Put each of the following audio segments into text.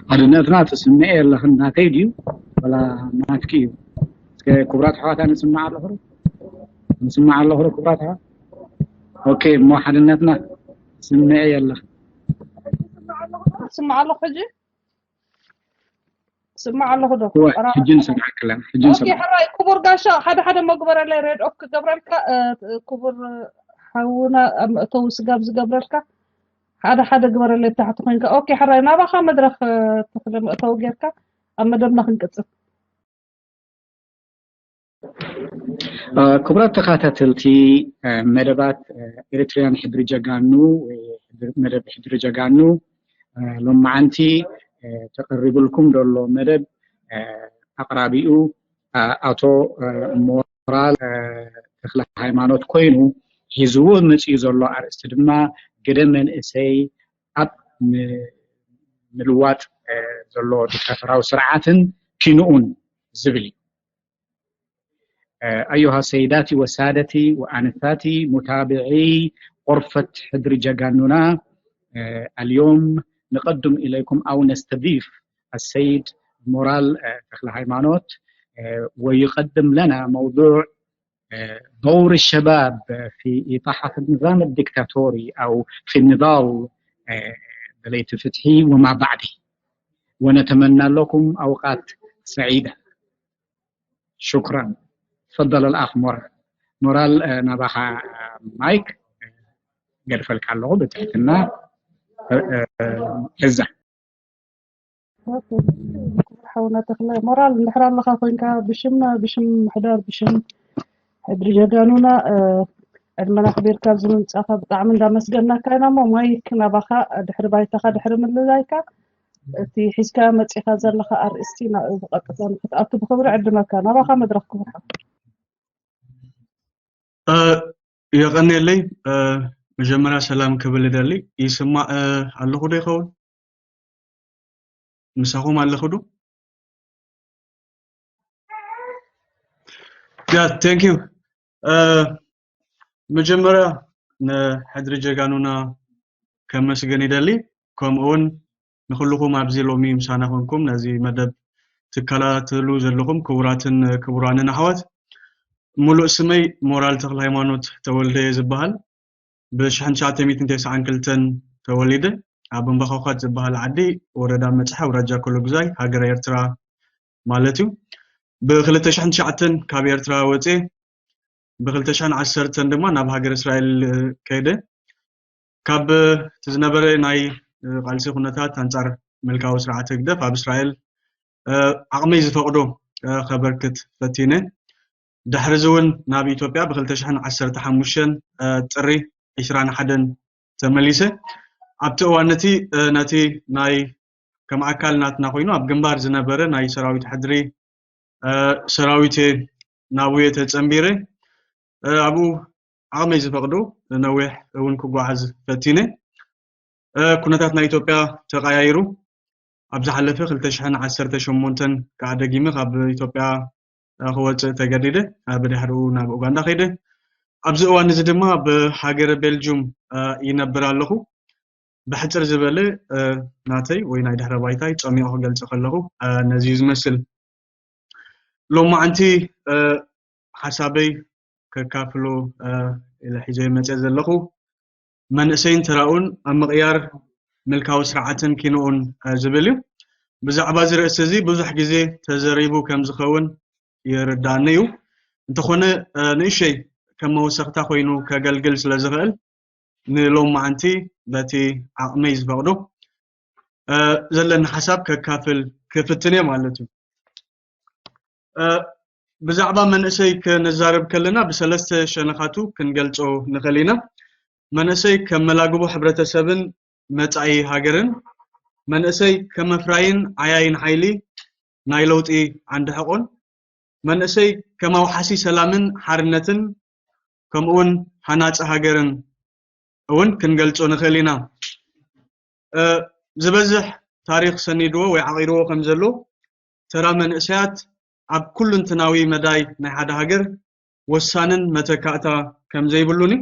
ሓድነትና ትስምዐ የለኽን፣ ናተይ ድዩ ወላ ናትኪ እዩ? እስከ ክቡራት ኣሕዋት፣ ኣነ ስምዕ ኣለኹ ዶ? ስምዕ ኣለኹ ዶ ክቡራት ኣሕዋት? ኦኬ፣ እሞ ሓድነትና ትስምዐ የለኽን። ስምዕ ኣለኹ ሕጂ? ስምዕ ኣለኹ ዶ? እወ፣ ሕጂ ንሰምዓኪ ኣለና፣ ሕጂ ኦኬ ንሰምዓኪ። ሕራይ ክቡር ጋሻ፣ ሓደ ሓደ እሞ ግበረለይ፣ ሬድ ኦፍ ክገብረልካ፣ እ፣ ክቡር ሓውና ኣብ መእተዊ ስጋብ ዝገብረልካ ሓደ ሓደ ግበረለይ፣ ታሕቲ ኮይንካ። ኦኬ ሕራይ ናባኻ መድረኽ፣ እ፣ ተኽለ፣ መእተዊ ጌርካ ኣብ መደብና ክንቅጽል። እ፣ ክቡራት ተኸታተልቲ፣ እ፣ መደባት፣ እ፣ ኤሪትሪያን ሕድሪ ጀጋኑ፣ ወይ ሕድሪ-፣ መደብ ሕድሪ ጀጋኑ፣ እ፣ ሎማዓንቲ፣ እ፣ ተቐሪቡልኩም ዘሎ መደብ፣ እ፣ ኣቕራቢኡ፣ እ፣ ኣቶ፣ እ፣ ሞራል፣ እ፣ ተኽለ ሃይማኖት ኮይኑ፣ ሒዝዎ መፂኡ ዘሎ ኣርእስቲ ድማ ግደ መንእሰይ ኣብ ም-፣ ምልዋጥ፣ እ፣ ዘሎ ዲክታቶራዊ ስርዓትን ኪንኡን ዝብል እዩ። እ፣ ኣዩሃ ሰይዳቲ ወሳደቲ ወኣንሳቲ ሙታብዒ ቁርፈት ሕድሪ ጀጋኑና፣ እ፣ ኣልዮም ንቀድም ኢለይኩም ኣው ነስተዲፍ ኣሰይድ ሞራል፣ እ፣ ተኽለ ሃይማኖት፣ እ፣ ወይቀድም ለና መውዱዕ እ፣ دور الشباب في إطاحة النظام الدكتاتوري أو في النضال، እ፣ دليت فتحي وما بعده. ونتمنى لكم أوقات سعيدة. شكرا. تفضل الأخ مورال. مورال، እ፣ ናባኻ ማይክ ገድፈልካ ኣለኹ ብትሕትና፣ እ፣ እ፣ ሕዛ። ኦኬ። ክቡር ሓውና ተኽለ ሞራል፣ እንድሕር ኣለኻ ኮይንካ ብሽም፣ ብሽም ምሕዳር፣ ብሽም ሕድሪ ጀጋኑና፣ እ፣ ዕድመና ኣኽቢርካ ኣብዚ ምምጻእካ ብጣዕሚ እንዳመስገናካ ኢና። እሞ ማይክ ናባኻ፣ ድሕሪ ባይታኻ፣ ድሕሪ ምልላይካ፣ እቲ ሒዝካ መጺኻ ዘለኻ ኣርእስቲ ና-፣ ብቐጥታ ንክትኣቱ ብኽብሪ ዕድመካ። ናባኻ መድረኽ ክቡር ሓው። እ፣ የቐንየለይ። እ፣ መጀመርያ ሰላም ክብል እደሊ። ይስማዕ፣ እ፣ ኣለኹ ዶ ይኸውን? ምሳኹም ኣለኹ ዶ? ያ፣ thank you። እ፣ መጀመርያ ንሕድሪ ጀጋኑና ከመስግን ይደሊ። ከምኡ እውን ንኹልኹም ኣብዚ ሎሚ ምሳና ኮንኩም ነዚ መደብ ትከታተሉ ዘለኹም ክቡራትን ክቡራንን ኣሕዋት፣ ሙሉእ ስመይ ሞራል ተኽለ ሃይማኖት ተወልደ እየ ዝበሃል። ብሽሕን ትሽዓተ ሚእትን ተስዓን ክልተን ተወሊደ። ኣብ እምባኾኾት ዝበሃል ዓዲ፣ ወረዳ መጽሐ፣ ኣውራጃ ኮሎጉዛይ፣ ሃገረ ኤርትራ ማለት እዩ። ብክልተ ሽሕን ትሽዓተን ካብ ኤርትራ ወጽኤ፣ ብክልተ ሽሕን ዓሰርተን ድማ ናብ ሃገር እስራኤል፣ እ፣ ከይደ። ካብ እቲ ዝነበረ ናይ፣ እ፣ ቃልሲ ኩነታት ኣንጻር ምልካዊ ስርዓት ህግደፍ ኣብ እስራኤል፣ እ፣ ዓቕመይ ዝፈቕዶ፣ እ፣ ከበርክት ፈቲነ። ድሕሪ እዚ እውን ናብ ኢትዮጵያ ብክልተ ሽሕን ዓሰርተ ሓሙሽተን፣ እ፣ ጥሪ ዒስራን ሓደን ተመሊሰ። ኣብቲ እዋን እቲ፣ እ፣ ነቲ ናይ ከም ኣካል ናትና ኮይኑ ኣብ ግንባር ዝነበረ ናይ ሰራዊት ሕድሪ፣ እ፣ ሰራዊት እየ ናብኡ እየ ተጸንቢረ። እ፣ ኣብኡ ዓቕመይ ዝፈቕዶ ነዊሕ እውን ክጓዓዝ ፈቲነ። እ፣ ኩነታት ናይ ኢትዮጵያ ተቐያይሩ። ኣብ ዝሓለፈ ክልተ ሽሕን ዓሰርተ ሸሞንተን ከዓ ደጊመ ካብ ኢትዮጵያ፣ እ፣ ክወፅእ ተገዲደ። እ፣ ብድሕሪኡ ናብ ኡጋንዳ ከይደ። ኣብዚ እዋን እዚ ድማ ኣብ ሃገረ ቤልጁም፣ እ፣ ይነብር ኣለኹ። ብሕፅር ዝበለ፣ እ፣ ናተይ ወይ ናይ ድሕረ ባይታይ ፀሚቑ ክገልፅ ከለኹ፣ እ፣ ነዚ እዩ ዝመስል። ሎማዓንቲ፣ እ፣ ሓሳበይ ከካፍሎ፣ እ፣ ኢለ ሒዘ መፅየ ዘለኹ መንእሰይን ተራኡን ኣብ ምቕያር ምልካዊ ስርዓትን ኪንኡን፣ እ፣ ዝብል እዩ። ብዛዕባ እዚ ርእሲ እዚ ብዙሕ ግዜ ተዘሪቡ ከም ዝኸውን ይርዳእኒ እዩ። እንተኾነ፣ እ፣ ንእሸይ ከም መወሰኽታ ኮይኑ ከገልግል ስለ ዝኽእል ንሎማዓንቲ በቲ ዓቕመይ ዝፈቕዶ፣ እ፣ ዘለኒ ሓሳብ ከካፍል ክፍትን እየ ማለት እዩ። እ፣ ብዛዕባ መንእሰይ ክንዛረብ ከለና ብሰለስተ ሸነኻቱ ክንገልጾ ንኽእል ኢና። መንእሰይ ከም መላግቦ ሕብረተሰብን መጻኢ ሃገርን፣ መንእሰይ ከም መፍራይን ዓያይን ሓይሊ ናይ ለውጢ ዓንዲ ሕቖን፣ መንእሰይ ከም ኣውሓሲ ሰላምን ሓርነትን፣ ከምኡውን ሃናጺ ሃገርን እውን ክንገልጾ ንኽእል ኢና። እ፣ ዝበዝሕ ታሪኽ ሰኒድዎ ወይ ዓቒርዎ ከም ዘሎ፣ ተራ መንእሰያት ኣብ ኩሉንትናዊ መዳይ ናይ ሓደ ሃገር ወሳንን መተካእታ ከም ዘይብሉን እዩ።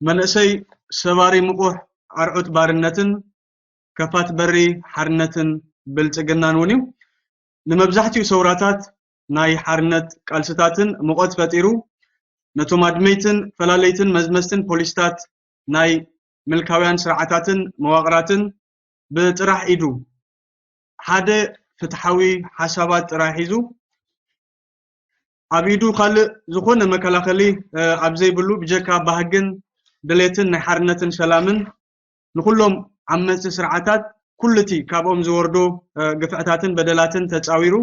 መንእሰይ ሰባሪ ምቑሕ ኣርዑት ባርነትን ከፋት በሪ ሓርነትን ብልጽግናን እውን እዩ። ንመብዛሕትኡ ሰውራታት ናይ ሓርነት ቃልስታትን ሙቐት ፈጢሩ፣ ነቶም ኣድመይትን ፈላለይትን መዝመዝትን ፖሊስታት ናይ ምልካውያን ስርዓታትን መዋቕራትን ብጥራሕ ኢዱ ሓደ ፍትሓዊ ሓሳባት ጥራይ ሒዙ ኣብ ኢዱ ካልእ ዝኾነ መከላኸሊ ኣብ ዘይብሉ ብጀካ ባህግን ድሌትን ናይ ሓርነትን ሰላምን ንኹሎም ዓመፅቲ ስርዓታት ኩሉ እቲ ካብኦም ዝወርዶ ግፍዕታትን በደላትን ተፃዊሩ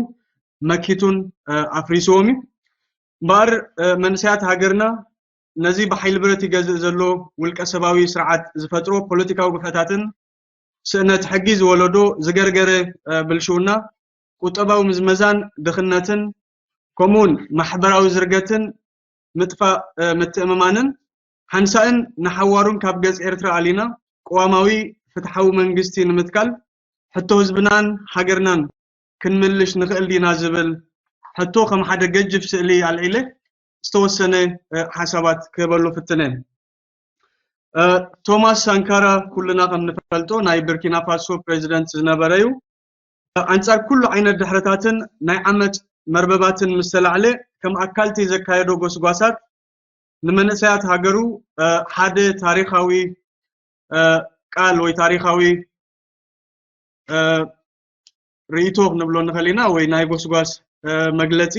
መኪቱን ኣፍሪስዎም እዩ። እምበኣር መንእሰያት ሃገርና ነዚ ብሓይሊ ብረት ይገዝእ ዘሎ ውልቀ ሰባዊ ስርዓት ዝፈጥሮ ፖለቲካዊ ግፍዕታትን ስእነት ሕጊ ዝወለዶ ዝገርገረ ብልሽውና ቁጠባዊ ምዝመዛን ድኽነትን ከምኡውን ማሕበራዊ ዝርገትን ምጥፋእ ምትእምማንን ሓንሳእን ንሓዋሩን ካብ ገጽ ኤርትራ ኣሊና ቅዋማዊ ፍትሓዊ መንግስቲ ንምትካል ሕቶ ህዝብናን ሃገርናን ክንምልሽ ንኽእል ዲና ዝብል ሕቶ ከም ሓደ ገጅፍ ስእሊ ኣልዒለ ዝተወሰነ ሓሳባት ክህበሉ ፍትነ። ቶማስ ሳንካራ ኩልና ከም ንፈልጦ ናይ ብርኪና ፋሶ ፕሬዚደንት ዝነበረ እዩ። ኣንጻር ኩሉ ዓይነት ድሕረታትን ናይ ዓመጽ መርበባትን ምስ ተላዕለ ከም ኣካልቲ ዘካየዶ ጎስጓሳት ንመንእሰያት ሃገሩ ሓደ ታሪኻዊ ቃል ወይ ታሪኻዊ ርእይቶ ክንብሎ ንኽእል ኢና ወይ ናይ ጎስጓስ መግለጺ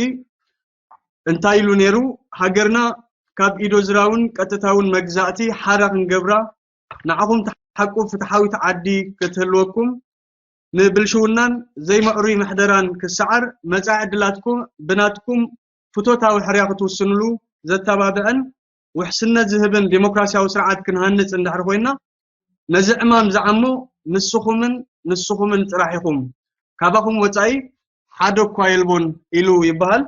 እንታይ ኢሉ ነይሩ? ሃገርና ካብ ኢዶ ዝራውን ቀጥታውን መግዛእቲ ሓራ ክንገብራ ንዓኹም ትሓቁ ፍትሓዊት ዓዲ ክትህልወኩም ንብልሽውናን ዘይምዕሩይ ምሕደራን ክሰዓር መጻኢ ዕድላትኩም ብናትኩም ፍቶታዊ ሕርያ ክትውስንሉ ዘተባብዐን ውሕስነት ዝህብን ዴሞክራሲያዊ ስርዓት ክንሃንጽ እንድሕር ኮይና ነዚ ዕማም ዝዓሞ ንስኹምን ንስኹምን ጥራሕ ኢኹም። ካባኹም ወጻኢ ሓደ እኳ የልቦን ኢሉ ይበሃል።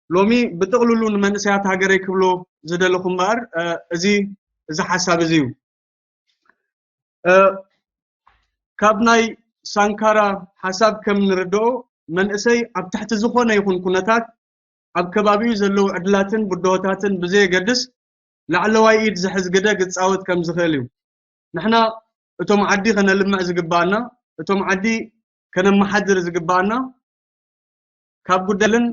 ሎሚ ብጥቕልሉ ንመንእሰያት ሃገረይ ክብሎ ዝደለኹ እምበኣር እዚ እዚ ሓሳብ እዚ እዩ። ካብ ናይ ሳንካራ ሓሳብ ከም ንርድኦ መንእሰይ ኣብ ትሕቲ ዝኾነ ይኹን ኩነታት ኣብ ከባቢኡ ዘለዉ ዕድላትን ብድሆታትን ብዘየገድስ ላዕለዋይ ኢድ ዝሕዝ ግደ ክጻወት ከም ዝኽእል እዩ። ንሕና እቶም ዓዲ ከነልምዕ ዝግባኣና፣ እቶም ዓዲ ከነመሓድር ዝግባኣና ካብ ጉዳይልን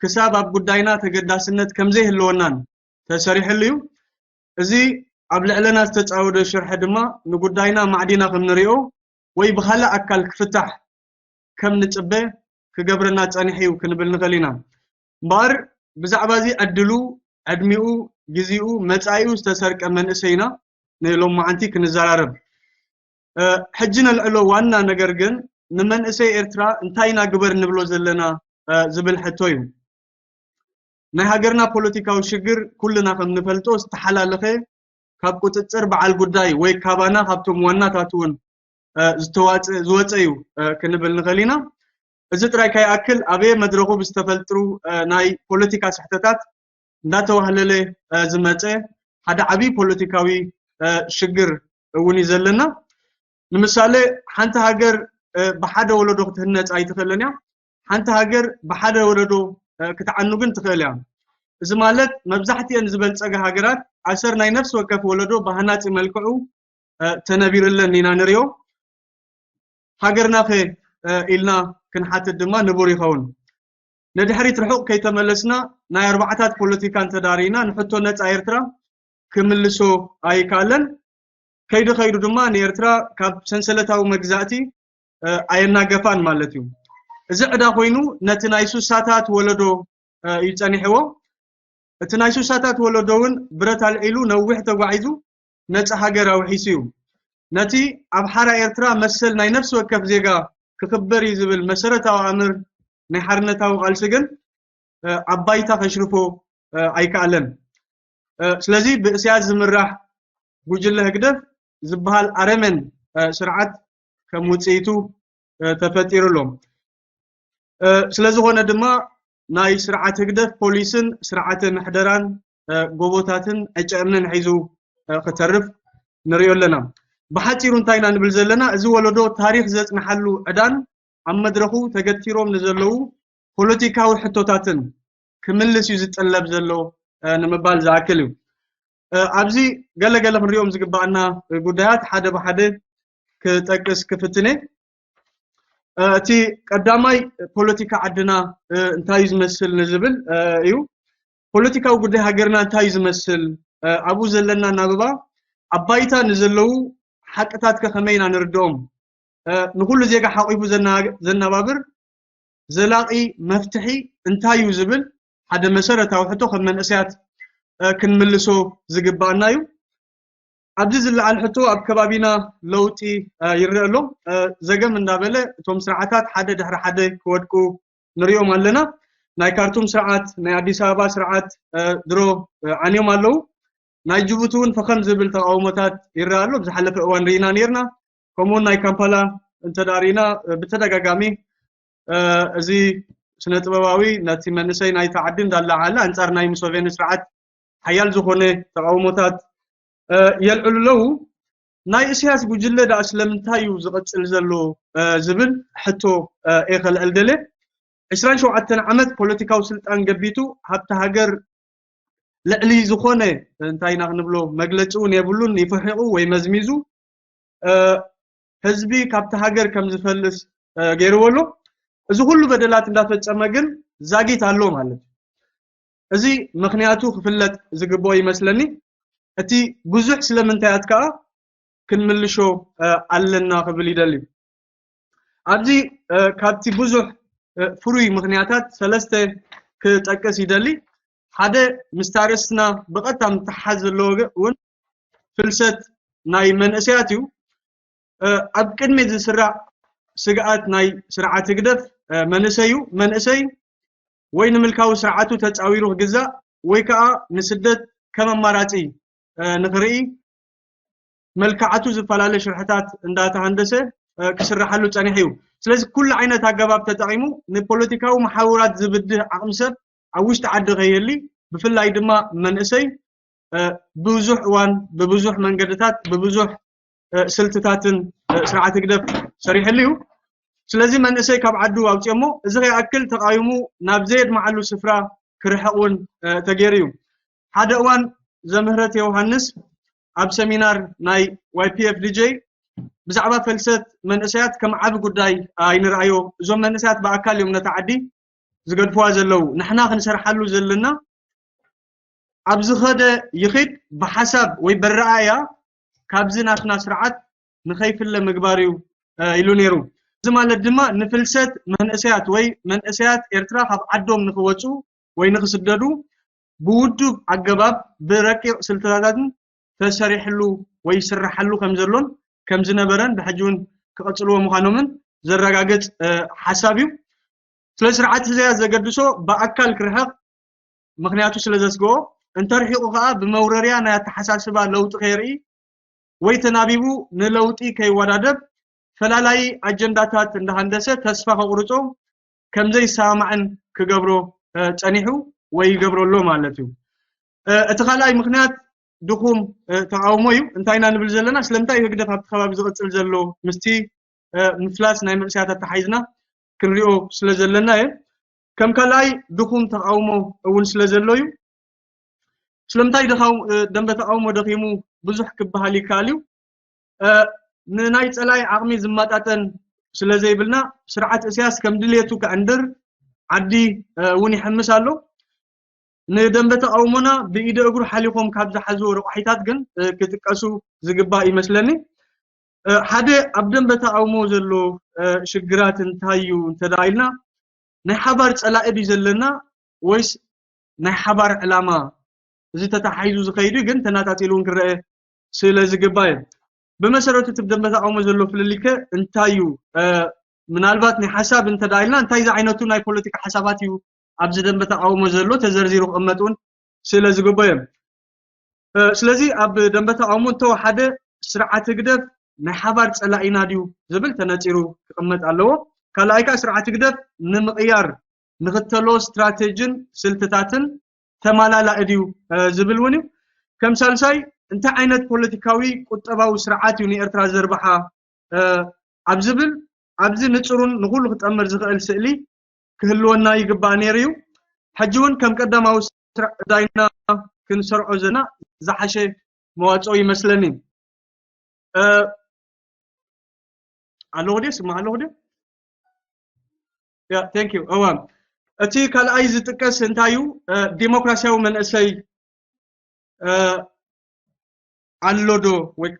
ክሳብ ኣብ ጉዳይና ተገዳስነት ከም ዘይህልወናን ተሰሪሕሉ እዩ። እዚ ኣብ ልዕለና ዝተጻወደ ሽርሒ ድማ ንጉዳይና ማዕዲና ከም ንሪኦ ወይ ብኻልእ ኣካል ክፍታሕ ከም ንጽበ ክገብረና ጸኒሑ እዩ ክንብል ንኽእል ኢና። እምበኣር ብዛዕባ እዚ ዕድሉ፣ ዕድሚኡ፣ ግዜኡ፣ መጻኢኡ ዝተሰርቀ መንእሰይ ኢና ንሎማዓንቲ ክንዘራረብ። ሕጂ ነልዕሎ ዋና ነገር ግን ንመንእሰይ ኤርትራ እንታይ ኢና ግበር ንብሎ ዘለና ዝብል ሕቶ እዩ። ናይ ሃገርና ፖለቲካዊ ሽግር ኩልና ከም ንፈልጦ ዝተሓላለኸ ካብ ቁፅፅር በዓል ጉዳይ ወይ ካባና ካብቶም ዋናታት እውን ዝተዋፀ ዝወፀ እዩ ክንብል ንኽእል ኢና። እዚ ጥራይ ከይኣክል ኣበየ መድረኹ ብዝተፈልጥሩ ናይ ፖለቲካ ስሕተታት እንዳተዋህለለ ዝመፀ ሓደ ዓብዪ ፖለቲካዊ ሽግር እውን እዩ ዘለና። ንምሳሌ ሓንቲ ሃገር ብሓደ ወለዶ ክትህነፅ ኣይትኽእልን እያ። ሓንቲ ሃገር ብሓደ ወለዶ ክትዓኑ ግን ትኽእል እያ። እዚ ማለት መብዛሕትኤን ዝበልፀገ ሃገራት ኣሰር ናይ ነፍሲ ወከፍ ወለዶ ብሃናፂ መልክዑ ተነቢርለን ኢና ንሪኦ። ሃገርናኸ ኢልና ክንሓትት ድማ ንቡር ይኸውን። ንድሕሪት ርሑቕ ከይተመለስና ናይ ኣርባዕታት ፖለቲካ እንተዳሪና ንሕቶ ነፃ ኤርትራ ክምልሶ ኣይከኣለን። ከይዱ ከይዱ ድማ ንኤርትራ ካብ ሰንሰለታዊ መግዛእቲ ኣየናገፋን ማለት እዩ። እዚ ዕዳ ኮይኑ ነቲ ናይ ሱሳታት ወለዶ እዩ ጸኒሕዎ። እቲ ናይ ሱሳታት ወለዶ እውን ብረት ኣልዒሉ ነዊሕ ተጓዒዙ ነጻ ሃገር ኣውሒሱ እዩ። ነቲ ኣብ ሓራ ኤርትራ መሰል ናይ ነፍሲ ወከፍ ዜጋ ክኽበር እዩ ዝብል መሰረታዊ ኣምር ናይ ሓርነታዊ ቃልሲ ግን ኣብ ባይታ ከሽርፎ ኣይከኣለን። ስለዚ ብእስያስ ዝምራሕ ጉጅለ ህግደፍ ዝበሃል ኣረመን ስርዓት ከም ውፅኢቱ ተፈጢሩ ኣሎ። ስለዝኾነ ድማ ናይ ስርዓት ህግደፍ ፖሊስን ስርዓተ ምሕደራን ጎቦታትን ዕጨ እምንን ሒዙ ክተርፍ ንሪኦ ኣለና። ብሓፂሩ እንታይ ኢና ንብል ዘለና? እዚ ወለዶ ታሪኽ ዘፅንሓሉ ዕዳን ኣብ መድረኹ ተገቲሮም ንዘለዉ ፖለቲካዊ ሕቶታትን ክምልስ እዩ ዝጥለብ ዘሎ ንምባል ዝኣክል እዩ። ኣብዚ ገለገለ ክንሪኦም ዝግባኣና ጉዳያት ሓደ ብሓደ ክጠቅስ ክፍትነ። እቲ ቀዳማይ ፖለቲካ ዓድና እንታይ እዩ ዝመስል ንዝብል እዩ። ፖለቲካዊ ጉዳይ ሃገርና እንታይ እዩ ዝመስል፣ ኣብኡ ዘለና ናብባ ኣብ ባይታ ንዘለዉ ሓቅታት ከ ከመይ ኢና ንርድኦም? ንኩሉ ዜጋ ሓቂፉ ዘናባብር ዘላቂ መፍትሒ እንታይ እዩ ዝብል ሓደ መሰረታዊ ሕቶ ከም መንእሰያት ክንምልሶ ዝግባኣና እዩ። ኣብዚ ዝለዓል ሕቶ ኣብ ከባቢና ለውጢ ይረአ ኣሎ። ዘገም እንዳበለ እቶም ስርዓታት ሓደ ድሕሪ ሓደ ክወድቁ ንሪኦም ኣለና። ናይ ካርቱም ስርዓት፣ ናይ ኣዲስ ኣበባ ስርዓት ድሮ ዓንዮም ኣለዉ። ናይ ጅቡቲ እውን ፈኸም ዝብል ተቃውሞታት ይረአ ኣሎ። ብዝሓለፈ እዋን ርኢና ነርና። ከምኡውን ናይ ካምፓላ እንተዳ ርኢና ብተደጋጋሚ እዚ ስነ ጥበባዊ ነቲ መንእሰይ ናይቲ ዓዲ እንዳለዓለ ኣንጻር ናይ ሙሰቬኒ ስርዓት ሓያል ዝኾነ ተቃውሞታት የልዕሉ ኣለዉ። ናይ እስያስ ጉጅለ ደኣ ስለምንታይ እዩ ዝቐጽል ዘሎ ዝብል ሕቶ እየ ከልዕል ደለ። ዕስራን ሸውዓተን ዓመት ፖለቲካዊ ስልጣን ገቢቱ ሃብቲ ሃገር ልዕሊ ዝኾነ እንታይ ኢና ክንብሎ መግለፂ እውን የብሉን። ይፍሕቑ ወይ መዝሚዙ ህዝቢ ካብቲ ሃገር ከም ዝፈልስ ገይርዎ ኣሎ። እዚ ኩሉ በደላት እንዳፈጸመ ግን ዛጊት ኣሎ ማለት እዩ። እዚ ምኽንያቱ ክፍለጥ ዝግብኦ ይመስለኒ። እቲ ብዙሕ ስለምንታያት ከዓ ክንምልሾ ኣለና ክብል ይደሊ። ኣብዚ ካብቲ ብዙሕ ፍሩይ ምኽንያታት ሰለስተ ክጠቅስ ይደሊ። ሓደ ምስታ ርእስትና ብቐጥታ ምትሓዝ ዘለዎ እውን ፍልሰት ናይ መንእሰያት እዩ። ኣብ ቅድሚ ዝስራዕ ስግኣት ናይ ስርዓት ህግደፍ መንእሰይ እዩ። መንእሰይ ወይ ንምልካዊ ስርዓቱ ተጻዊሩ ክግዛእ ወይ ከዓ ንስደት ከም ኣማራጺ ንኽርኢ መልክዓቱ ዝፈላለ ሽርሕታት እንዳተሃንደሰ ክስርሓሉ ጸኒሑ እዩ። ስለዚ ኩሉ ዓይነት ኣገባብ ተጠቒሙ ንፖለቲካዊ መሓውራት ዝብድህ ዓቕሚ ሰብ ኣብ ውሽጢ ዓዲ ከይህሊ፣ ብፍላይ ድማ መንእሰይ ብዙሕ እዋን ብብዙሕ መንገድታት ብብዙሕ ስልትታትን ስርዓት ህግደፍ ሰሪሕሉ እዩ። ስለዚ መንእሰይ ካብ ዓዱ ኣውፅኦሞ እዚ ከይኣክል ተቃዊሙ ናብ ዘየድመዓሉ ስፍራ ክርሕቕ እውን ተገይሩ እዩ። ሓደ እዋን ዘምህረት ዮሃንስ ኣብ ሰሚናር ናይ ዋይ ፒ ኤፍ ዲ ጄ ብዛዕባ ፈልሰት መንእሰያት ከም ዓቢ ጉዳይ ኣይንርኣዮ። እዞም መንእሰያት ብኣካል እዮም ነታ ዓዲ ዝገድፍዋ ዘለዉ። ንሕና ክንሰርሓሉ ዘለና ኣብ ዝኸደ ይኺድ ብሓሳብ ወይ በረኣያ ካብዚ ናትና ስርዓት ንኸይፍለ ምግባር እዩ ኢሉ ነይሩ። እዚ ማለት ድማ ንፍልሰት መንእሰያት ወይ መንእሰያት ኤርትራ ካብ ዓዶም ንኽወፁ ወይ ንኽስደዱ ብውዱብ ኣገባብ ብረቂቕ ስልትታትን ተሰሪሕሉ ወይ ይስርሓሉ ከም ዘሎን ከም ዝነበረን ብሕጂ እውን ክቐፅልዎ ምዃኖምን ዘረጋግፅ ሓሳብ እዩ። ስለ ስርዓት ህዘያ ዘገድሶ ብኣካል ክርሕቕ ምኽንያቱ ስለ ዘስግኦ፣ እንተርሒቑ ከኣ ብመውረርያ ናይ ኣተሓሳስባ ለውጢ ከየርኢ ወይ ተናቢቡ ንለውጢ ከይወዳደብ ፈላላዪ ኣጀንዳታት እንዳሃንደሰ ተስፋ ከቑርጾ ከም ዘይሰማማዕን ክገብሮ ጸኒሑ ወይ ይገብሮ ኣሎ ማለት እዩ። እቲ ካልኣይ ምኽንያት ድኹም ተቃውሞ እዩ። እንታይ ኢና ንብል ዘለና? ስለምንታይ እዩ ህግደፍ ኣብቲ ከባቢ ዝቕጽል ዘሎ? ምስቲ ምፍላስ ናይ መንእሰያት ኣተሓሒዝና ክንሪኦ ስለ ዘለና እየ። ከም ካልኣይ ድኹም ተቃውሞ እውን ስለ ዘሎ እዩ። ስለምንታይ ደንበ ተቃውሞ ደኺሙ ብዙሕ ክበሃል ይከኣል እዩ። ንናይ ጸላኢ ዓቕሚ ዝመጣጠን ስለ ዘይብልና ስርዓት እስያስ ከም ድልየቱ ክዕንድር ዓዲ እውን ይሕምስ ኣሎ። ንደንበ ተቃውሞና ብኢደ እግሩ ሓሊኾም ካብ ዝሓዝዎ ረቋሒታት ግን ክጥቀሱ ዝግባእ ይመስለኒ። ሓደ ኣብ ደንበ ተቃውሞ ዘሎ ሽግራት እንታይ እዩ እንተደኣ ኢልና ናይ ሓባር ጸላኢ ድዩ ዘለና ወይስ ናይ ሓባር ዕላማ እዚ ተተሓሒዙ ዝኸይዱ ግን ተናጣጢሉ እውን ክረአ ስለ ዝግባእ እዩ። ብመሰረቱ እቲ ደንበ ተቃውሞ ዘሎ ፍልልይ ከ እንታይ እዩ? ምናልባት ናይ ሓሳብ እንተደኣ ኢልና እንታይ ዝዓይነቱ ናይ ፖለቲካ ሓሳባት እዩ ኣብዚ ደንበ ተቃውሞ ዘሎ ተዘርዚሩ ክቕመጥ እውን ስለ ዝግባእ እዮም። ስለዚ ኣብ ደንበ ተቃውሞ እንተወሓደ ስርዓት ህግደፍ ናይ ሓባር ጸላኢና ድዩ ዝብል ተነጺሩ ክቕመጥ ኣለዎ። ካልኣይ ከዓ ስርዓት ህግደፍ ንምቕያር ንኽተሎ ስትራቴጂን ስልትታትን ተማላላኢ ድዩ ዝብል እውን እዩ። ከም ሳልሳይ እንታይ ዓይነት ፖለቲካዊ ቁጠባዊ ስርዓት እዩ ንኤርትራ ዘርብሓ ኣብ ዝብል ኣብዚ ንጹሩን ንኹሉ ክጠምር ዝኽእል ስእሊ ክህልወና ይግባእ ነይሩ እዩ። ሕጂ እውን ከም ቀዳማዊ ስራሕ ዳይና ክንሰርዖ ዘለና ዝሓሸ መዋፅኦ ይመስለኒ። ኣለኹ ድየ? ስማዕ ኣለኹ ድየ? Yeah, thank you. እዋ፣ እቲ ካልኣይ ዝጥቀስ እንታይ እዩ? ዲሞክራሲያዊ መንእሰይ ኣሎ ዶ? ወይ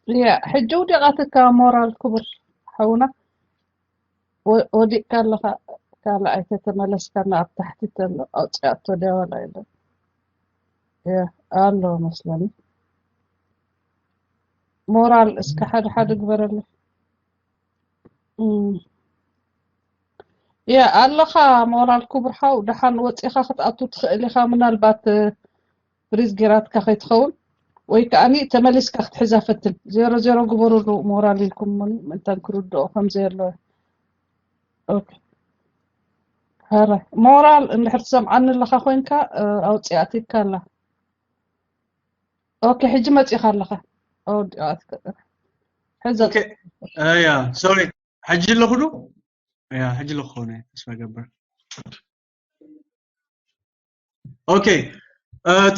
ያ ሕጂ ውዲቓትካ ሞራል ክቡር ሓውና፣ ወዲቕካ ኣለኻ። ካልኣይ ተተመለስካ ናብ ታሕቲ ተሎ ኣውፅኣቶ ደወላ የለን ኣሎ መስለኒ። ሞራል እስከ ሓደ ሓደ ግበረለይ። ያ ኣለኻ ሞራል ክቡር ሓው፣ ደሓን ወፂኻ ክትኣቱ ትኽእል ኢኻ። ምናልባት ፍሪዝ ጌራትካ ከይትኸውን ወይ ከዓኒ ተመሊስካ ክትሕዛ ፈትን። ዜሮ ዜሮ ግበሩሉ ሞራል ኢልኩም ምእንታን ክርድኦ ከምዘየለ። ረ ሞራል እንድሕር ትሰምዓኒ ኣለኻ ኮይንካ ኣውፅኣትካ ኣላ። ኦኬ፣ ሕጂ መፂኻ ኣለኻ። ሕዛ ያ ሶሪ፣ ሕጂ ኣለኹ ዶ? ያ ሕጂ ኣለኹ ኾነ ተስፋ ገብር። ኦኬ፣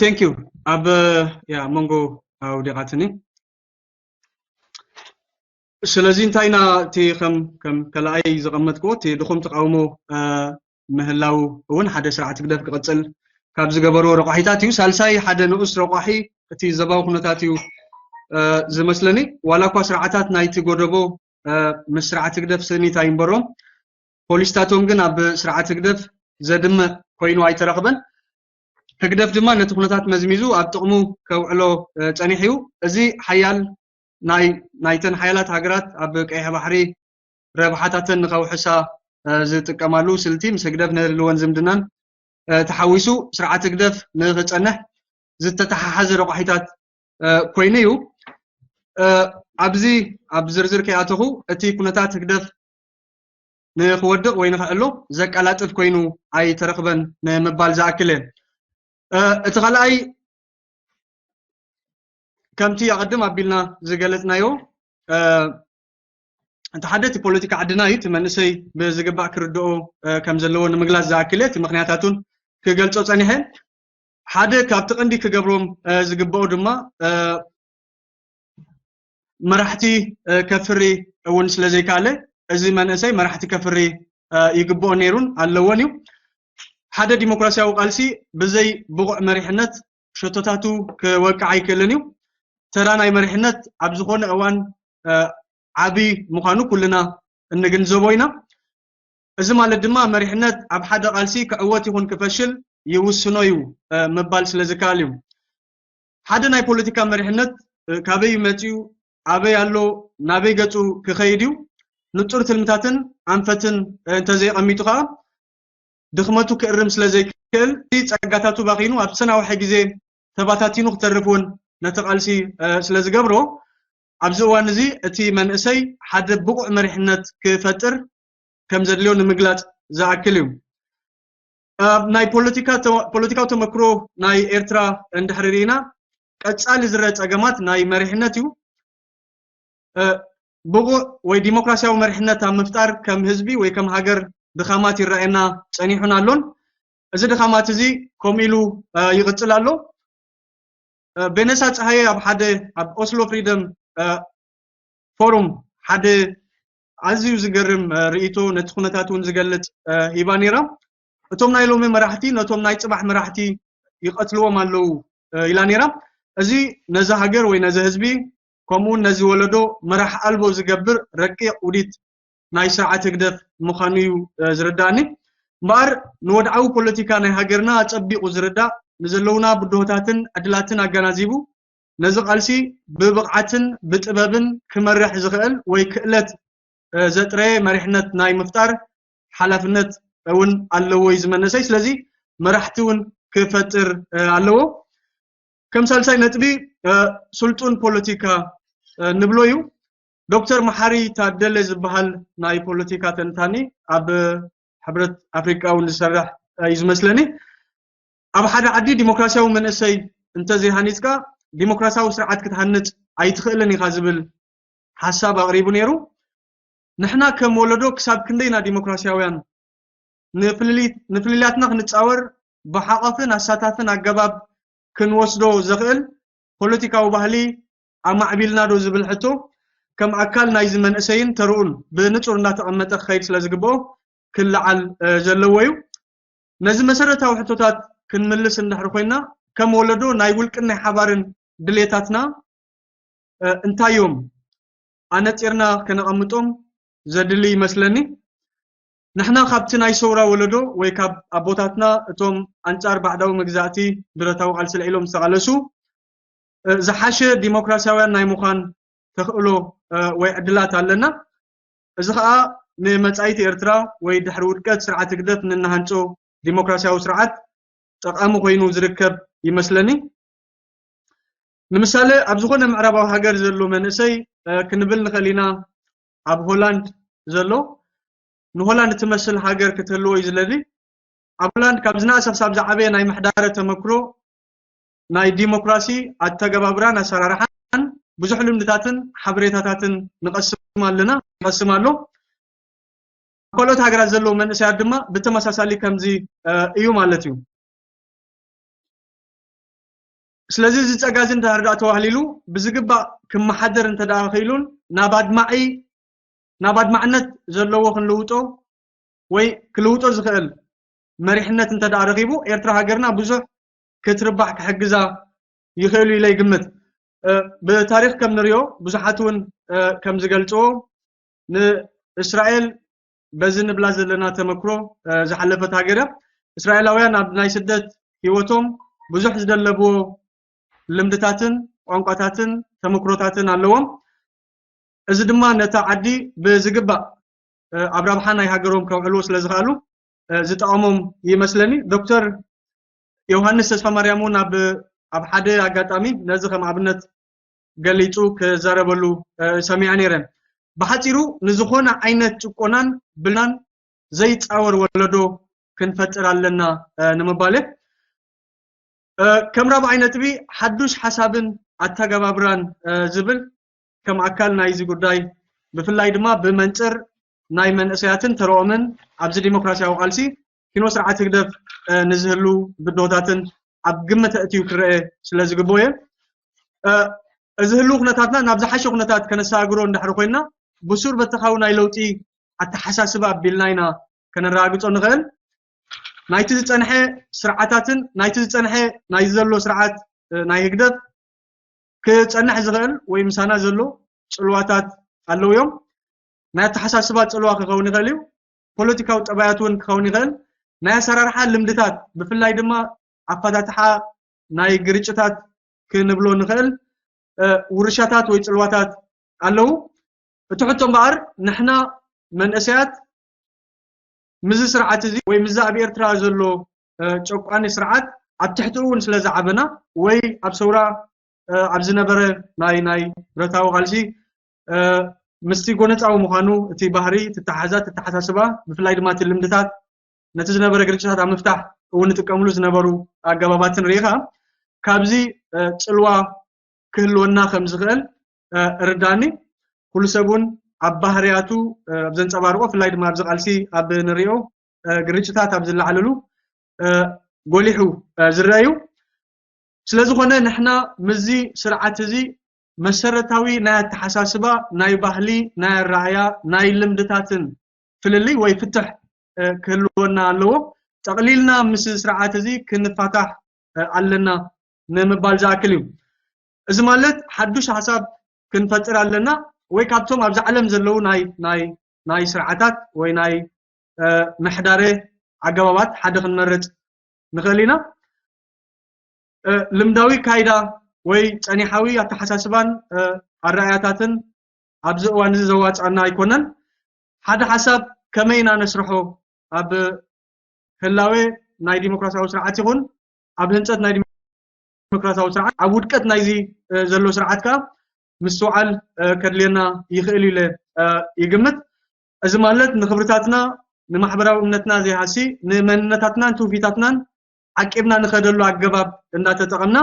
ቴንክ ዩ። ኣብ ያ መንጎ ኣውዲቓትኒ። ስለዚ እንታይ ኢና እቲ ከም ከም ከላኣይ ዘቐመጥክዎ እቲ ድኹም ተቃውሞ ምህላው እውን ሓደ ስርዓት ህግደፍ ክቐፅል ካብ ዝገበርዎ ረቋሒታት እዩ። ሳልሳይ ሓደ ንኡስ ረቋሒ እቲ ዘባዊ ኩነታት እዩ ዝመስለኒ። ዋላ እኳ ስርዓታት ናይቲ ጎደቦ ምስ ስርዓት ህግደፍ ስኒት ኣይንበሮም፣ ፖሊስታቶም ግን ኣብ ስርዓት ህግደፍ ዘድምዕ ኮይኑ ኣይተረኽበን። ህግደፍ ድማ ነቲ ኩነታት መዝሚዙ ኣብ ጥቕሙ ከውዕሎ ጸኒሑ እዩ። እዚ ሓያል ናይ ናይተን ሓያላት ሃገራት ኣብ ቀይሕ ባሕሪ ረብሓታተን ንኸውሕሳ ዝጥቀማሉ ስልቲ ምስ ህግደፍ ንህልወን ዝምድናን ተሓዊሱ ስርዓት ህግደፍ ንኽጸንሕ ዝተተሓሓዘ ረቋሒታት ኮይኑ እዩ። ኣብዚ ኣብ ዝርዝር ከይኣተኹ እቲ ኩነታት ህግደፍ ንኽወድቕ ወይ ንኽዕሎ ዘቀላጥፍ ኮይኑ ኣይተረኽበን ንምባል ዝኣክል እየ። እቲ ካልኣይ ከምቲ ኣቐድም ኣቢልና ዝገለጽናዮ እቲ ሓደ እቲ ፖለቲካ ዓድና እዩ። እቲ መንእሰይ ብዝግባእ ክርድኦ ከም ዘለዎ ንምግላጽ ዝኣክል እቲ ምክንያታቱን ክገልጾ ጸኒሐ። ሓደ ካብቲ ቀንዲ ክገብሮም ዝግብኦ ድማ መራሕቲ ከፍሪ እውን ስለ ዘይከኣለ እዚ መንእሰይ መራሕቲ ከፍሪ ይግብኦ ነይሩን ኣለዎን እዩ። ሓደ ዲሞክራሲያዊ ቃልሲ ብዘይ ብቑዕ መሪሕነት ሸቶታቱ ክወቅዕ ኣይክእልን እዩ። ተራ ናይ መሪሕነት ኣብ ዝኾነ እዋን ዓቢ ምዃኑ ኩልና እንግንዘቦ ኢና። እዚ ማለት ድማ መሪሕነት ኣብ ሓደ ቃልሲ ክዕወት ይኹን ክፈሽል ይውስኖ እዩ ምባል ስለ ዝከኣል እዩ። ሓደ ናይ ፖለቲካ መሪሕነት ካበይ መፂኡ፣ ኣበይ ኣሎ፣ ናበይ ገፁ ክኸይድ እዩ። ንፁር ትልምታትን ኣንፈትን እንተዘይቐሚጡ ከዓ ድኽመቱ ክእርም ስለ ዘይክእል እቲ ጸጋታቱ ባኺኑ ኣብ ሰናውሐ ግዜ ተባታቲኑ ክተርፍ እውን ነቲ ቃልሲ ስለ ዝገብሮ ኣብዚ እዋን እዚ እቲ መንእሰይ ሓደ ብቑዕ መሪሕነት ክፈጥር ከም ዘድልዮ ንምግላጽ ዝኣክል እዩ። ኣብ ናይ ፖለቲካ ፖለቲካዊ ተመክሮ ናይ ኤርትራ እንድሕሪ ርኢና ቀጻሊ ዝረአ ጸገማት ናይ መሪሕነት እዩ። ብቑዕ ወይ ዲሞክራሲያዊ መሪሕነት ኣብ ምፍጣር ከም ህዝቢ ወይ ከም ሃገር ድኻማት ይረኣየና ጸኒሑን ኣሎን። እዚ ድኻማት እዚ ከምኡ ኢሉ ይቕጽል ኣሎ። ቤነሳ ጸሃየ ኣብ ሓደ ኣብ ኦስሎ ፍሪደም ፎሩም ሓደ ኣዝዩ ዝገርም ርእይቶ ነቲ ኩነታት እውን ዝገልጽ ሂባ ነይራ። እቶም ናይ ሎሚ መራሕቲ ነቶም ናይ ጽባሕ መራሕቲ ይቐትልዎም ኣለዉ ኢላ ነይራ። እዚ ነዚ ሃገር ወይ ነዚ ህዝቢ ከምኡ እውን ነዚ ወለዶ መራሕ ኣልቦ ዝገብር ረቂቕ ውዲት ናይ ስርዓት ህግደፍ ምዃኑ እዩ ዝርዳእኒ። እምበኣር ንወድዓዊ ፖለቲካ ናይ ሃገርና ኣጸቢቑ ዝርዳእ ንዘለውና ብድሆታትን ዕድላትን ኣገናዚቡ ነዚ ቃልሲ ብብቕዓትን ብጥበብን ክመርሕ ዝኽእል ወይ ክእለት ዘጥረየ መሪሕነት ናይ ምፍጣር ሓላፍነት እውን ኣለዎ እዩ ዝመነሰይ። ስለዚ መራሕቲ እውን ክፈጥር ኣለዎ። ከም ሳልሳይ ነጥቢ ስልጡን ፖለቲካ ንብሎ እዩ። ዶክተር መሓሪ ታደለ ዝበሃል ናይ ፖለቲካ ተንታኒ ኣብ ሕብረት ኣፍሪቃ እውን ዝሰርሕ እዩ ዝመስለኒ። ኣብ ሓደ ዓዲ ዲሞክራሲያዊ መንእሰይ እንተዘይሃኒፅካ ዲሞክራሲያዊ ስርዓት ክትሃንፅ ኣይትኽእልን ኢኻ ዝብል ሓሳብ ኣቕሪቡ ነይሩ። ንሕና ከም ወለዶ ክሳብ ክንደይና ዲሞክራሲያውያን ንፍልልያትና ክንፃወር ብሓቋፍን ኣሳታፍን ኣገባብ ክንወስዶ ዘኽእል ፖለቲካዊ ባህሊ ኣማዕቢልና ዶ ዝብል ሕቶ ከም ኣካል ናይዚ መንእሰይን ተርኡን ብንጹር እንዳተቐመጠ ክኸይድ ስለ ዝግብኦ ክለዓል፣ እ፣ ዘለዎ እዩ። ነዚ መሰረታዊ ሕቶታት ክንምልስ እንድሕር ኮይና፣ ከም ወለዶ ናይ ውልቅን ናይ ሓባርን ድሌታትና፣ እ፣ እንታይ እዮም ኣነጺርና ከነቐምጦም ዘድሊ ይመስለኒ። ንሕና ካብቲ ናይ ሰውራ ወለዶ ወይ ካብ ኣቦታትና እቶም ኣንጻር ባዕዳዊ መግዛእቲ ብረታዊ ቃልሲ ልዒሎም ዝተቓለሱ፣ እ፣ ዝሓሸ ዲሞክራሲያውያን ናይ ምዃን ተኽእሎ፣ እ፣ ወይ ዕድላት ኣለና። እዚ ኸኣ ንመጻኢት ኤርትራ ወይ ድሕሪ ውድቀት ስርዓት ህግደፍ ንናሃንጾ ዲሞክራሲያዊ ስርዓት ጠቓሚ ኮይኑ ዝርከብ ይመስለኒ። ንምሳሌ ኣብ ዝኾነ ምዕራባዊ ሃገር ዘሎ መንእሰይ፣ እ፣ ክንብል ንኽእል ኢና። ኣብ ሆላንድ ዘሎ ንሆላንድ ትመስል ሃገር ክትህልዎ እዩ ዝለሊ። ኣብ ሆላንድ ካብ ዝነኣሰ ክሳብ ዝዓበየ ናይ ምሕዳረ ተመክሮ ናይ ዲሞክራሲ ኣተገባብራን ኣሰራርሓን ብዙሕ ልምድታትን ሓበሬታታትን ንቐስም ኣለና፣ ንቐስም ኣሎ። ኣብ ካልኦት ሃገራት ዘለዉ መንእሰያት ድማ ብተመሳሳሊ ከምዚ፣ እ፣ እዩ ማለት እዩ። ስለዚ እዚ ጸጋ እዚ እንድሕር ደኣ ተዋህሊሉ ብዝግባእ ክመሓደር እንተ ደኣ ኽኢሉን ናብ ኣድማዒ፣ ናብ ኣድማዕነት ዘለዎ ክንልውጦ ወይ ክልውጦ ዝኽእል መሪሕነት እንተ ደኣ ረኺቡ፣ ኤርትራ ሃገርና ብዙሕ ክትርባሕ ክሕግዛ ይኽእል እዩ ኢለ ይግምት። እ፣ ብታሪኽ ከም ንሪኦ ብዙሓት እውን፣ እ፣ ከም ዝገልጽዎ ንእስራኤል በዚ ንብላ ዘለና ተመክሮ፣ እ፣ ዝሓለፈት ሃገር እያ። እስራኤላውያን ኣብ ናይ ስደት ህይወቶም ብዙሕ ዝደለብዎ ልምድታትን ቋንቋታትን ተመክሮታትን ኣለዎም። እዚ ድማ ነታ ዓዲ ብዝግባእ፣ እ፣ ኣብ ረብሓ ናይ ሃገሮም ከውዕልዎ ስለ ዝኽኣሉ፣ እ፣ ዝጠቐሞም ይመስለኒ። ዶክተር ዮሃንስ ተስፋማርያም እውን ኣብ፣ ኣብ ሓደ ኣጋጣሚ ነዚ ከም ኣብነት ገሊጹ ክዛረበሉ፣ እ፣ ሰሚዐ ነይረ። ብሓጺሩ ንዝኾነ ዓይነት ጭቆናን ብልናን ዘይጻወር ወለዶ ክንፈጥር ኣለና፣ እ፣ ንምባል እየ። እ፣ ከም ራብዓይ ነጥቢ ሓዱሽ ሓሳብን ኣተገባብራን፣ እ፣ ዝብል ከም ኣካል ናይዚ ጉዳይ ብፍላይ ድማ ብመንጽር ናይ መንእሰያትን ተረኦምን ኣብዚ ዲሞክራሲያዊ ቃልሲ ኪኖ ስርዓት ህግደፍ፣ እ፣ ንዝህሉ ብድሆታትን ኣብ ግምት ኣእትዩ ክረአ ስለ ዝግብኦ እየ። እ፣ እዚ ህልው ኩነታትና ናብ ዝሓሸ ኩነታት ከነሰጋግሮ እንድሕሪ ኮይና ብሱር በተኻዊ ናይ ለውጢ ኣተሓሳስባ ኣቢልና ኢና ከነረጋግጾ ንኽእል። ናይቲ ዝጸንሐ ስርዓታትን ናይቲ ዝጸንሐ ናይ ዘሎ ስርዓት፣ እ፣ ናይ ህግደፍ ክጸንሕ ዝኽእል ወይ ምሳና ዘሎ ጽልዋታት ኣለዉ እዮም። ናይ ኣተሓሳስባ ጽልዋ ክኸውን ይኽእል እዩ። ፖለቲካዊ ጠባያት እውን ክኸውን ይኽእል። ናይ ኣሰራርሓ ልምድታት ብፍላይ ድማ ኣፈታትሓ ናይ ግርጭታት ክንብሎ ንኽእል፣ እ፣ ውርሻታት ወይ ጽልዋታት ኣለዉ። እቲ ሕቶ እምበኣር ንሕና መንእሰያት ምስዚ ስርዓት እዚ ወይ ምስዚ ኣብ ኤርትራ ዘሎ፣ እ፣ ጨቋኒ ስርዓት ኣብ ትሕቲ እውን ስለ ዝዓበና ወይ ኣብ ሰውራ፣ እ፣ ኣብ ዝነበረ ናይ፣ ናይ ብረታዊ ቃልሲ፣ እ፣ ምስቲ ጎነጻዊ ምዃኑ እቲ ባህሪ፣ እቲ ተሓዛ፣ እቲ ተሓሳስባ፣ ብፍላይ ድማ እቲ ልምድታት ነቲ ዝነበረ ግርጭታት ኣብ ምፍታሕ እውን ይጥቀምሉ ዝነበሩ ኣገባባትን ርኢኻ ካብዚ፣ እ፣ ጽልዋ ክህልወና ከም ዝኽእል፣ እ፣ እርዳኒ። ኩሉ ሰብ እውን ኣብ ባህርያቱ፣ እ፣ ኣብ ዘንጸባርቆ፣ ብፍላይ ድማ ኣብዚ ቃልሲ ኣብ ንሪኦ፣ እ፣ ግርጭታት ኣብ ዝለዓለሉ፣ እ፣ ጎሊሑ፣ እ፣ ዝረአ እዩ። ስለ ዝኾነ ንሕና ምስዚ ስርዓት እዚ መሰረታዊ ናይ ኣተሓሳስባ፣ ናይ ባህሊ፣ ናይ ኣረኣእያ፣ ናይ ልምድታትን ፍልልይ ወይ ፍትሕ፣ እ፣ ክህልወና ኣለዎ። ጠቕሊልና ምስ ስርዓት እዚ ክንፋታሕ፣ እ፣ ኣለና ንምባል ዝኣክል እዩ። እዚ ማለት ሓዱሽ ሓሳብ ክንፈጥር ኣለና ወይ ካብቶም ኣብዚ ዓለም ዘለዉ ናይ፣ ናይ፣ ናይ ስርዓታት ወይ ናይ፣ እ፣ ምሕዳረ ኣገባባት ሓደ ክንመርጽ ንኽእል ኢና። እ፣ ልምዳዊ ካይዳ ወይ ጸኒሓዊ ኣተሓሳስባን፣ እ፣ ኣረኣእያታትን ኣብዚ እዋን እዚ ዘዋጽኣና ኣይኮነን። ሓደ ሓሳብ ከመይ ኢና ነስርሖ ኣብ ህላዌ ናይ ዲሞክራሲያዊ ስርዓት ይኹን ኣብ ህንጸት ናይ ዲሞክራሲያዊ ስርዓት፣ ኣብ ውድቀት ናይዚ፣ እ፣ ዘሎ ስርዓት ከኣ ምስትውዓል፣ እ፣ ከድልየና ይኽእል ኢለ፣ እ፣ ይግምት። እዚ ማለት ንኽብርታትና፣ ንማሕበራዊ እምነትና ዘይሃሲ፣ ንመንነታትናን ትውፊታትናን ዓቂብና ንኸደሉ ኣገባብ እንዳተጠቐምና፣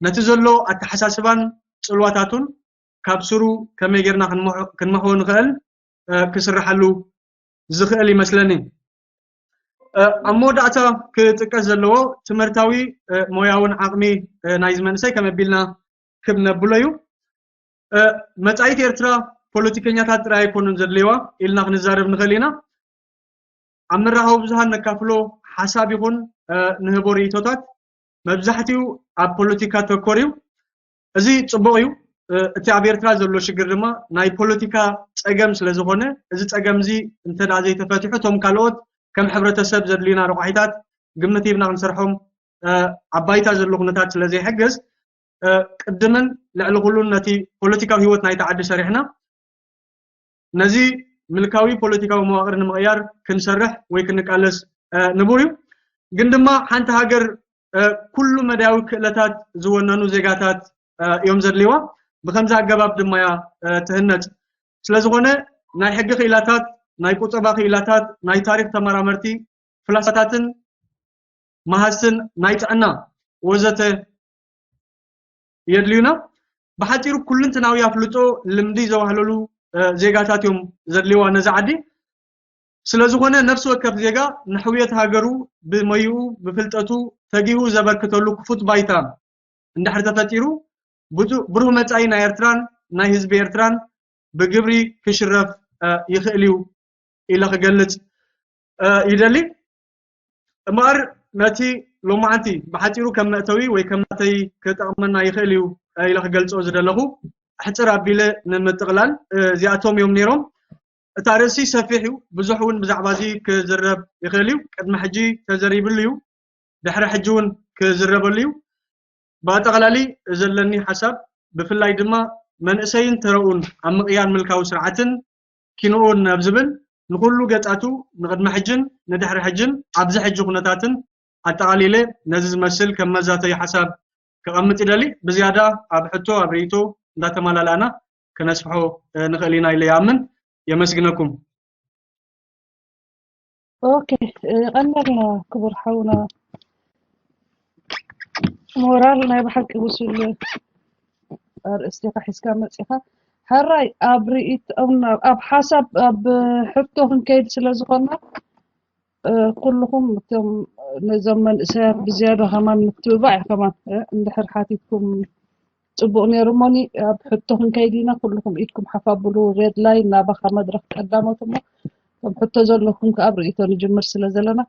ነቲ ዘሎ ኣተሓሳስባን ጽልዋታቱን ካብ ስሩ ከመይ ጌርና ክንምሖ፣ ክንምሕዎ ንኽእል፣ እ፣ ክስርሓሉ ዝኽእል ይመስለኒ። እ፣ ኣብ መወዳእታ ክጥቀስ ዘለዎ ትምህርታዊ፣ እ፣ ሞያውን ዓቕሚ፣ እ፣ ናይዚ መንእሰይ ከመይ ኣቢልና ክብ ነብሎ እዩ። እ፣ መጻኢት ኤርትራ ፖለቲከኛታት ጥራይ ኣይኮኑን ዘድልይዋ ኢልና ክንዛረብ ንኽእል ኢና። ኣብ መራኸቢ ብዙሃን ነካፍሎ ሓሳብ ይኹን ንህቦ ርእይቶታት መብዛሕትኡ ኣብ ፖለቲካ ተኮር እዩ። እዚ ጽቡቕ እዩ። እቲ ኣብ ኤርትራ ዘሎ ሽግር ድማ ናይ ፖለቲካ ጸገም ስለ ዝኾነ፣ እዚ ጸገም እዚ እንተ ደኣ ዘይተፈቲሑ፣ እቶም ካልኦት ከም ሕብረተሰብ ዘድልዩና ረቋሒታት ግምት ሂብና ክንሰርሖም ኣብ ባይታ ዘሎ ኩነታት ስለ ዘይሕግዝ፣ ቅድምን ልዕሊ ኩሉን ነቲ ፖለቲካዊ ህይወት ናይቲ ዓዲ ሰሪሕና፣ ነዚ ምልካዊ ፖለቲካዊ መዋቕር ንምቕያር ክንሰርሕ ወይ ክንቃለስ ንቡር እዩ። ግን ድማ ሓንቲ ሃገር ኩሉ መዳያዊ ክእለታት ዝወነኑ ዜጋታት እዮም ዘድልይዋ። ብከምዚ ኣገባብ ድማ እያ ትህነጽ። ስለ ዝኾነ ናይ ሕጊ ክኢላታት፣ ናይ ቁጠባ ክኢላታት፣ ናይ ታሪኽ ተመራመርቲ፣ ፍላሳታትን መሃዝትን ናይ ጥዕና ወዘተ የድልዩና። ብሓጺሩ ኩልንትናዊ ኣፍልጦ ልምዲ ዘዋህለሉ ዜጋታት እዮም ዘድልይዋ ነዛ ዓዲ። ስለ ዝኾነ ነፍሲ ወከፍ ዜጋ ንሕውየት ሃገሩ ብሞይኡ ብፍልጠቱ ተጊሁ ዘበርክተሉ ክፉት ባይታ እንድሕር ተፈጢሩ ብሩህ መጻኢ ናይ ኤርትራን ናይ ህዝቢ ኤርትራን ብግብሪ ክሽረፍ ይኽእል እዩ ኢለ ክገልጽ ይደሊ። እምበኣር ነቲ ሎማዓንቲ ብሓጺሩ ከም መእተዊ ወይ ከም መእተዊ ክጠቕመና ይኽእል እዩ ኢለ ክገልጾ ዝደለኹ፣ ሕጽር ኣቢለ ንምጥቕላል እዚኣቶም እዮም ነይሮም። እቲ ኣርእስቲ ሰፊሕ እዩ፣ ብዙሕ እውን ብዛዕባ እዚ ክዝረብ ይኽእል እዩ። ቅድሚ ሕጂ ተዘሪብሉ እዩ፣ ድሕሪ ሕጂ እውን ክዝረበሉ እዩ። ብኣጠቓላሊ ዘለኒ ሓሳብ ብፍላይ ድማ መንእሰይን ተረኡን ኣብ ምቕያር ምልካዊ ስርዓትን ኪንኡን ኣብ ዝብል ንኹሉ ገጻቱ ንቕድሚ ሕጅን ንድሕሪ ሕጅን ኣብዚ ሕጂ ኩነታትን ኣጠቓሊለ ነዚ ዝመስል ከም መዛተዩ ሓሳብ ከቐምጥ ይደሊ። ብዝያዳ ኣብ ሕቶ ኣብ ርእይቶ እንዳተመላላእና ከነስፍሖ ንኽእል ኢና ኢለ ይኣምን። የመስግነኩም። ኦኬ፣ የቐንየልና ክቡር ሓውና ሞራል። ናይ ብሓቂ ብሱል ኣርእስቲ ኢኻ ሒዝካ መፂኻ። ሕራይ ኣብ ርእይት ኣብ ሓሳብ ኣብ ሕቶ ክንከይድ ስለ ዝኾና ኩልኹም እቶም ነዞም መንእሰያት ብዝያዳ ከማን ምትብባዕ ከማን እንድሕር ሓቲትኩም ፅቡቕ ነይሩ እሞኒ ኣብ ሕቶ ክንከይድ ኢና። ኩልኹም ኢድኩም ሓፍ ኣብሉ። ሬድ ላይን ናባኻ መድረኽ ቀዳሞት እሞ እቶም ሕቶ ዘለኩም ከኣ ኣብ ርእይቶ ንጅምር ስለ ዘለና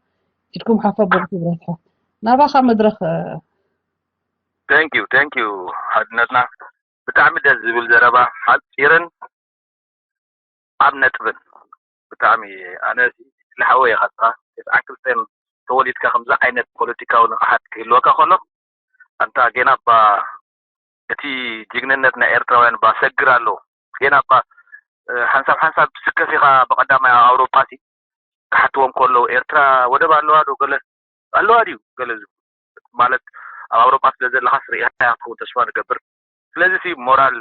ኢድኩም ሓፍ ኣብሉ ክብረት ሓ ናባኻ መድረኽ። Thank you thank you ሓድነትና ብጣዕሚ ደስ ዝብል ዘረባ ሓፂርን ኣብ ነጥብን ብጣዕሚ ኣነ ዝሓወ የኻትካ ተስዓን ክልተን ተወሊድካ ከምዚ ዓይነት ፖለቲካዊ ንቕሓት ክህልወካ ከሎ ኣንታ ጌና እባ እቲ ጅግንነት ናይ ኤርትራውያን እባ ሰግር ኣሎ ጌና እባ ሓንሳብ ሓንሳብ ትስከፍ ኢኻ ብቐዳማይ ኣብ ኣውሮጳ ሲ ክሓትዎም ከለዉ ኤርትራ ወደብ ኣለዋ ዶ ገለ ኣለዋ ድዩ ገለ ዝብሉ ማለት ኣብ ኣውሮጳ ስለ ዘለኻስ ርኢኻያ ክትኸውን ተስፋ ንገብር ስለዚ ሲ ሞራል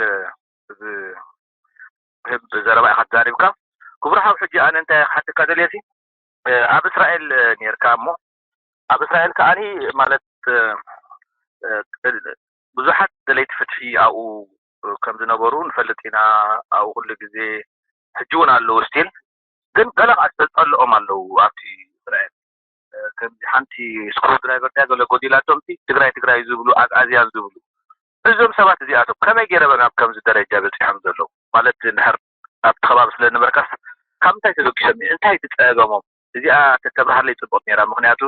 ዝህብ ዘረባ ኢኻ ተዛሪብካ ክቡር ሓው ሕጂ ኣነ እንታይ ክሓተካ ደልየ ሲ ኣብ እስራኤል ነርካ እሞ ኣብ እስራኤል ከዓኒ ማለት ብዙሓት ደለይቲ ፍትሒ ኣብኡ ከም ዝነበሩ ንፈልጥ ኢና ኣብኡ ኩሉ ግዜ ሕጂ እውን ኣለዉ still ግን ገለ ከዓ ዝጸልኦም ኣለዉ ኣብቲ እስራኤል ከምዚ ሓንቲ ስክሩ ድራይቨር ድያ ገለ ጎዲላቶም ሲ ትግራይ ትግራይ ዝብሉ ኣግኣዝያን ዝብሉ እዞም ሰባት እዚኣቶም ከመይ ገይረ ናብ ከምዚ ደረጃ በፂሖም ዘለዉ ማለት እንድሕር ኣብቲ ከባቢ ስለ ነበርካስ ካብ ምንታይ ተበጊሶም እዮም እንታይ ትፀገሞም እዚኣ ተተብርሃለይ ፅቡቅ ነይራ ምክንያቱ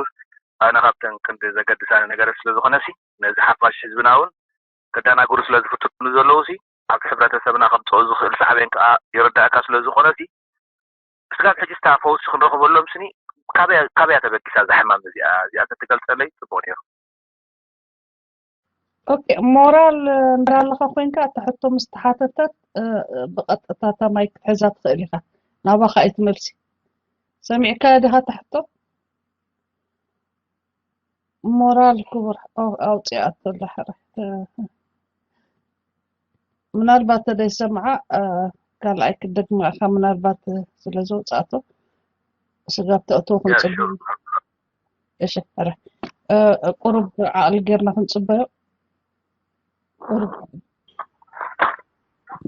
ኣነ ካብተን ክንዲ ዘገድሳኒ ነገራት ስለ ዝኾነ ሲ ነዚ ሓፋሽ ህዝብና እውን ከዳናግሩ ስለ ዝፍትኑ ዘለዉ ሲ ኣብ ሕብረተሰብና ከምፅኦ ዝኽእል ሳዕቤን ከዓ ይርዳእካ ስለ ዝኾነ ሲ ስጋብ ሕጂ ስታ ፈውሲ ክንረኽበሎም ስኒ ካበያ ተበጊሳ እዛ ሕማም እዚኣ እዚኣ ተትገልፀለይ ፅቡቅ ነይሩ ኦኬ ሞራል እንዳለኻ ኮይንካ እታ ሕቶ ምስ ተሓተተት ብቐጥታ እታ ማይክ ክትሕዛ ትኽእል ኢኻ ናባኻ እዩ ትመልሲ ሰሚዕካያ ዲኻ እታ ሕቶ ሞራል ክቡር ኣውፅኣቶ ኣላ ሕረ ምናልባት ተደይሰምዓ ካልኣይ ክደግማ እካ ምናልባት ስለ ዘውፅኣቶ ስጋብ ተእትዎ ክንፅበዮ እሺ ሕረ ቁሩብ ዓቕሊ ጌርና ክንፅበዮ ቁሩብ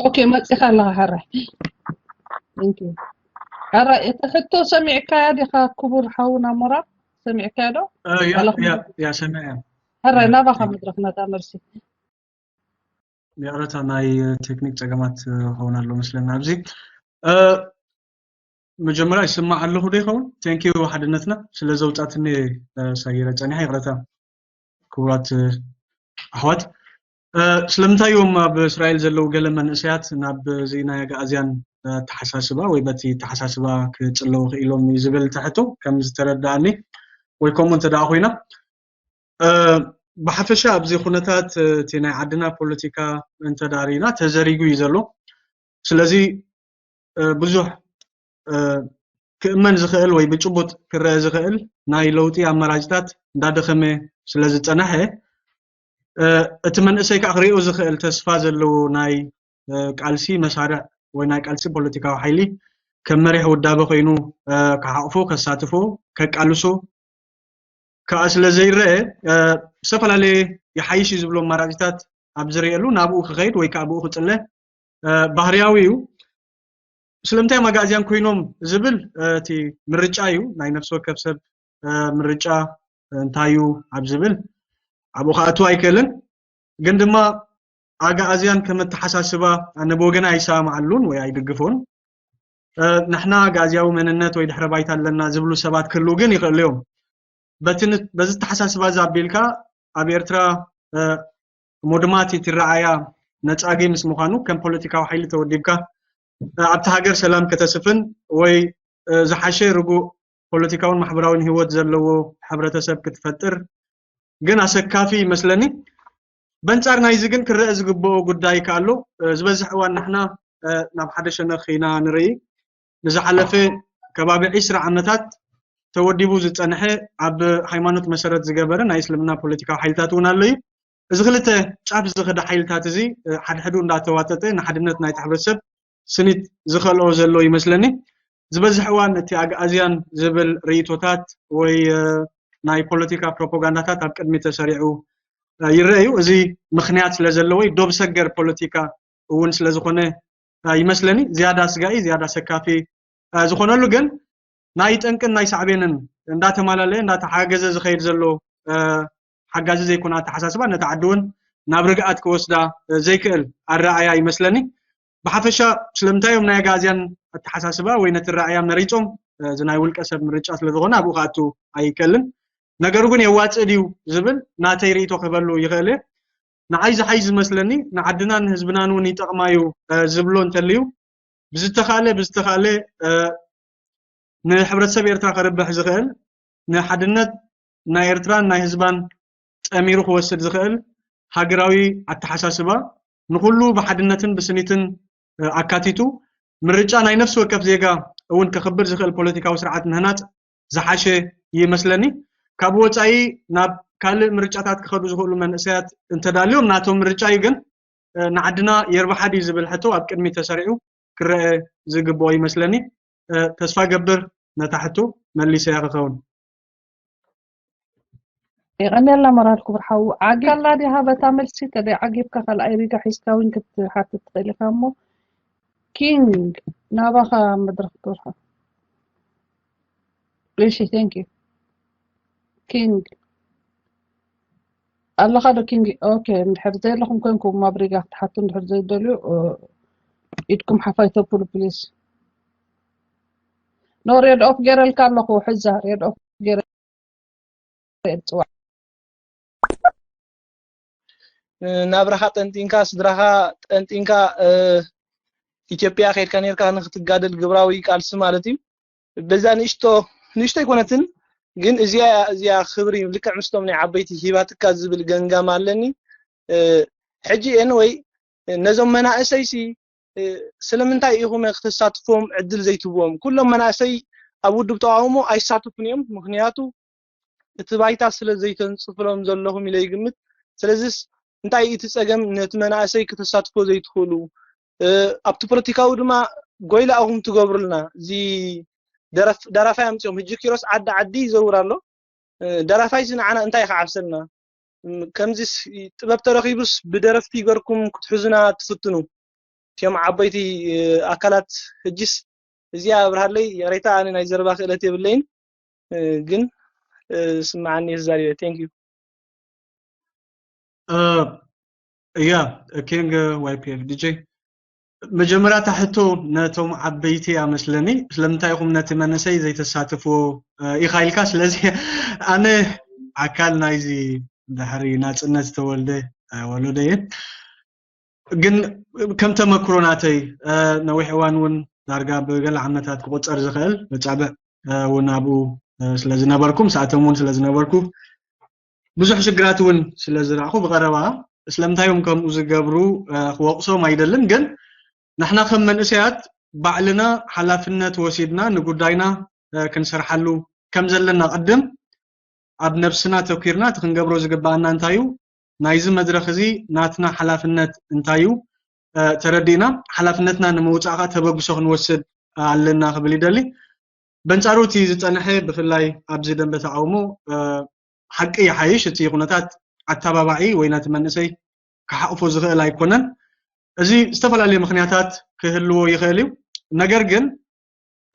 ኦኬ መፂኻ ኣለኻ ሕረ ሕረ እቲ ሕቶ ሰሚዕካያ ዲኻ ክቡር ሓውና ሞራ ሰሚዕካያ ዶ ያ ሰሚዐ ሕረ ናባኻ መድረኽ ነታ መልሲ ይቕረታ፣ ናይ ቴክኒክ ጸገማት ክኸውን ኣሎ መስለና ኣብዚ። መጀመርያ ይስማዕ ኣለኹ ዶ ይኸውን? ቴንኪዩ ሓድነትና ስለ ዘውጻትኒ ሳይረ ጸኒሓ፣ ይቕረታ። ክቡራት ኣሕዋት፣ ስለምንታይ እዮም ኣብ እስራኤል ዘለዉ ገለ መንእሰያት ናብ እዚ ናይ ኣግኣዝያን ኣተሓሳስባ ወይ በቲ ኣተሓሳስባ ክጽለዉ ክኢሎም እዩ ዝብል ትሕቶ ከም ዝተረዳእኒ፣ ወይ ከምኡ እንተ ደኣ ኮይና፣ ብሓፈሻ ኣብዚ ኩነታት እቲ ናይ ዓድና ፖለቲካ እንተ ደኣ ርኢና ተዘሪጉ እዩ ዘሎ። ስለዚ ብዙሕ ክእመን ዝኽእል ወይ ብጭቡጥ ክረአ ዝኽእል ናይ ለውጢ ኣማራጭታት እንዳደኸመ ስለ ዝጸናሐ፣ እቲ መንእሰይ ከዓ ክሪኦ ዝኽእል ተስፋ ዘለዎ ናይ ቃልሲ መሳርዕ ወይ ናይ ቃልሲ ፖለቲካዊ ሓይሊ ከም መሪሕ ውዳበ ኮይኑ ክሓቕፎ፣ ከሳትፎ፣ ከቃልሶ ከዓ ስለ ዘይረአ፣ ዝተፈላለየ ይሓይሽ እዩ ዝብሎ ኣማራጭታት ኣብ ዝርእየሉ ናብኡ ክኸይድ ወይ ከዓ ብኡ ክጽለ ባህርያዊ እዩ። ስለምንታይ እዮም ኣግኣዝያን ኮይኖም ዝብል እቲ ምርጫ እዩ። ናይ ነፍሲ ወከፍ ሰብ ምርጫ እንታይ እዩ ኣብ ዝብል ኣብኡ ክኣቱ ኣይክእልን። ግን ድማ ኣግኣዝያን ከም ኣተሓሳስባ ኣነ ብወገና ኣይሰማማዓሉን ወይ ኣይድግፎን። ንሕና ኣግኣዝያዊ መንነት ወይ ድሕረ ባይታ ኣለና ዝብሉ ሰባት ክህልዉ ግን ይኽእሉ እዮም። በዚ ኣተሓሳስባ እዚ ኣቢልካ ኣብ ኤርትራ ሞድማት ይትረኣያ ነጻጊ ምስ ምዃኑ ከም ፖለቲካዊ ሓይሊ ተወዲብካ ኣብቲ ሃገር ሰላም ከተስፍን ወይ ዝሓሸ ርጉእ ፖለቲካውን ማሕበራውን ህይወት ዘለዎ ሕብረተሰብ ክትፈጥር ግን ኣሰካፊ ይመስለኒ። በንጻር ናይዚ ግን ክረአ ዝግብኦ ጉዳይ ከኣሎ ዝበዝሕ እዋን ንሕና ናብ ሓደ ሸነኽ ኢና ንርኢ። ንዝሓለፈ ከባቢ ዒስራ ዓመታት ተወዲቡ ዝጸንሐ ኣብ ሃይማኖት መሰረት ዝገበረ ናይ እስልምና ፖለቲካዊ ሓይልታት እውን ኣሎ እዩ። እዚ ክልተ ጫፍ ዝኸደ ሓይልታት እዚ ሓድሕዱ እንዳተዋጠጠ ንሓድነት ናይቲ ሕብረተሰብ ስኒት ዝኸልኦ ዘሎ ይመስለኒ። ዝበዝሕ እዋን እቲ ኣግኣዝያን ዝብል ርእይቶታት ወይ ናይ ፖለቲካ ፕሮፓጋንዳታት ኣብ ቅድሚ ተሰሪዑ ይረአ እዩ። እዚ ምኽንያት ስለ ዘለዎ ወይ ዶብ ሰገር ፖለቲካ እውን ስለ ዝኾነ ይመስለኒ ዝያዳ ስጋኢ ዝያዳ ሰካፊ ዝኾነሉ ግን ናይ ጠንቅን ናይ ሳዕቤንን እንዳተማላለየ እንዳተሓገዘ ዝኸይድ ዘሎ ሓጋዚ ዘይኮነ ኣተሓሳስባ ነታ ዓዲ እውን ናብ ርግኣት ክወስዳ ዘይክእል ኣረኣያ ይመስለኒ። ብሓፈሻ ስለምንታይ እዮም ናይ ኣግኣዝያን ኣተሓሳስባ ወይ ነቲ ኣረኣያ መሪጾም እዚ ናይ ውልቀ ሰብ ምርጫ ስለ ዝኾነ ኣብኡ ክኣቱ ኣይከልን። ነገሩ ግን የዋፅእ ድዩ ዝብል ናተይ ርእይቶ ክህበሉ ይኽእል እየ። ንዓይ ዝሓይ ዝመስለኒ ንዓድናን ህዝብናን እውን ይጠቕማ እዩ ዝብሎ እንተልዩ ብዝተኻለ ብዝተኻለ ንሕብረተሰብ ኤርትራ ከርብሕ ዝኽእል ንሓድነት ናይ ኤርትራን ናይ ህዝባን ጠሚሩ ክወስድ ዝኽእል ሃገራዊ ኣተሓሳስባ ንኹሉ ብሓድነትን ብስኒትን ኣካቲቱ ምርጫ ናይ ነፍሲ ወከፍ ዜጋ እውን ከኽብር ዝኽእል ፖለቲካዊ ስርዓት ምህናፅ ዝሓሸ ይመስለኒ። ካብ ወፃኢ ናብ ካልእ ምርጫታት ክኸዱ ዝኽእሉ መንእሰያት እንተዳልዮም ናቶም ምርጫ እዩ። ግን ንዓድና የርብሓ ድዩ ዝብል ሕቶ ኣብ ቅድሚ ተሰሪዑ ክረአ ዝግብኦ ይመስለኒ። ተስፋ ገብር ነታ ሕቶ መሊሰያ ክኸውን። የቐንየልና መራር ክቡር ሓው። ዓጊብካላ ዲኻ በታ መልሲ? ተደይ ዓጊብካ ካልኣይ ሪጋ ሒዝካ እውን ክትሓትት ትኽእል ኢኻ እሞ ኪንግ ናባኻ መድረኽ ክብርኻ። እሺ thank you ኪንግ ኣለኻ ዶ ኪንግ? ኦኬ እንድሕር ዘየለኹም ኮንኩም ኣብ ሪጋ ክትሓቱ እንድሕር ዘይደልዩ ኢድኩም ሓፋይ ተብሉ please። ኖ ሬድ ኦፍ ገይረልካ ኣለኹ ሕዛ ሬድ ኦፍ ገይረ ጽዋዕ ናብራኻ ጠንጢንካ ስድራኻ ጠንጢንካ ኢትዮጵያ ከይድካ ነርካ ንክትጋደል ግብራዊ ቃልሲ ማለት እዩ። በዛ ንእሽቶ ንእሽቶ ኣይኮነትን ግን እዚያ እዚያ ክብሪ ልክዕ ምስቶም ናይ ዓበይቲ ሂባትካ ዝብል ገንጋም ኣለኒ። ሕጂ ኤን ወይ ነዞም መናእሰይሲ ስለምንታይ ኢኹም ክተሳትፎም ዕድል ዘይትብዎም? ኩሎም መናእሰይ ኣብ ውድብ ተቃውሞ ኣይሳተፉን እዮም። ምክንያቱ እቲ ባይታ ስለ ዘይተንጽፍሎም ዘለኹም ኢለ ይግምት። ስለዚስ እንታይ እቲ ጸገም ነቲ መናእሰይ ክተሳትፎ ዘይትኽእሉ? ኣብቲ ፖለቲካዊ ድማ ጎይላ ኢኹም ትገብሩልና። እዚ ደራፋይ ኣምጺኦም ሕጂ ኪሮስ ዓዲ ዓዲ ይዘውር ኣሎ። ደራፋይ ንዓና እንታይ ክዓብሰልና? ከምዚስ ጥበብ ተረኺቡስ ብደረፍቲ ይገርኩም ክትሕዙና ትፍትኑ። እቲኦም ዓበይቲ ኣካላት ሕጂስ እዚኣ ኣብርሃለይ ይቕሬታ ኣነ ናይ ዘረባ ክእለት የብለይን ግን ስምዓኒ ተዛሪበ thank you እያ። ኪንግ ዋይ ፒ ኤፍ ዲ ጀይ፣ መጀመርያ እታ ሕቶ ነቶም ዓበይቲ እያ መስለኒ። ስለምንታይ ኢኹም ነቲ መንእሰይ ዘይተሳትፍዎ ኢኻ ኢልካ። ስለዚ ኣነ ኣካል ናይዚ ድሕሪ ናፅነት ዝተወልደ ወለዶ እየ። ግን ከም ተመክሮ ናተይ ነዊሕ እዋን እውን ዳርጋ ብገለ ዓመታት ክቁፀር ዝኽእል መፃብዕ እውን ኣብኡ ስለዝነበርኩ፣ ምስኣቶም እውን ስለዝነበርኩ ብዙሕ ሽግራት እውን ስለዝረእኹ ብቐረባ ስለምንታይ እዮም ከምኡ ዝገብሩ ክወቕሶም ኣይደልን። ግን ንሕና ከም መንእሰያት ባዕልና ሓላፍነት ወሲድና ንጉዳይና ክንሰርሓሉ ከም ዘለና ቅድም ኣብ ነብስና ተኪርና እቲ ክንገብሮ ዝግባኣና እንታይ እዩ፣ ናይዚ መድረኽ እዚ ናትና ሓላፍነት እንታይ እዩ ተረዲእና ሓላፍነትና ንምውፃእ ከዓ ተበግሶ ክንወስድ ኣለና ክብል ይደሊ። በንጻሩ እቲ ዝጸንሐ ብፍላይ ኣብዚ ደንበ ተቃውሞ ሓቂ ይሓይሽ፣ እቲ ኩነታት ኣተባባዒ ወይ ነቲ መንእሰይ ክሓቕፎ ዝኽእል ኣይኮነን። እዚ ዝተፈላለዩ ምኽንያታት ክህልዎ ይኽእል እዩ። ነገር ግን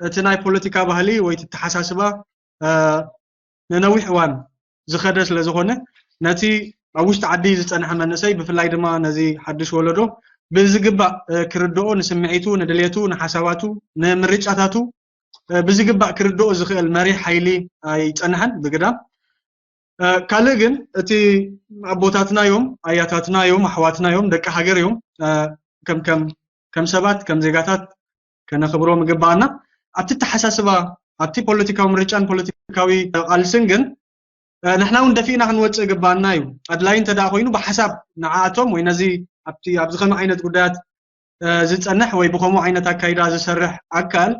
እቲ ናይ ፖለቲካ ባህሊ ወይ እቲ ኣተሓሳስባ ንነዊሕ እዋን ዝኸደ ስለ ዝኾነ ነቲ ኣብ ውሽጢ ዓዲ ዝጸንሐ መንእሰይ ብፍላይ ድማ ነዚ ሓድሽ ወለዶ ብዝግባእ ክርድኦ፣ ንስምዒቱ፣ ንድሌቱ፣ ንሓሳባቱ፣ ንምርጫታቱ ብዝግባእ ክርድኦ ዝኽእል መሪሕ ሓይሊ ኣይጸንሐን ብግዳም። ካልእ ግን እቲ ኣቦታትና እዮም፣ ኣያታትና እዮም፣ ኣሕዋትና እዮም፣ ደቂ ሃገር እዮም። ከም ከም ከም ሰባት ከም ዜጋታት ከነኽብሮም ይግባኣና። ኣብቲ ኣተሓሳስባ ኣብቲ ፖለቲካዊ ምርጫን ፖለቲካዊ ቃልስን ግን ንሕና እውን ደፊእና ክንወፅእ ይግባኣና እዩ። ኣድላይ እንተ ደኣ ኮይኑ ብሓሳብ ንዓኣቶም ወይ ነዚ ኣብቲ ኣብዚ ከምኡ ዓይነት ጉዳያት ዝፀንሕ ወይ ብከምኡ ዓይነት ኣካይዳ ዝሰርሕ ኣካል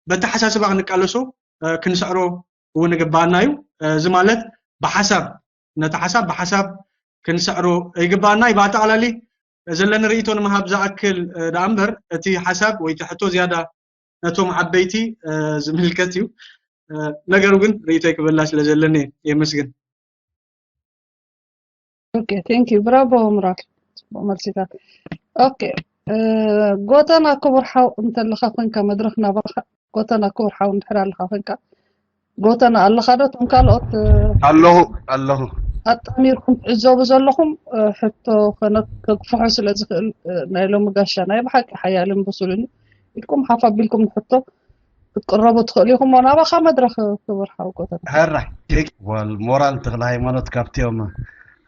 በተሓሳስባ ክንቃለሶ ክንስዕሮ እውን ይግባኣና እዩ። እዚ ማለት ብሓሳብ ነቲ ሓሳብ ብሓሳብ ክንስዕሮ ይግባኣና እዩ። ብኣጠቓላሊ ዘለኒ ርእይቶ ንምሃብ ዝኣክል ደኣ እምበር እቲ ሓሳብ ወይ እቲ ሕቶ ዝያዳ ነቶም ዓበይቲ ዝምልከት እዩ። ነገሩ ግን ርእይቶይ ክበላ ስለ ዘለኒ የመስግን። ኦኬ፣ ቴንክ ዩ። ብራቮ ምራል፣ ጽቡቕ መልሲታት። ኦኬ፣ ጎተና ክቡር ሓው እንተለኻ ኮንካ መድረኽ ናባኻ። ጎተና ክቡር ሓው እንድሕር ኣለኻ ኮንካ፣ ጎተና ኣለኻ ዶ? እቶም ካልኦት ኣለኹ ኣለኹ። ኣጣሚርኩም ትዕዘቡ ዘለኹም ሕቶ ከነ- ከግፍሖ ስለ ዝኽእል ናይ ሎሚ ጋሻ ናይ ብሓቂ ሓያልን ብሱልን እዩ። ኢድኩም ሓፍ ኣቢልኩም ንሕቶ ክትቅረቡ ትኽእሉ ኢኹም። ናባኻ መድረኽ ክቡር ሓው ጎተና። ሕራይ ዋል ሞራል ተኽለ ሃይማኖት ካብቲኦም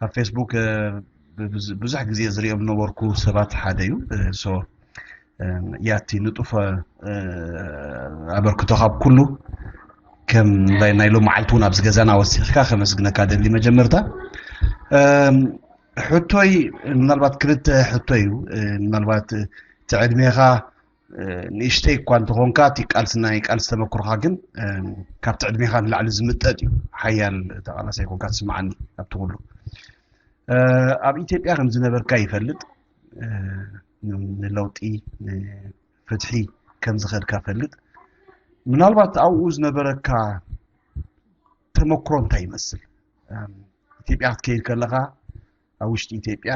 ኣብ ፌስቡክ ብዙሕ ግዜ ዝሪኦም ዝነበርኩ ሰባት ሓደ እዩ። ሶ ያቲ ንጡፍ ኣበርክቶ ካብ ኩሉ ከም ናይ ሎም መዓልቲ እውን ኣብዚ ገዛና ወሲኽካ ከመስግነካ ደሊ። መጀመርታ ሕቶይ ምናልባት ክልተ ሕቶ እዩ። ምናልባት እቲ ዕድሜኻ ንእሽተይ እኳ እንተኾንካ እቲ ቃልሲ ናይ ቃልሲ ተመክሮኻ ግን ካብቲ ዕድሜኻ ንላዕሊ ዝምጠጥ እዩ። ሓያል ተቓላሳይ ኮንካ ትስምዓኒ ኣብቲ ኩሉ። ኣብ ኢትዮጵያ ከም ዝነበርካ ይፈልጥ፣ ንለውጢ ንፍትሒ ከም ዝኸድካ ፈልጥ። ምናልባት ኣብኡ ዝነበረካ ተመክሮ እንታይ ይመስል? ኢትዮጵያ ክትከይድ ከለኻ ኣብ ውሽጢ ኢትዮጵያ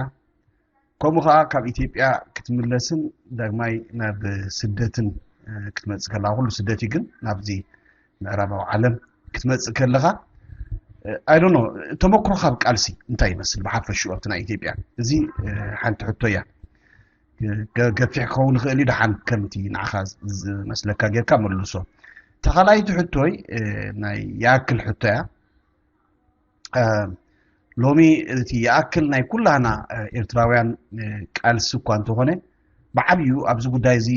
ከምኡ ከዓ ካብ ኢትዮጵያ ክትምለስን ዳግማይ ናብ ስደትን ክትመፅእ ከለካ ኩሉ ስደት እዩ ግን ናብዚ ምዕራባዊ ዓለም ክትመፅእ ከለካ ኣይዶኖ ተመክሮካ ኣብ ቃልሲ እንታይ ይመስል ብሓፈሽኡ ኣብቲ ናይ ኢትዮጵያ እዚ ሓንቲ ሕቶ እያ። ገፊሕ ክኸውን ይኽእል እዩ ደሓን ከምቲ ንዓኻ ዝመስለካ ጌርካ መልሶ። ተኻላይቲ ሕቶይ ናይ ይኣክል ሕቶ እያ። ሎሚ እቲ ይኣክል ናይ ኩላህና ኤርትራውያን ቃልሲ እኳ እንተኾነ ብዓብዩ ኣብዚ ጉዳይ እዚ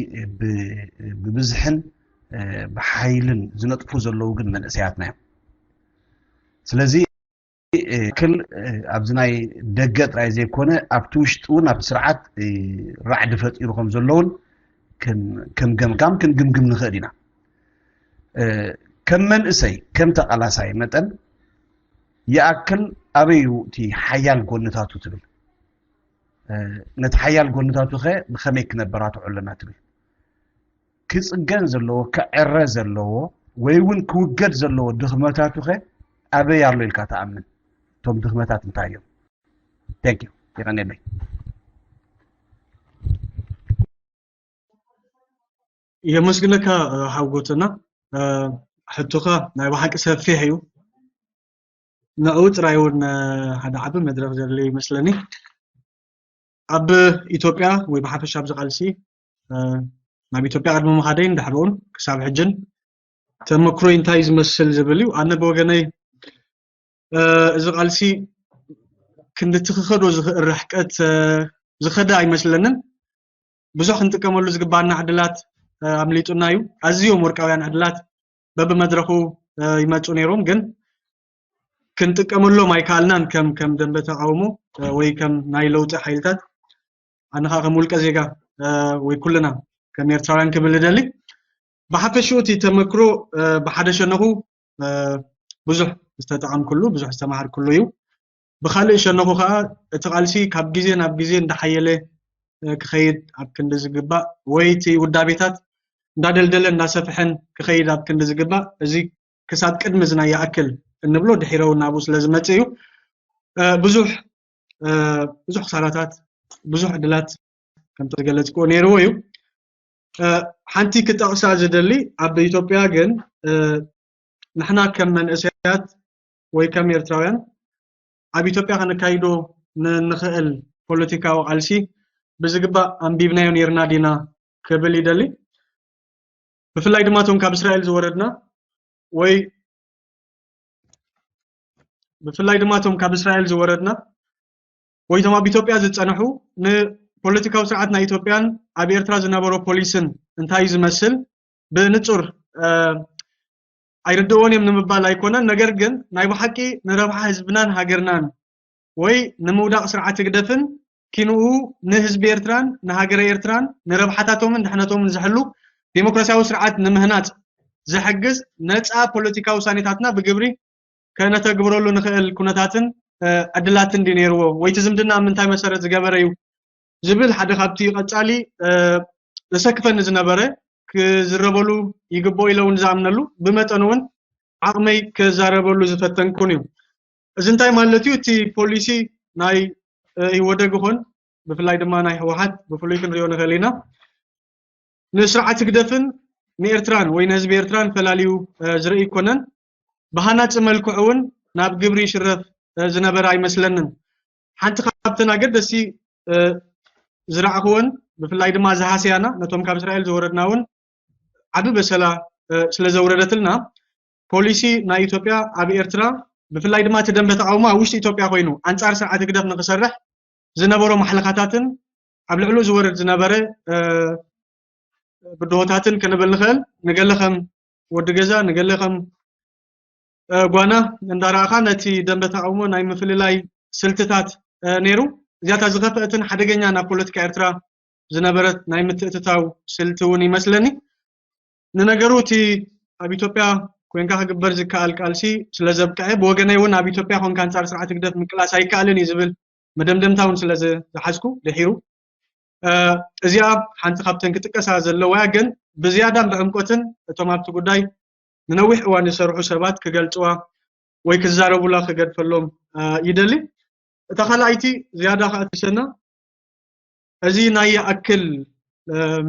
ብብዝሕን ብሓይልን ዝነጥፉ ዘለዉ ግን መንእሰያትና እዮም። ስለዚ ክል ኣብዚ ናይ ደገ ጥራይ ዘይኮነ ኣብቲ ውሽጢ እውን ኣብቲ ስርዓት ራዕዲ ፈጢሩ ከም ዘለውን ከም ገምጋም ክንግምግም ንኽእል ኢና። ከም መንእሰይ ከም ተቓላሳይ መጠን ይኣክል ኣበይ እዩ እቲ ሓያል ጎንታቱ ትብል? ነቲ ሓያል ጎንታቱ ኸ ብኸመይ ክነበራትዖ ኣለና ትብል? ክፅገን ዘለዎ ክዕረ ዘለዎ ወይ እውን ክውገድ ዘለዎ ድኽመታቱ ኸ ኣበይ ኣሎ ኢልካ ትኣምን? እቶም ድኽመታት እንታይ እዮም? Thank you። የቐኔለይ። የመስግነካ ሓው ጎተና። ሕቶኻ ናይ ብሓቂ ሰፊሕ እዩ። ንዕኡ ጥራይ እውን ሓደ ዓቢ መድረኽ ዘድልዮ ይመስለኒ። ኣብ ኢትዮጵያ ወይ ብሓፈሻ ኣብዚ ቃልሲ ናብ ኢትዮጵያ ቅድሚ ምኻደይን ድሕሪኡን ክሳብ ሕጅን ተመክሮይ እንታይ ዝመስል ዝብል እዩ። ኣነ ብወገነይ እዚ ቃልሲ ክንዲ ትኽኸዶ ዝኽእል ርሕቀት ዝኸደ ኣይመስለንን። ብዙሕ ክንጥቀመሉ ዝግባና ዕድላት ኣምሊጡና እዩ። ኣዝዮም ወርቃውያን ዕድላት በብመድረኹ ይመፁ ነይሮም፣ ግን ክንጥቀመሎም ኣይከኣልናን። ከም ከም ደንበ ተቃውሞ ወይ ከም ናይ ለውጢ ሓይልታት ኣነ ከዓ ከም ውልቀ ዜጋ ወይ ኩልና ከም ኤርትራውያን ክብል እደሊ። ብሓፈሽኡ እቲ ተመክሮ ብሓደ ሸነኹ ብዙሕ ዝተጠቐምኩሉ፣ ብዙሕ ዝተማሃርኩሉ እዩ። ብካልእ ሸነኹ ከዓ እቲ ቃልሲ ካብ ግዜ ናብ ግዜ እንዳሓየለ ክኸይድ ኣብ ክንዲ ዝግባእ ወይ እቲ ውዳቤታት እንዳደልደለ እንዳሰፍሐን ክኸይድ ኣብ ክንዲ ዝግባእ እዚ ክሳብ ቅድሚ እዚ ናይ ይኣክል እንብሎ ድሒረ እውን ናብኡ ስለ ዝመጽእ እዩ። ብዙሕ ብዙሕ ክሳራታት፣ ብዙሕ ዕድላት ከምቲ ዝገለጽክዎ ነይርዎ እዩ። ሓንቲ ክጠቕሳ ዝደሊ ኣብ ኢትዮጵያ ግን ንሕና ከም መንእሰያት ወይ ከም ኤርትራውያን ኣብ ኢትዮጵያ ከነካይዶ ንንኽእል ፖለቲካዊ ቃልሲ ብዝግባእ ኣንቢብናዮ ነይርና ዲና ክብል ይደሊ። ብፍላይ ድማ እቶም ካብ እስራኤል ዝወረድና ወይ ብፍላይ ድማ እቶም ካብ እስራኤል ዝወረድና ወይ እቶም ኣብ ኢትዮጵያ ዝጸንሑ ንፖለቲካዊ ስርዓት ናይ ኢትዮጵያን ኣብ ኤርትራ ዝነበሮ ፖሊስን እንታይ ዝመስል ብንጹር ኣይርድእዎን እዮም ንምባል ኣይኮነን። ነገር ግን ናይ ብሓቂ ንረብሓ ህዝብናን ሃገርናን ወይ ንምውዳቕ ስርዓት ህግደፍን ኪንኡ ንህዝቢ ኤርትራን ንሃገረ ኤርትራን ንረብሓታቶምን ድሕነቶምን ዝሕሉ ዴሞክራሲያዊ ስርዓት ንምህናጽ ዝሕግዝ ነጻ ፖለቲካዊ ውሳኔታትና ብግብሪ ከነተግብረሉ ንኽእል ኩነታትን ዕድላትን ድዩ ነይርዎ? ወይ እቲ ዝምድና ኣብ ምንታይ መሰረት ዝገበረ እዩ ዝብል ሓደ ካብቲ ቀጻሊ ዘሰክፈኒ ዝነበረ ክዝረበሉ ይግብኦ ኢለ እውን ዝኣምነሉ ብመጠኑ እውን ዓቕመይ ክዛረበሉ ዝፈተንኩን እዩ። እዚ እንታይ ማለት እዩ? እቲ ፖሊሲ ናይ ኢህወደግ ይኹን ብፍላይ ድማ ናይ ህወሓት ብፍሉይ ክንሪኦ ንኽእል ኢና። ንስርዓት ህግደፍን ንኤርትራን ወይ ንህዝቢ ኤርትራን ፈላልዩ ዝርኢ ይኮነን። ብሃናጺ መልክዑ እውን ናብ ግብሪ ይሽረፍ ዝነበረ ኣይመስለንን። ሓንቲ ካብተን ኣገደስቲ ዝረኣኽወን ብፍላይ ድማ ዝሃሰያና ነቶም ካብ እስራኤል ዝወረድና እውን ዓቢ በሰላ ስለ ዘውረደትልና ፖሊሲ ናይ ኢትዮጵያ ኣብ ኤርትራ ብፍላይ ድማ እቲ ደንበ ተቃውሞ ኣብ ውሽጢ ኢትዮጵያ ኮይኑ ኣንጻር ስርዓት ህግደፍ ንክሰርሕ ዝነበሮ ማሕለኻታትን ኣብ ልዕሉ ዝወርድ ዝነበረ ብድሆታትን ክንብል ንኽእል። ንገለ ከም ወዲ ገዛ ንገለ ከም ጓና እንዳረኣኻ ነቲ ደንበ ተቃውሞ ናይ ምፍልላይ ስልትታት ነይሩ። እዚኣታ ዝኸፍአትን ሓደገኛ ናብ ፖለቲካ ኤርትራ ዝነበረት ናይ ምትእትታው ስልቲ እውን ይመስለኒ። ንነገሩ እቲ ኣብ ኢትዮጵያ ኮንካ ክግበር ዝከኣል ቃልሲ ስለ ዘብቅዐ ብወገነይ እውን ኣብ ኢትዮጵያ ኮንካ ኣንጻር ስርዓት ህግደፍ ምቅላስ ኣይከኣልን እዩ ዝብል መደምደምታ እውን ስለ ዝሓዝኩ ድሒሩ እዚኣ ሓንቲ ካብተን ክጥቀሳ ዘለዋ ግን ብዝያዳን ብዕምቆትን እቶም ኣብቲ ጉዳይ ንነዊሕ እዋን ዝሰርሑ ሰባት ክገልጽዋ ወይ ክዛረቡላ ክገድፈሎም ይደሊ። እታ ካልኣይቲ ዝያዳ ከኣ ትሰና እዚ ናይ ይኣክል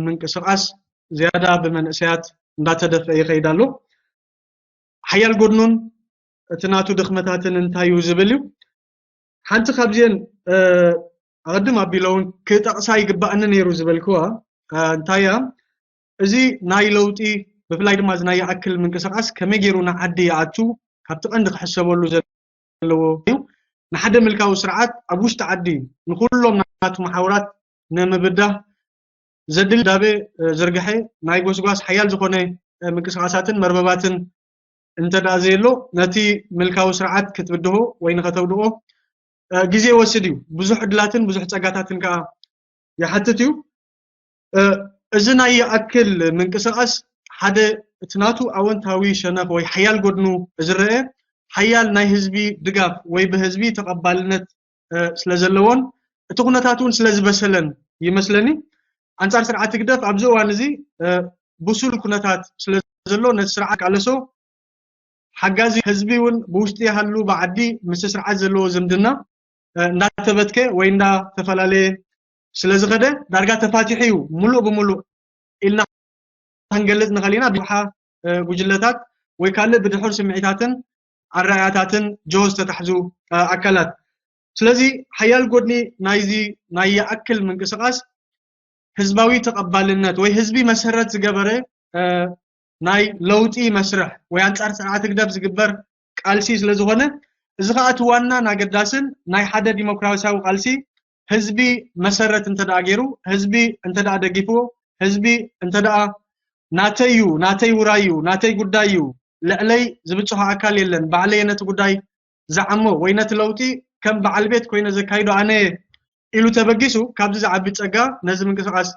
ምንቅስቃስ ዝያዳ ብመንእሰያት እንዳተደፍአ ይኸይድ ኣሎ። ሓያል ጎድኑን እቲ ናቱ ድኽመታትን እንታይ እዩ ዝብል እዩ። ሓንቲ ካብዚአን ኣቐድም ኣቢለ እውን ክጠቕሳ ይግባእኒ ነይሩ ዝበልክዋ እንታይ እያ? እዚ ናይ ለውጢ ብፍላይ ድማ እዚ ናይ ይኣክል ምንቅስቃስ ከመይ ገይሩ ንዓዲ ይኣቱ ካብቲ ቀንዲ ክሕሰበሉ ዘለዎ እዩ። ንሓደ ምልካዊ ስርዓት ኣብ ውሽጢ ዓዲ ንኩሎም ናቱ መሓውራት ንምብዳህ ዘድሊ ዳበ ዝርግሐ ናይ ጎስጓስ ሓያል ዝኾነ ምንቅስቃሳትን መርበባትን እንተ ደኣ ዘየሎ ነቲ ምልካዊ ስርዓት ክትብድሆ ወይ ንኸተውድቆ ግዜ ይወስድ እዩ። ብዙሕ ዕድላትን ብዙሕ ጸጋታትን ከኣ ይሓትት እዩ። እዚ ናይ ይኣክል ምንቅስቃስ ሓደ እቲ ናቱ ኣወንታዊ ሸነኽ ወይ ሓያል ጎድኑ ዝረአ ሓያል ናይ ህዝቢ ድጋፍ ወይ ብህዝቢ ተቐባልነት ስለ ዘለዎን እቲ ኩነታት እውን ስለ ዝበሰለን ይመስለኒ ኣንጻር ስርዓት ህግደፍ ኣብዚ እዋን እዚ ብሱል ኩነታት ስለ ዘሎ ነቲ ስርዓት ቃለሶ ሓጋዚ ህዝቢ እውን ብውሽጢ ይሃሉ ብዓዲ ምስ ስርዓት ዘለዎ ዝምድና እንዳተበትከ ወይ እንዳተፈላለየ ስለ ዝኸደ ዳርጋ ተፋቲሑ እዩ ሙሉእ ብሙሉእ ኢልና ክንገልጽ ንኽእል ኢና። ብሓ ጉጅለታት ወይ ካልእ ብድሑር ስምዒታትን ኣረኣያታትን ጆ ዝተታሕዙ ኣካላት ስለዚ ሓያል ጎድኒ ናይዚ ናይ ይኣክል ምንቅስቃስ ህዝባዊ ተቐባልነት ወይ ህዝቢ መሰረት ዝገበረ ናይ ለውጢ መስርሕ ወይ ኣንጻር ስርዓት ህግደፍ ዝግበር ቃልሲ ስለዝኾነ፣ እዚ ከዓ እቲ ዋናን ኣገዳስን ናይ ሓደ ዲሞክራሲያዊ ቃልሲ ህዝቢ መሰረት እንተ ደኣ ገይሩ፣ ህዝቢ እንተ ደኣ ደጊፍዎ፣ ህዝቢ እንተ ደኣ ናተይ እዩ፣ ናተይ ውራይ እዩ፣ ናተይ ጉዳይ እዩ፣ ልዕለይ ዝብጽሖ ኣካል የለን፣ ባዕለይ እየ ነቲ ጉዳይ ዝዓሞ ወይ ነቲ ለውጢ ከም በዓል ቤት ኮይነ ዘካይዶ ኣነ እየ ኢሉ ተበጊሱ፣ ካብዚ ዝዓቢ ጸጋ ነዚ ምንቅስቃስ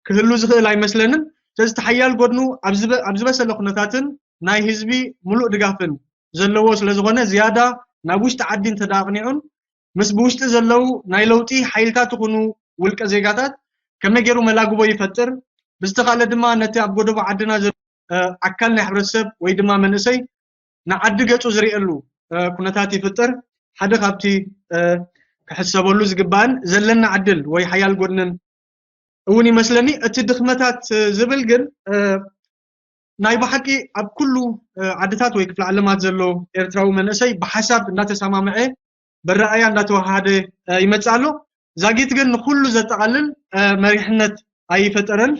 ክህሉ ዝኽእል ኣይመስለንን። ስለዚ እቲ ሓያል ጎድኑ ኣብ ዝበ-፣ ኣብ ዝበሰለ ኩነታትን ናይ ህዝቢ ምሉእ ድጋፍን ዘለዎ ስለዝኾነ ዝያዳ ናብ ውሽጢ ዓዲ እንተደኣ ኣቕኒዑን ምስ ብውሽጢ ዘለዉ ናይ ለውጢ ሓይልታት ይኹኑ ውልቀ ዜጋታት ከመይ ገይሩ መላግቦ ይፈጥር፣ ብዝተኻእለ ድማ ነቲ ኣብ ጎደቦ ዓድና ዘሎ ኣካል ናይ ሕብረተሰብ ወይ ድማ መንእሰይ ንዓዲ ገጹ ዝርእየሉ ኩነታት ይፍጠር። ሓደ ካብቲ ክሕሰበሉ ዝግባእን ዘለና ዕድል ወይ ሓያል ጎድንን እውን ይመስለኒ። እቲ ድኽመታት ዝብል ግን ናይ ብሓቂ ኣብ ኩሉ ዓድታት ወይ ክፍለ ዓለማት ዘሎ ኤርትራዊ መንእሰይ ብሓሳብ እንዳተሰማምዐ በረኣያ እንዳተወሃሃደ ይመጽእ ኣሎ። ዛጊት ግን ንኩሉ ዘጠቓልል መሪሕነት ኣይፈጠረን።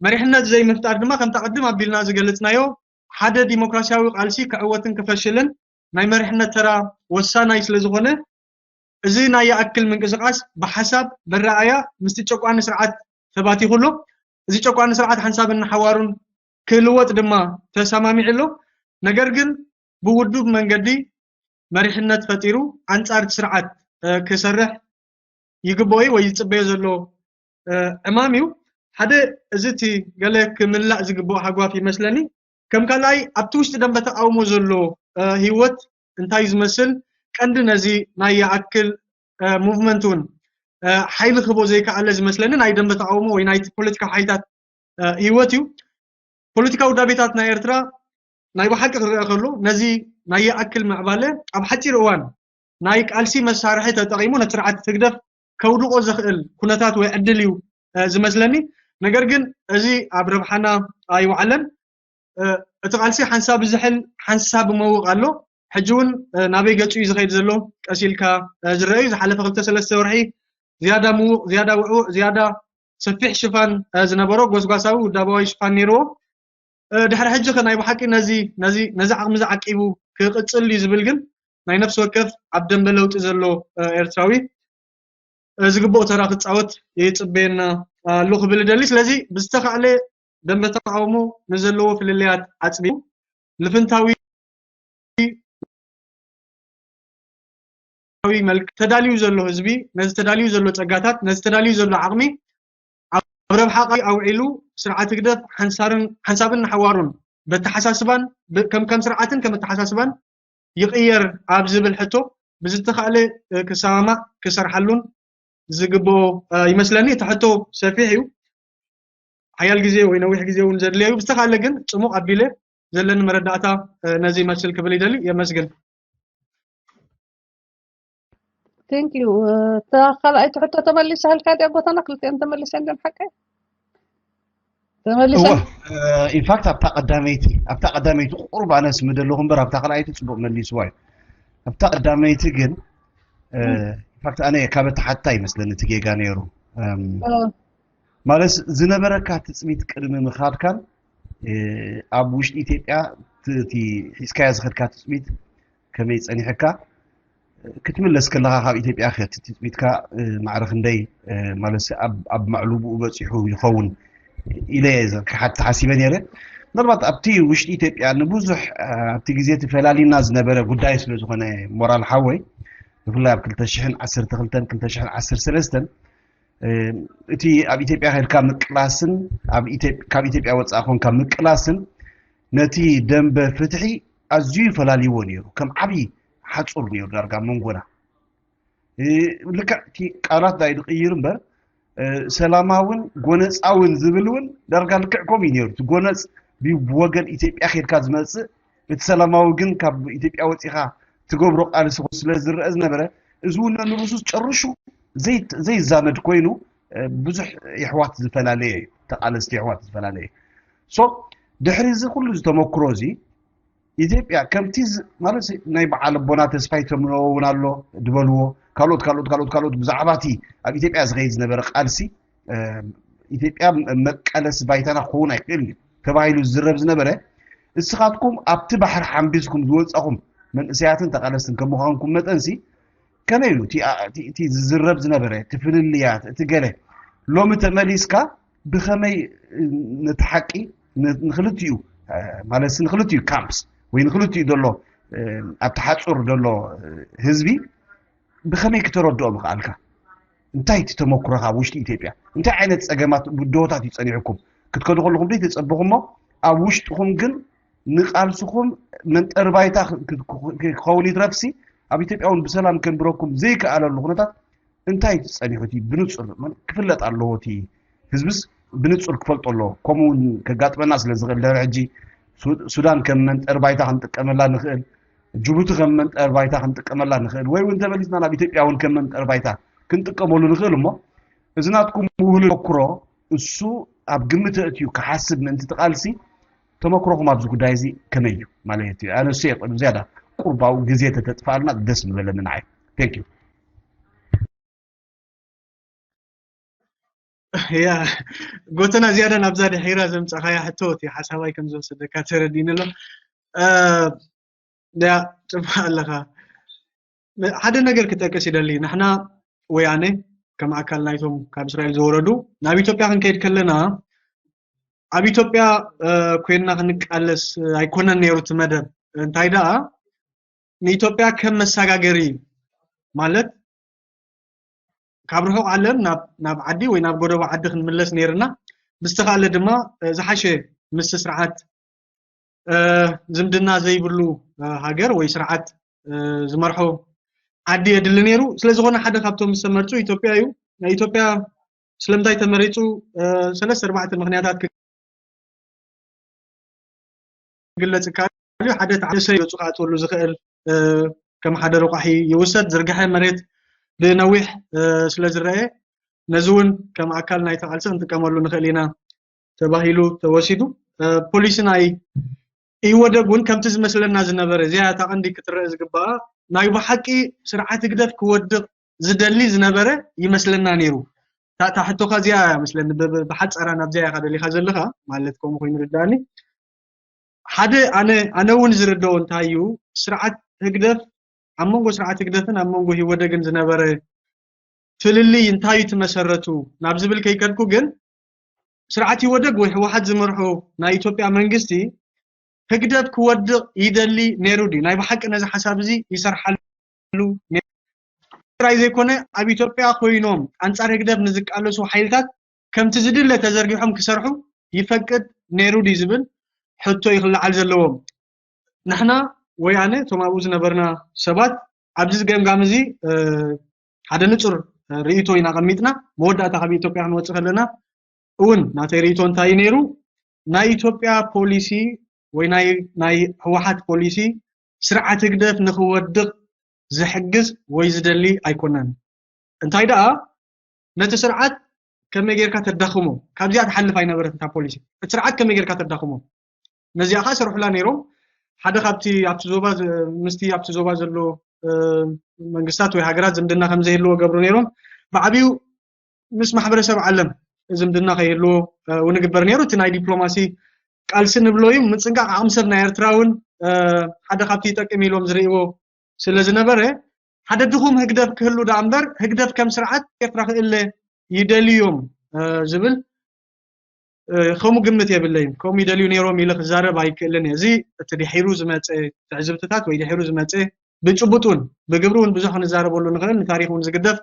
መሪሕነት ዘይምፍጣር ድማ ከምታ ቅድም ኣቢልና ዝገለጽናዮ ሓደ ዲሞክራሲያዊ ቃልሲ ክዕወትን ክፈሽልን ናይ መሪሕነት ተራ ወሳናይ ስለዝኾነ እዚ ናይ ይኣክል ምንቅስቃስ ብሓሳብ መረኣያ ምስቲ ጨቋኒ ስርዓት ተባቲኹ ኣሎ። እዚ ጨቋኒ ስርዓት ሓንሳብን ሓዋሩን ክልወጥ ድማ ተሰማሚዑ ኣሎ። ነገር ግን ብውዱብ መንገዲ መሪሕነት ፈጢሩ ኣንጻር እቲ ስርዓት ክሰርሕ ይግበኦ ወይ ዝጽበዮ ዘሎ ዕማም እዩ። ሓደ እዚ እቲ ገለ ክምላእ ዝግበኦ ሃጓፍ ይመስለኒ። ከም ካልኣይ ኣብቲ ውሽጢ ደንበ ተቃውሞ ዘሎ ህይወት እንታይ ዝመስል ቀንዲ ነዚ ናይ ይኣክል ሙቭመንት እውን ሓይሊ ክህቦ ዘይከኣለ ዝመስለኒ ናይ ደንበ ተቃውሞ ወይ ናይ ፖለቲካዊ ሓይልታት ህይወት እዩ። ፖለቲካዊ ውዳቤታት ናይ ኤርትራ ናይ ብሓቂ ክረአ ከሎ ነዚ ናይ ይኣክል ምዕባለ ኣብ ሓፂር እዋን ናይ ቃልሲ መሳርሒ ተጠቂሙ ነቲ ስርዓት ህግደፍ ከውድቆ ዘኽእል ኩነታት ወይ ዕድል እዩ ዝመስለኒ። ነገር ግን እዚ ኣብ ረብሓና ኣይወዓለን። እቲ ቃልሲ ሓንሳብ ዝሕል ሓንሳብ መውቕ ኣሎ። ሕጂ እውን ናበይ ገጹ እዩ ዝኸይድ ዘሎ ቀስ ኢልካ ዝረአ እዩ። ዝሓለፈ ክልተ ሰለስተ ወርሒ ዝያዳ ምውቕ፣ ዝያዳ ውዕውዕ፣ ዝያዳ ሰፊሕ ሽፋን ዝነበሮ ጎስጓሳዊ ውዳባዊ ሽፋን ነይርዎ። ድሕሪ ሕጂ ከ ናይ ብሓቂ ነዚ ነዚ ነዚ ዓቕሚ ዝዓቂቡ ክቕጽል እዩ ዝብል ግን ናይ ነፍሲ ወከፍ ኣብ ደንበ ለውጢ ዘሎ ኤርትራዊ ዝግብኦ ተራ ክጻወት ይጽበየና ኣሎ ክብል እደሊ። ስለዚ ብዝተኻእለ ደንበ ተቃውሞ ንዘለዎ ፍልልያት ኣጽቢቡ ልፍንታዊ መልክ ተዳልዩ ዘሎ ህዝቢ ነዚ ተዳልዩ ዘሎ ጸጋታት ነዚ ተዳልዩ ዘሎ ዓቕሚ ኣብ ረብሓ ኣውዒሉ ስርዓት ህግደፍ ሓንሳብን ሓዋሩን በተሓሳስባን ከም ከም ስርዓትን ከም ኣተሓሳስባን ይቕየር ኣብ ዝብል ሕቶ ብዝተኻእለ ክሰማማእ ክሰርሓሉን ዝግብኦ ይመስለኒ። እቲ ሕቶ ሰፊሕ እዩ። ሓያል ግዜ ወይ ነዊሕ ግዜ እውን ዘድልዮ እዩ። ብዝተኻእለ ግን ጽሙቕ ኣቢለ ዘለኒ መረዳእታ ነዚ ይመስል ክብል ይደሊ። የመስግን። Thank you። እታ ካልኣይቲ ሕቶ ተመሊሳ ህልካ ድያ ጎተና? ክልቲአን ተመሊሰን ድን ሓቀ? ተመሊሰን? ኢንፋክት ኣብታ ቀዳመይቲ ኣብታ ቀዳመይቲ ቁሩብ ኣነስ ምደለኹ እምበር ኣብታ ካልኣይቲ ጽቡቕ መሊስዋ እዩ። ኣብታ ቀዳመይቲ ግን ኢንፋክት ኣነ ካብ ተሓታ ይመስለኒ እቲ ጌጋ ነይሩ። ማለት ዝነበረካ ትጽቢት ቅድሚ ምኻድካን ኣብ ውሽጢ ኢትዮጵያ እቲ ሒዝካያ ዝኸድካ ትጽቢት ከመይ ጸኒሕካ ክትምለስ ከለኻ ካብ ኢትዮጵያ ከ እቲ ትጽቢትካ ማዕረ ክንደይ ማለት ኣብ ማዕሉብኡ በጺሑ ይኸውን ኢለ እየ ክሓት ተሓሲበ ነይረ። ምናልባት ኣብቲ ውሽጢ ኢትዮጵያ ንብዙሕ ኣብቲ ግዜ እቲ ፈላሊና ዝነበረ ጉዳይ ስለ ዝኾነ ሞራል ሓወይ ብፍላይ ኣብ ክልተ ሽሕን ዓሰርተ ክልተን ክልተ ሽሕን ዓሰርተ ሰለስተን እቲ ኣብ ኢትዮጵያ ከድካ ምቅላስን ካብ ኢትዮጵያ ወፃእ ኮንካ ምቅላስን ነቲ ደንበ ፍትሒ ኣዝዩ ይፈላልይዎ ነይሩ። ከም ዓብዪ ሓፁር ነይሩ ዳርጋ መንጎና። ልክዕ እቲ ቃላት ዳይ ዝቕይር እምበር ሰላማውን ጎነፃውን ዝብል እውን ዳርጋ ልክዕ ከምኡ እዩ ነይሩ። እቲ ጎነፅ ብወገን ኢትዮጵያ ከድካ ዝመፅእ፣ እቲ ሰላማዊ ግን ካብ ኢትዮጵያ ወፂኻ ትገብሮ ቃልሲ ስለ ዝረአ ዝነበረ እዚ እውን ንርሱስ ጨርሹ ዘይዛመድ ኮይኑ ብዙሕ የሕዋት ዝፈላለየ እዩ። ተቃለስቲ የሕዋት ዝፈላለየ። ሶ ድሕሪ እዚ ኩሉ ዝተመክሮ እዚ ኢትዮጵያ ከምቲ ማለት ናይ በዓል ኣቦና ተስፋይ ተምሮ እውን ኣሎ ዝበልዎ፣ ካልኦት ካልኦት ካልኦት ካልኦት ብዛዕባ እቲ ኣብ ኢትዮጵያ ዝኸይድ ዝነበረ ቃልሲ ኢትዮጵያ መቃለሲ ባይታና ክኸውን ኣይክእል እዩ ተባሂሉ ዝዝረብ ዝነበረ፣ እስኻትኩም ኣብቲ ባሕሪ ሓምቢስኩም ዝወፃኹም መንእሰያትን ተቃለስትን ከም ምዃንኩም መጠንሲ፣ ከመይ እዩ እቲ ዝዝረብ ዝነበረ፣ እቲ ፍልልያት፣ እቲ ገለ ሎሚ ተመሊስካ ብኸመይ ነቲ ሓቂ ንክልቲኡ ማለት ንክልቲኡ ካምፕስ ወይ ንክልቲኡ ዘሎ ኣብቲ ሓፁር ዘሎ ህዝቢ ብኸመይ ክተረድኦ ምኽኣልካ? እንታይ እቲ ተመክሮኻ ኣብ ውሽጢ ኢትዮጵያ እንታይ ዓይነት ፀገማት ብድሆታት እዩ ፀኒዕኩም ክትከዱ ከለኹም ዘይተፀበኹሞ ኣብ ውሽጥኹም ግን ንቃልስኹም መንጠሪ ባይታ ክኸውን ይትረፍሲ ኣብ ኢትዮጵያ እውን ብሰላም ከንብረኩም ዘይከኣለሉ ኩነታት እንታይ እዩ ጸኒሑ እቲ ብንጹር ክፍለጥ ኣለዎ እቲ ህዝብስ ብንጹር ክፈልጦ ኣለዎ ከምኡ እውን ከጋጥመና ስለ ዝኽእል ድሕሪ ሕጂ ሱዳን ከም መንጠር ባይታ ክንጥቀመላ ንኽእል ጅቡቲ ከም መንጠር ባይታ ክንጥቀመላ ንኽእል ወይ እውን ተመሊስና ናብ ኢትዮጵያ እውን ከም መንጠር ባይታ ክንጥቀመሉ ንኽእል እሞ እዚ ናትኩም ውህሉ ተመክሮ እሱ ኣብ ግምት ኣእትዩ ክሓስብ ምእንቲ ትቓልሲ ተመክሮኹም ኣብዚ ጉዳይ እዚ ከመይ እዩ ማለት እዩ ኣነ እሱ የቕድም ዝያዳ ቁርባዊ ግዜ ተተጥፋልና ደስ ምበለኒ ንዓይ thank you ያ ጎተና ዝያዳ ናብዛ ድሒራ ዘምፀኻያ ሕቶ እቲ ሓሳባይ ከም ዝወሰደካ ተረዲኒ ኣሎ ያ ጽቡቅ ኣለኻ ሓደ ነገር ክጠቅስ ይደሊ ንሕና ወያነ ከም ኣካል ናይቶም ካብ እስራኤል ዝወረዱ ናብ ኢትዮጵያ ክንከይድ ከለና ኣብ ኢትዮጵያ ኮይንና ክንቃለስ ኣይኮነን ነይሩ እቲ መደብ እንታይ ደኣ ንኢትዮጵያ ከም መሰጋገሪ ማለት ካብ ርሑቕ ዓለም ናብ ዓዲ ወይ ናብ ጎደቦ ዓዲ ክንምለስ ነይርና ብዝተኻእለ ድማ ዝሓሸ ምስ ስርዓት ዝምድና ዘይብሉ ሃገር ወይ ስርዓት ዝመርሖ ዓዲ የድሊ ነይሩ ስለዝኾነ ሓደ ካብቶም ዝተመርፁ ኢትዮጵያ እዩ ናይ ኢትዮጵያ ስለምንታይ ተመሪፁ ሰለስተ ኣርባዕተ ምክንያታት ክግለፅ ይከኣል ሓደ ተዓሰ ገፁ ክኣትወሉ ዝኽእል ከም ሓደ ረቋሒ ይውሰድ ዝርግሐ መሬት ብነዊሕ ስለ ዝረአ ነዚ እውን ከም ኣካል ናይ ተቓልሲ ክንጥቀመሉ ንኽእል ኢና ተባሂሉ ተወሲዱ ፖሊሲ ናይ ኢወደግ እውን ከምቲ ዝመስለና ዝነበረ እዚኣ እታ ቀንዲ ክትረአ ዝግባኣ ናይ ብሓቂ ስርዓት ህግደፍ ክወድቕ ዝደሊ ዝነበረ ይመስለና ነይሩ እታ ሕቶኻ እዚኣ መስለኒ ብሓፀራ ናብዚኣ ኢኻ ደሊኻ ዘለኻ ማለት ከምኡ ኮይኑ ርዳእኒ ሓደ ኣነ ኣነ እውን ዝርደኦ እንታይ እዩ ስርዓት ህግደፍ ኣብ መንጎ ስርዓት ህግደፍን ኣብ መንጎ ህወደግን ዝነበረ ፍልልይ እንታይ እዩ ትመሰረቱ ናብ ዝብል ከይከድኩ ግን ስርዓት ህወደግ ወይ ህወሓት ዝመርሑ ናይ ኢትዮጵያ መንግስቲ ህግደፍ ክወድቕ ይደሊ ነይሩ ድዩ ናይ ብሓቂ ነዚ ሓሳብ እዚ ይሰርሓሉ ጥራይ ዘይኮነ ኣብ ኢትዮጵያ ኮይኖም ኣንጻር ህግደፍ ንዝቃለሱ ሓይልታት ከምቲ ዝድለ ተዘርጊሖም ክሰርሑ ይፈቅድ ነይሩ ድዩ ዝብል ሕቶ ይኽልዓል ዘለዎ ንሕና ወያነ እቶም ኣብኡ ዝነበርና ሰባት ኣብዚ ገምጋም እዚ ሓደ ንጹር ርእይቶ ኢና ኣቐሚጥና መወዳእታ ካብ ኢትዮጵያ ክንወፅእ ከለና እውን ናተይ ርእይቶ እንታይ እዩ ነይሩ ናይ ኢትዮጵያ ፖሊሲ ወይ ናይ ህወሓት ፖሊሲ ስርዓት ህግደፍ ንክወድቕ ዝሕግዝ ወይ ዝደሊ ኣይኮነን እንታይ ደኣ ነቲ ስርዓት ከመይ ጌርካ ተዳኽሞ ካብዚኣ ትሓልፍ ኣይነበረት እታ ፖሊሲ እቲ ስርዓት ከመይ ጌርካ ተዳኽሞ ነዚኣ ከዓ ሰርሑላ ነይሮም ሓደ ካብቲ ኣብቲ ዞባ ምስቲ ኣብቲ ዞባ ዘሎ መንግስታት ወይ ሃገራት ዝምድና ከም ዘይህልዎ ገብሩ ነይሮም ብዓብዩ ምስ ማሕበረሰብ ዓለም ዝምድና ከይህልዎ ንግበር ነይሩ እቲ ናይ ዲፕሎማሲ ቃልሲ ንብሎ እዩ ምፅንቃቅ ዓቕሚ ሰብ ናይ ኤርትራ እውን ሓደ ካብቲ ይጠቅም ኢሎም ዝርእይዎ ስለ ዝነበረ ሓደ ድኹም ህግደፍ ክህሉ ደኣ እምበር ህግደፍ ከም ስርዓት ኤርትራ ክእለ ይደልዮም ዝብል ከምኡ ግምት የብለይን ከምኡ ይደልዩ ነይሮም ኢለ ክዛረብ ኣይክእልን እየ እዚ እቲ ድሒሩ ዝመፀ ትዕዝብትታት ወይ ድሒሩ ዝመፀ ብጭቡጥ እውን ብግብሪ እውን ብዙሕ ክንዛረበሉ ንኽእል ንታሪክ እውን ዝግደፍ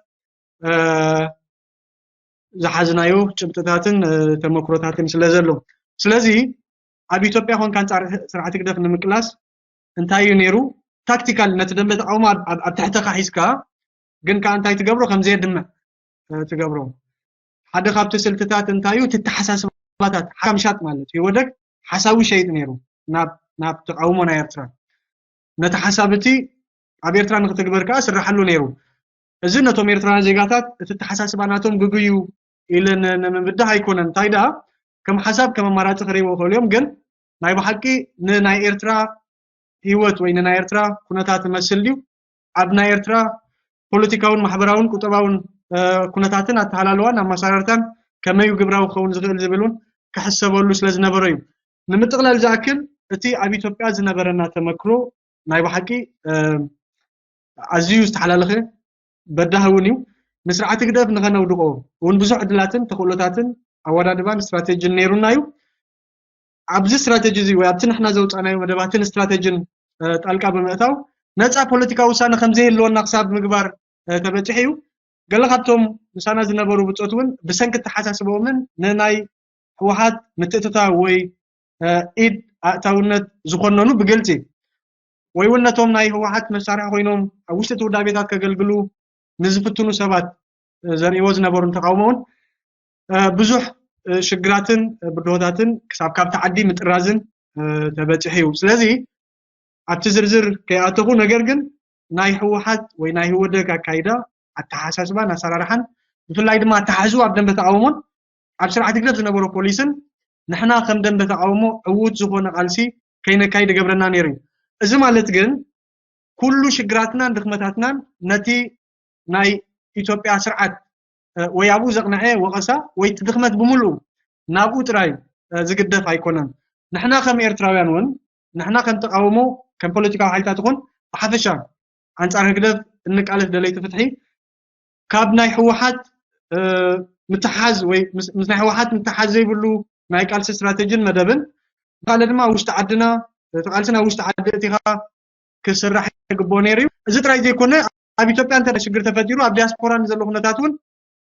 ዝሓዝናዮ ጭብጥታትን ተመክሮታትን ስለ ዘሎ ስለዚ ኣብ ኢትዮጵያ ኮንካ ኣንፃር ስርዓት ህግደፍ ንምቅላስ እንታይ እዩ ነይሩ ታክቲካል ነቲ ደንበ ተቃውሞ ኣብ ትሕተካ ሒዝካ ግን ከዓ እንታይ ትገብሮ ከም ዘየድምዕ ትገብሮ ሓደ ካብቲ ስልትታት እንታይ እዩ ትተሓሳስባታት ሓምሻጥ ማለት እዩ ወደግ ሓሳዊ ሸይጥ ነይሩ ናብ ናብ ተቃውሞ ናይ ኤርትራ ነቲ ሓሳብ እቲ ኣብ ኤርትራ ንክትግበር ከዓ ስራሓሉ ነይሩ እዚ ነቶም ኤርትራውያን ዜጋታት እቲ ተሓሳስባ ናቶም ግጉዩ ኢለ ንምብዳህ ኣይኮነን እንታይ ደኣ ከም ሓሳብ ከም ኣማራፂ ክርእይዎ ይኽእሉ እዮም ግን ናይ ብሓቂ ንናይ ኤርትራ ህይወት ወይ ንናይ ኤርትራ ኩነታት ይመስል ድዩ? ኣብ ናይ ኤርትራ ፖለቲካውን ማሕበራውን ቁጠባውን ኩነታትን ኣተሃላልዋን ኣመሰራርታን ከመዩ ግብራዊ ክኸውን ዝኽእል ዝብል እውን ክሕሰበሉ ስለ ዝነበሮ እዩ። ንምጥቕላል ዝኣክል እቲ ኣብ ኢትዮጵያ ዝነበረና ተመክሮ ናይ ብሓቂ ኣዝዩ ዝተሓላለኸ በዳህ እውን እዩ። ንስርዓት ህግደፍ ንኸነውድቆ እውን ብዙሕ ዕድላትን ተኽእሎታትን ኣወዳድባን ስትራቴጂን ነይሩና እዩ። ኣብዚ ስትራቴጂ እዚ ወይ ኣብቲ ንሕና ዘውፃእናዮ መደባትን ስትራቴጂን ጣልቃ ብምእታው ነፃ ፖለቲካዊ ውሳነ ከምዘይህልወና ክሳብ ምግባር ተበፂሑ እዩ። ገለ ካብቶም ምሳና ዝነበሩ ብፆት እውን ብሰንኪ ተሓሳስበኦምን ንናይ ህወሓት ምትእትታው ወይ ኢድ ኣእታውነት ዝኾነኑ ብግልፂ ወይ እውን ነቶም ናይ ህወሓት መሳርሒ ኮይኖም ኣብ ውሽጢ እቲ ውዳቤታት ከገልግሉ ንዝፍትኑ ሰባት ዘርእዎ ዝነበሩ ተቃውሞ እውን ብዙሕ ሽግራትን ብድሆታትን ክሳብ ካብቲ ዓዲ ምጥራዝን ተበፂሑ እዩ። ስለዚ ኣብቲ ዝርዝር ከይኣተኹ፣ ነገር ግን ናይ ህወሓት ወይ ናይ ህወደግ ኣካይዳ ኣተሓሳስባን ኣሰራርሓን ብፍላይ ድማ ኣተሓሕዝኡ ኣብ ደንበ ተቃውሞን ኣብ ስርዓት ህግደፍ ዝነበሮ ፖሊስን ንሕና ከም ደንበ ተቃውሞ ዕዉት ዝኾነ ቃልሲ ከይነካይድ ገብረና ነይሩ እዩ። እዚ ማለት ግን ኩሉ ሽግራትናን ድኽመታትናን ነቲ ናይ ኢትዮጵያ ስርዓት ወይ ኣብኡ ዘቕንዐ ወቐሳ ወይ እቲ ድኽመት ብምሉኡ ናብኡ ጥራይ ዝግደፍ ኣይኮነን። ንሕና ከም ኤርትራውያን እውን ንሕና ከም ተቃውሞ ከም ፖለቲካዊ ሓይልታት ይኹን ብሓፈሻ ኣንጻር ህግደፍ እንቃለስ ደለይቲ ፍትሒ ካብ ናይ ህወሓት ምትሓዝ ወይ ምስ ናይ ህወሓት ምትሓዝ ዘይብሉ ናይ ቃልሲ ስትራተጂን መደብን ካልእ ድማ ውሽጢ ዓድና እቲ ቃልሲ ናብ ውሽጢ ዓዲ እቲኻ ክስራሕ ይግብኦ ነይሩ እዩ። እዚ ጥራይ ዘይኮነ ኣብ ኢትዮጵያ እንተ ሽግር ተፈጢሩ ኣብ ዲያስፖራ ንዘሎ ኩነታት እውን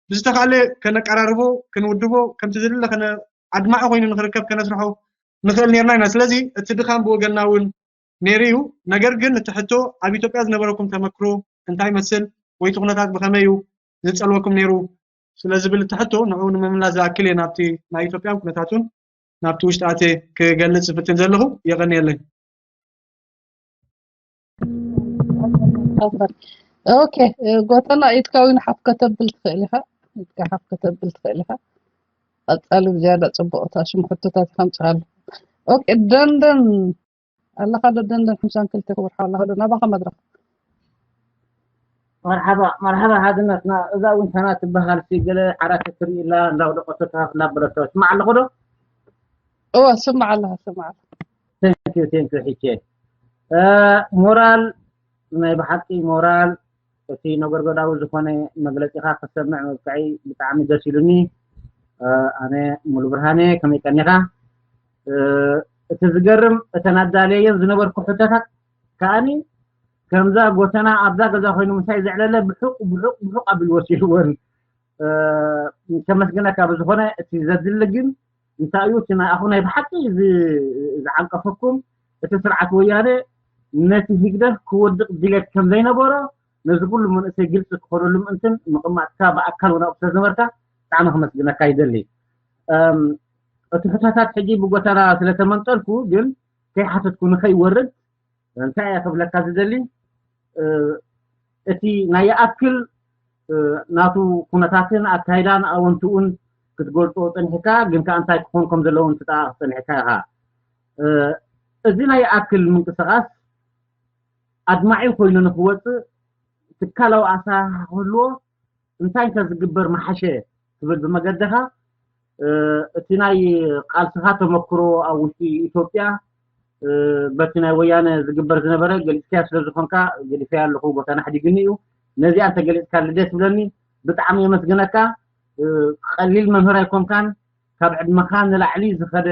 ብዝተኻለ ከነቀራርቦ ክንውድቦ ከምቲ ዝድለ ኣድማዒ ኮይኑ ንክርከብ ከነስርሖ ንኽእል ነርና ኢና። ስለዚ እቲ ድኻም ብወገንና እውን ነይሩ እዩ። ነገር ግን እቲ ሕቶ ኣብ ኢትዮጵያ ዝነበረኩም ተመክሮ እንታይ ይመስል ወይ እቲ ኩነታት ብኸመይ እዩ ዝጸልወኩም ነይሩ ስለ ዝብል እቲ ሕቶ ንዕኡ ንምምላስ ዝኣክል እየ ናብቲ ናይ ኢትዮጵያን ኩነታቱን ናብቲ ውሽጢ ኣትየ ክገልጽ ዝፍትን ዘለኹ። የቐንየለይ። ኦኬ፣ ጎተና ኢድካ እውን ሓፍ ከተብል ትኽእል ኢኻ። ኢድካ ሓፍ ከተብል ትኽእል ኢኻ። ቀጻሊ ብዝያዳ ጽቡቕ እታ ሽም ሕቶታት ከምጽኣሉ። ኦኬ፣ ደንደን ኣለኻ ዶ? ደንደን ሓምሳን ክልተ ክቡር ሓው ኣለኻ ዶ? ናባኻ መድረኽ። መርሓባ መርሓባ ሓድነትና። እዛ እውን ሰና ትበሃል ሲ ገለ ሓራ ክትርኢ ኢላ እንዳውደቀቶ ተሃፍ እንዳበለቶ ስማዕ ኣለኹ ዶ? እወ ስማዕ ኣለኻ ስማዕ ኣለኻ። Thank you thank you ሒቼ። እ፣ ሞራል ናይ ብሓቂ ሞራል እቲ ነጎድጎዳዊ ዝኾነ መግለፂኻ ክሰምዕ ምብቅዐይ ብጣዕሚ ደስ ኢሉኒ። እ፣ ኣነ ሙሉ ብርሃነ ከመይ ቀኒኻ? እ፣ እቲ ዝገርም እተን ኣዳለየን ዝነበርኩ ሕቶታት ከኣኒ ከምዛ ጎተና ኣብዛ ገዛ ኮይኑ ምሳይ ዘዕለለ ብሑቕ ብሑቕ ብሑቕ ኣቢሉ ወሲድወን። እ፣ ከመስግነካ ብዝኾነ እቲ ዘድሊ ግን እንታይ እዩ እቲ ንኣኹ ናይ ብሓቂ ዝ- ዝዓንቀፈኩም እቲ ስርዓት ወያነ ነቲ ህግደፍ ክወድቕ ድሌት ከም ዘይነበሮ ነዚ ኩሉ መንእሰይ ግልፂ ክኾነሉ ምእንትን ምቕማጥካ ብኣካል ወናኡ ስለዝነበርካ ብጣዕሚ ከመስግነካ ይደሊ። እም፣ እቲ ሕቶታት ሕጂ ብጎተራ ስለተመንጠልኩ ግን ከይሓተትኩ ንኸይወርድ እንታይ እየ ክብለካ ዝደሊ እ፣ እቲ ናይ ይኣክል እ፣ ናቱ ኩነታትን ኣካይዳን ኣወንትኡን ክትገልጾ ጸኒሕካ ግን ከኣ እንታይ ክኾን ከም ዘለዎን ትጠቓቕ ጸኒሕካ ኢኻ። እ፣ እዚ ናይ ይኣክል ምንቅስቓስ ኣድማዒ ኮይኑ ንክወጽእ ትካላዊ ኣሰራርሓ ክህልዎ እንታይ እንተዝግበር ምሓሸ ትብል ብመገድኻ እ፣ እቲ ናይ ቃልስኻ ተመክሮ ኣብ ውሽጢ ኢትዮጵያ እ፣ በቲ ናይ ወያነ ዝግበር ዝነበረ ገሊፅካዮ ስለ ዝኾንካ ገዲፈያ ኣለኹ ቦታ ናሕዲግኒ እዩ ነዚኣ እንተገሊፅካ ልደት ትብለኒ ብጣዕሚ የመስግነካ እ፣ ቀሊል መምህር ኣይኮንካን ካብ ዕድመኻ ንላዕሊ ዝኸደ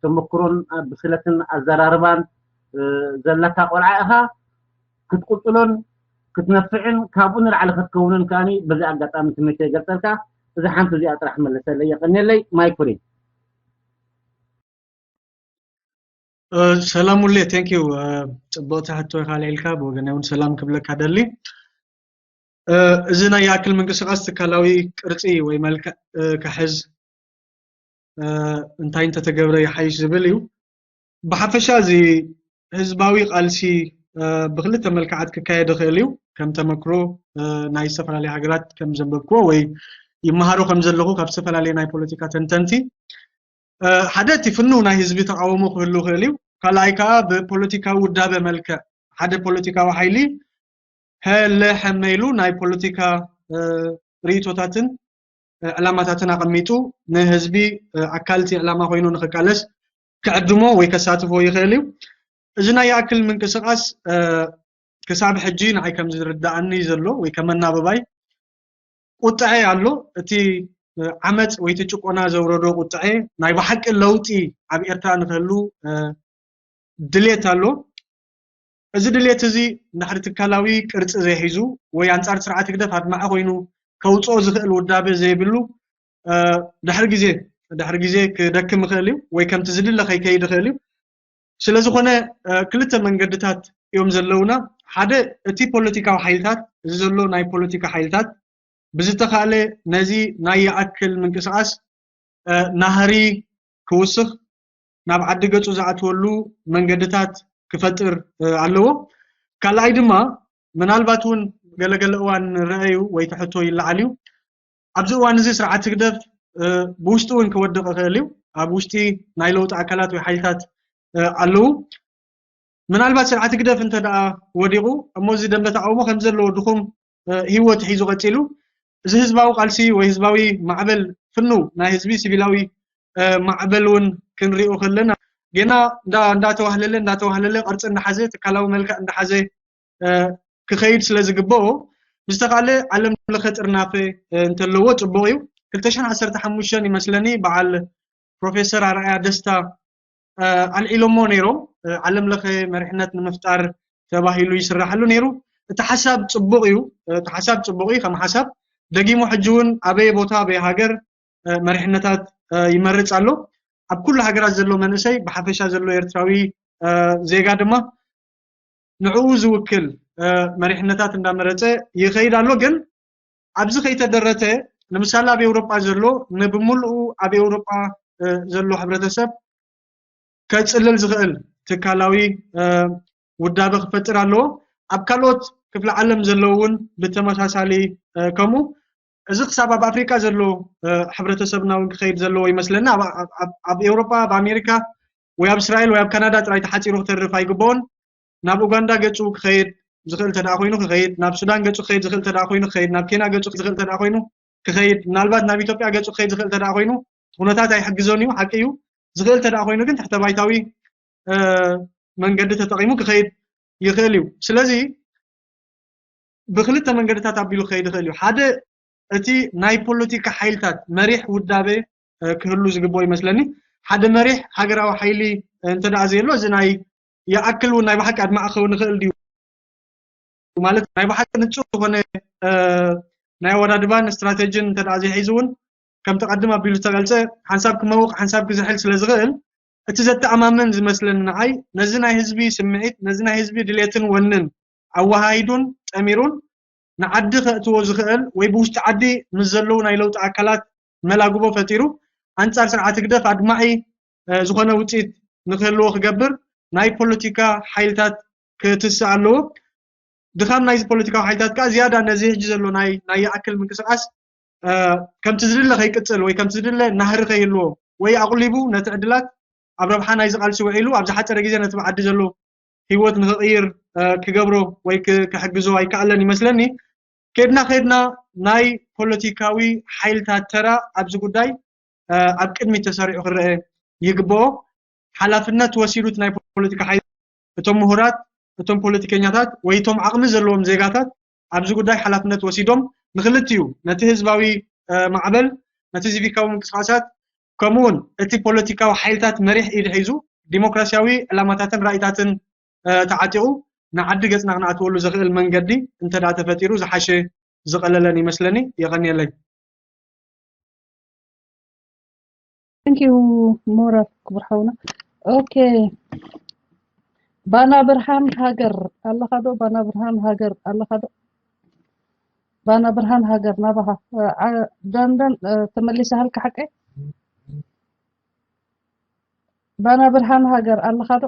ተመክሮን ብስለትን ኣዘራርባን እ፣ ዘለካ ቆልዓ ኢኻ ክትቅፅሎን ክትነፍዕን ካብኡ ንላዕሊ ክትከውንን ከኣኒ በዚ ኣጋጣሚ ትምህርቲ ይገልፀልካ እዛ ሓንቲ እዚኣ ጥራሕ መለሰለይ የቀንየለይ ማይክ ፍሪ ሰላም ሙሌ thank you ፅቡቕቲ ሕቶ ኢኻ ልዒልካ ብወገናይ እውን ሰላም ክብለካ ደሊ እዚ ናይ ይኣክል ምንቅስቃስ ትካላዊ ቅርፂ ወይ መልክዕ ክሕዝ እንታይ እንተተገብረ ይሓይሽ ዝብል እዩ ብሓፈሻ እዚ ህዝባዊ ቃልሲ ብክልተ መልክዓት ክካየድ ይኽእል እዩ ከም ተመክሮ ናይ ዝተፈላለዩ ሃገራት ከም ዘንበብክዎ ወይ ይመሃሮ ከም ዘለኹ ካብ ዝተፈላለዩ ናይ ፖለቲካ ተንተንቲ ሓደ እቲ ፍኑው ናይ ህዝቢ ተቃውሞ ክህሉ ይኽእል እዩ ካልኣይ ከዓ ብፖለቲካዊ ውዳበ መልክዕ ሓደ ፖለቲካዊ ሓይሊ ሀለ ሐመ ኢሉ ናይ ፖለቲካ ርእይቶታትን ዕላማታትን ኣቐሚጡ ንህዝቢ ኣካልቲ ዕላማ ኮይኑ ንክቃለስ ክዕድሞ ወይ ከሳትፎ ይኽእል እዩ። እዚ ናይ ይኣክል ምንቅስቃስ ክሳብ ሕጂ ንዓይ ከም ዝርዳኣኒ ዘሎ ወይ ከመናብባይ ቁጥዐ ኣሎ። እቲ ዓመፅ ወይ እቲ ጭቆና ዘውረዶ ቁጥዐ ናይ ብሓቂ ለውጢ ኣብ ኤርትራ ንክህሉ ድሌት ኣሎ። እዚ ድሌት እዚ እንድሕሪ ትካላዊ ቅርፂ ዘይሒዙ ወይ ኣንፃር ስርዓት ህግደፍ ኣድማዒ ኮይኑ ከውፅኦ ዝኽእል ውዳበ ዘይብሉ ድሕሪ ግዜ ድሕሪ ግዜ ክደክም ይኽእል እዩ ወይ ከምቲ ዝድለ ከይከይድ ይኽእል እዩ። ስለዝኾነ ክልተ መንገድታት እዮም ዘለውና። ሓደ እቲ ፖለቲካዊ ሓይልታት እዚ ዘሎ ናይ ፖለቲካ ሓይልታት ብዝተኻእለ ነዚ ናይ ይኣክል ምንቅስቃስ ናህሪ ክውስኽ ናብ ዓዲ ገጹ ዝኣትወሉ መንገድታት ክፈጥር ኣለዎ። ካልኣይ ድማ ምናልባት እውን ገለገለ እዋን ንረአዩ ወይ ትሕቶ ይለዓል እዩ። ኣብዚ እዋን እዚ ስርዓት ህግደፍ ብውሽጢ እውን ክወድቕ ይኽእል እዩ። ኣብ ውሽጢ ናይ ለውጢ ኣካላት ወይ ሓይልታት ኣለዉ። ምናልባት ስርዓት ህግደፍ እንተ ደኣ ወዲቑ እሞ እዚ ደንበ ተቃውሞ ከም ዘለዎ ድኹም ህይወት ሒዙ ቀጺሉ እዚ ህዝባዊ ቃልሲ ወይ ህዝባዊ ማዕበል ፍኑ ናይ ህዝቢ ሲቪላዊ ማዕበል እውን ክንሪኦ ከለና ጌና እንዳተዋህለለ እንዳተዋህለለ ቅርፂ እንዳሓዘ ትካላዊ መልክዕ እንዳሓዘ ክኸይድ ስለ ዝግበኦ ብዝተኻለ ዓለም ለኸ ጥርናፈ እንተለዎ ፅቡቕ እዩ። ክልተ ሽሕን ዓሰርተ ሓሙሽተን ይመስለኒ በዓል ፕሮፌሰር ኣርኣያ ደስታ ኣልዒሎሞ ነይሮም። ዓለም ለኸ መሪሕነት ንምፍጣር ተባሂሉ ይስራሓሉ ነይሩ። እቲ ሓሳብ ፅቡቕ እዩ። እቲ ሓሳብ ፅቡቕ እዩ ከም ሓሳብ። ደጊሙ ሕጂ እውን ኣበየ ቦታ ኣበየ ሃገር መሪሕነታት ይመርፅ ኣሎ። ኣብ ኩሉ ሃገራት ዘሎ መንእሰይ ብሓፈሻ ዘሎ ኤርትራዊ ዜጋ ድማ ንዕኡ ዝውክል መሪሕነታት እንዳመረፀ ይኸይድ ኣሎ። ግን ኣብዚ ከይተደረተ ንምሳሌ ኣብ ኤውሮጳ ዘሎ ንብምልኡ ኣብ ኤውሮጳ ዘሎ ሕብረተሰብ ከፅልል ዝኽእል ትካላዊ ውዳበ ክፈጥር ኣለዎ። ኣብ ካልኦት ክፍለ ዓለም ዘለዉ እውን ብተመሳሳሊ ከምኡ እዚ ክሳብ ኣብ ኣፍሪቃ ዘሎ ሕብረተሰብና እውን ክኸይድ ዘለዎ ይመስለና። ኣብ ኤውሮጳ ኣብ ኣሜሪካ ወይ ኣብ እስራኤል ወይ ኣብ ካናዳ ጥራይ ተሓፂሩ ክተርፍ ኣይግበኦን። ናብ ኡጋንዳ ገፁ ክኸይድ ዝኽእል ተደኣ ኮይኑ ክኸይድ፣ ናብ ሱዳን ገፁ ክኸይድ ዝኽእል ተደኣ ኮይኑ ክኸይድ፣ ናብ ኬንያ ገፁ ዝኽእል ተደኣ ኮይኑ ክኸይድ፣ ምናልባት ናብ ኢትዮጵያ ገፁ ክኸይድ ዝኽእል ተደኣ ኮይኑ ኩነታት ኣይሕግዞን እዩ፣ ሓቂ እዩ። ዝኽእል ተደኣ ኮይኑ ግን ትሕተ ባይታዊ መንገዲ ተጠቒሙ ክኸይድ ይኽእል እዩ። ስለዚ ብክልተ መንገድታት ኣቢሉ ክኸይድ ይኽእል እዩ። ሓደ እቲ ናይ ፖለቲካ ሓይልታት መሪሕ ውዳበ ክህሉ ዝግብኦ ይመስለኒ። ሓደ መሪሕ ሃገራዊ ሓይሊ እንተ ደኣ ዘየሎ እዚ ናይ ይኣክል እውን ናይ ብሓቂ ኣድማዒ ክኸውን ይኽእል ድዩ ማለት ናይ ብሓቂ ንጹር ዝኾነ ናይ ኣወዳድባን ስትራተጂን እንተ ደኣ ዘይሒዙ እውን ከምቲ ቀድም ኣቢሉ ዝተገልጸ ሓንሳብ ክመውቕ ሓንሳብ ክዝሕል ስለ ዝኽእል እቲ ዘተኣማምን ዝመስለኒ ንዓይ ነዚ ናይ ህዝቢ ስምዒት ነዚ ናይ ህዝቢ ድሌትን ወንን ኣወሃሂዱን ጠሚሩን ንዓዲ ከእትዎ ዝኽእል ወይ ብውሽጢ ዓዲ ምስ ዘለዉ ናይ ለውጢ ኣካላት መላግቦ ፈጢሩ ኣንጻር ስርዓት ህግደፍ ኣድማዒ ዝኾነ ውፅኢት ንክህልዎ ክገብር ናይ ፖለቲካ ሓይልታት ክትስእ ኣለዎ። ድኻም ናይዚ ፖለቲካዊ ሓይልታት ከዓ ዝያዳ ነዚ ሕጂ ዘሎ ናይ ናይ ይኣክል ምንቅስቃስ ከምቲ ዝድለ ከይቅፅል ወይ ከምቲ ዝድለ ናህሪ ከይህልዎ ወይ ኣቕሊቡ ነቲ ዕድላት ኣብ ረብሓ ናይዚ ቃልሲ ውዒሉ ኣብ ዝሓፀረ ግዜ ነቲ ብዓዲ ዘሎ ህይወት ንክቕይር ክገብሮ ወይ ክሕግዞ ኣይከኣለን ይመስለኒ። ከድና ከድና ናይ ፖለቲካዊ ሓይልታት ተራ ኣብዚ ጉዳይ ኣብ ቅድሚት ተሰሪዑ ክረአ ይግብኦ። ሓላፍነት ወሲዱት ናይ ፖለቲካ ሓይል እቶም ምሁራት እቶም ፖለቲከኛታት ወይ እቶም ዓቕሚ ዘለዎም ዜጋታት ኣብዚ ጉዳይ ሓላፍነት ወሲዶም ንክልቲኡ ነቲ ህዝባዊ ማዕበል ነቲ ሲቪካዊ ምንቅስቃሳት ከምኡውን እቲ ፖለቲካዊ ሓይልታት መሪሕ ኢድ ሒዙ ዲሞክራሲያዊ ዕላማታትን ራእይታትን ተዓጢቑ ንዓዲ ገፅና ክንኣትወሉ ዘኽእል መንገዲ እንተ ደኣ ተፈጢሩ ዝሓሸ ዝቐለለን ይመስለኒ። የቐንየለይ። Thank you more ክቡር ሓውና። ኦኬ ባና ብርሃን ሃገር ኣለኻ ዶ? ባና ብርሃን ሃገር ኣለኻ ዶ? ባና ብርሃን ሃገር ናባኻ ዳንዳን ተመሊሳ ሃልካ ሓቀይ ባና ብርሃን ሃገር ኣለኻ ዶ?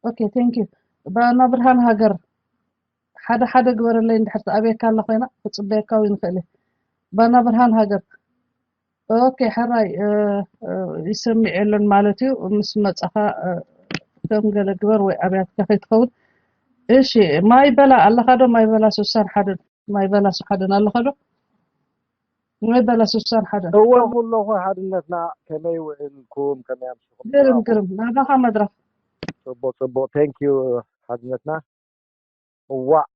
ኦኬ thank you ባና ብርሃን ሃገር ሓደ ሓደ ግበረለይ እንድሕር ትኣብየካ ኣላ ኮይና ክፅበየካ እውን ይኽእል እየ ባና ብርሃን ሃገር ኦኬ፣ ሕራይ ይሰምዕ የለን ማለት እዩ። ምስ መጻኻ ከም ገለ ግበር ወይ ኣብያትካ ከይትኸውን። እሺ፣ ማይ በላ ኣለኻ ዶ? ማይ በላ ሱሳን ሓደን፣ ማይ በላ ሱሳን ሓደን ኣለኻ ዶ? ማይ በላ ሱሳን ሓደን። እወ ኣለኹ። ሓድነትና ከመይ ውዕልኩም? ከመይ ኣምስኹም? ግርም ግርም፣ ናባኻ መድረኽ። ጽቡቅ ጽቡቅ፣ thank you ሓድነትና። እዋእ፣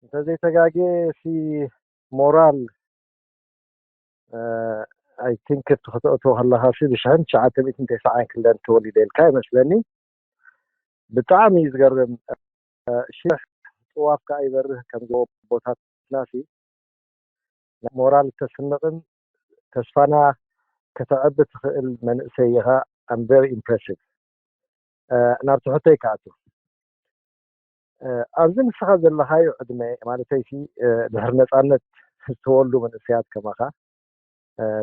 እንተዘይተጋጌ ሲ ሞራል I think ክትእትዎ ከለኻ ሲ ብሽሕን ትሽዓተ ሚእትን ተስዓን ክልተን ተወሊደ ኢልካ ይመስለኒ። ብጣዕሚ እዩ ዝገርም። ሽሕ ጥዋፍ ከዓ ይበርህ ከም ዝቦታትና ሲ ሞራል እተስንቕን ተስፋና ከተዕቢ ትኽእል መንእሰይ ኢኻ። I'm very impressive። ናብ ትሕተይ ክኣቱ፣ ኣብዚ ንስኻ ዘለኻዮ ዕድመ ማለተይሲ ድሕሪ ነፃነት ዝተወልዱ መንእሰያት ከማኻ፣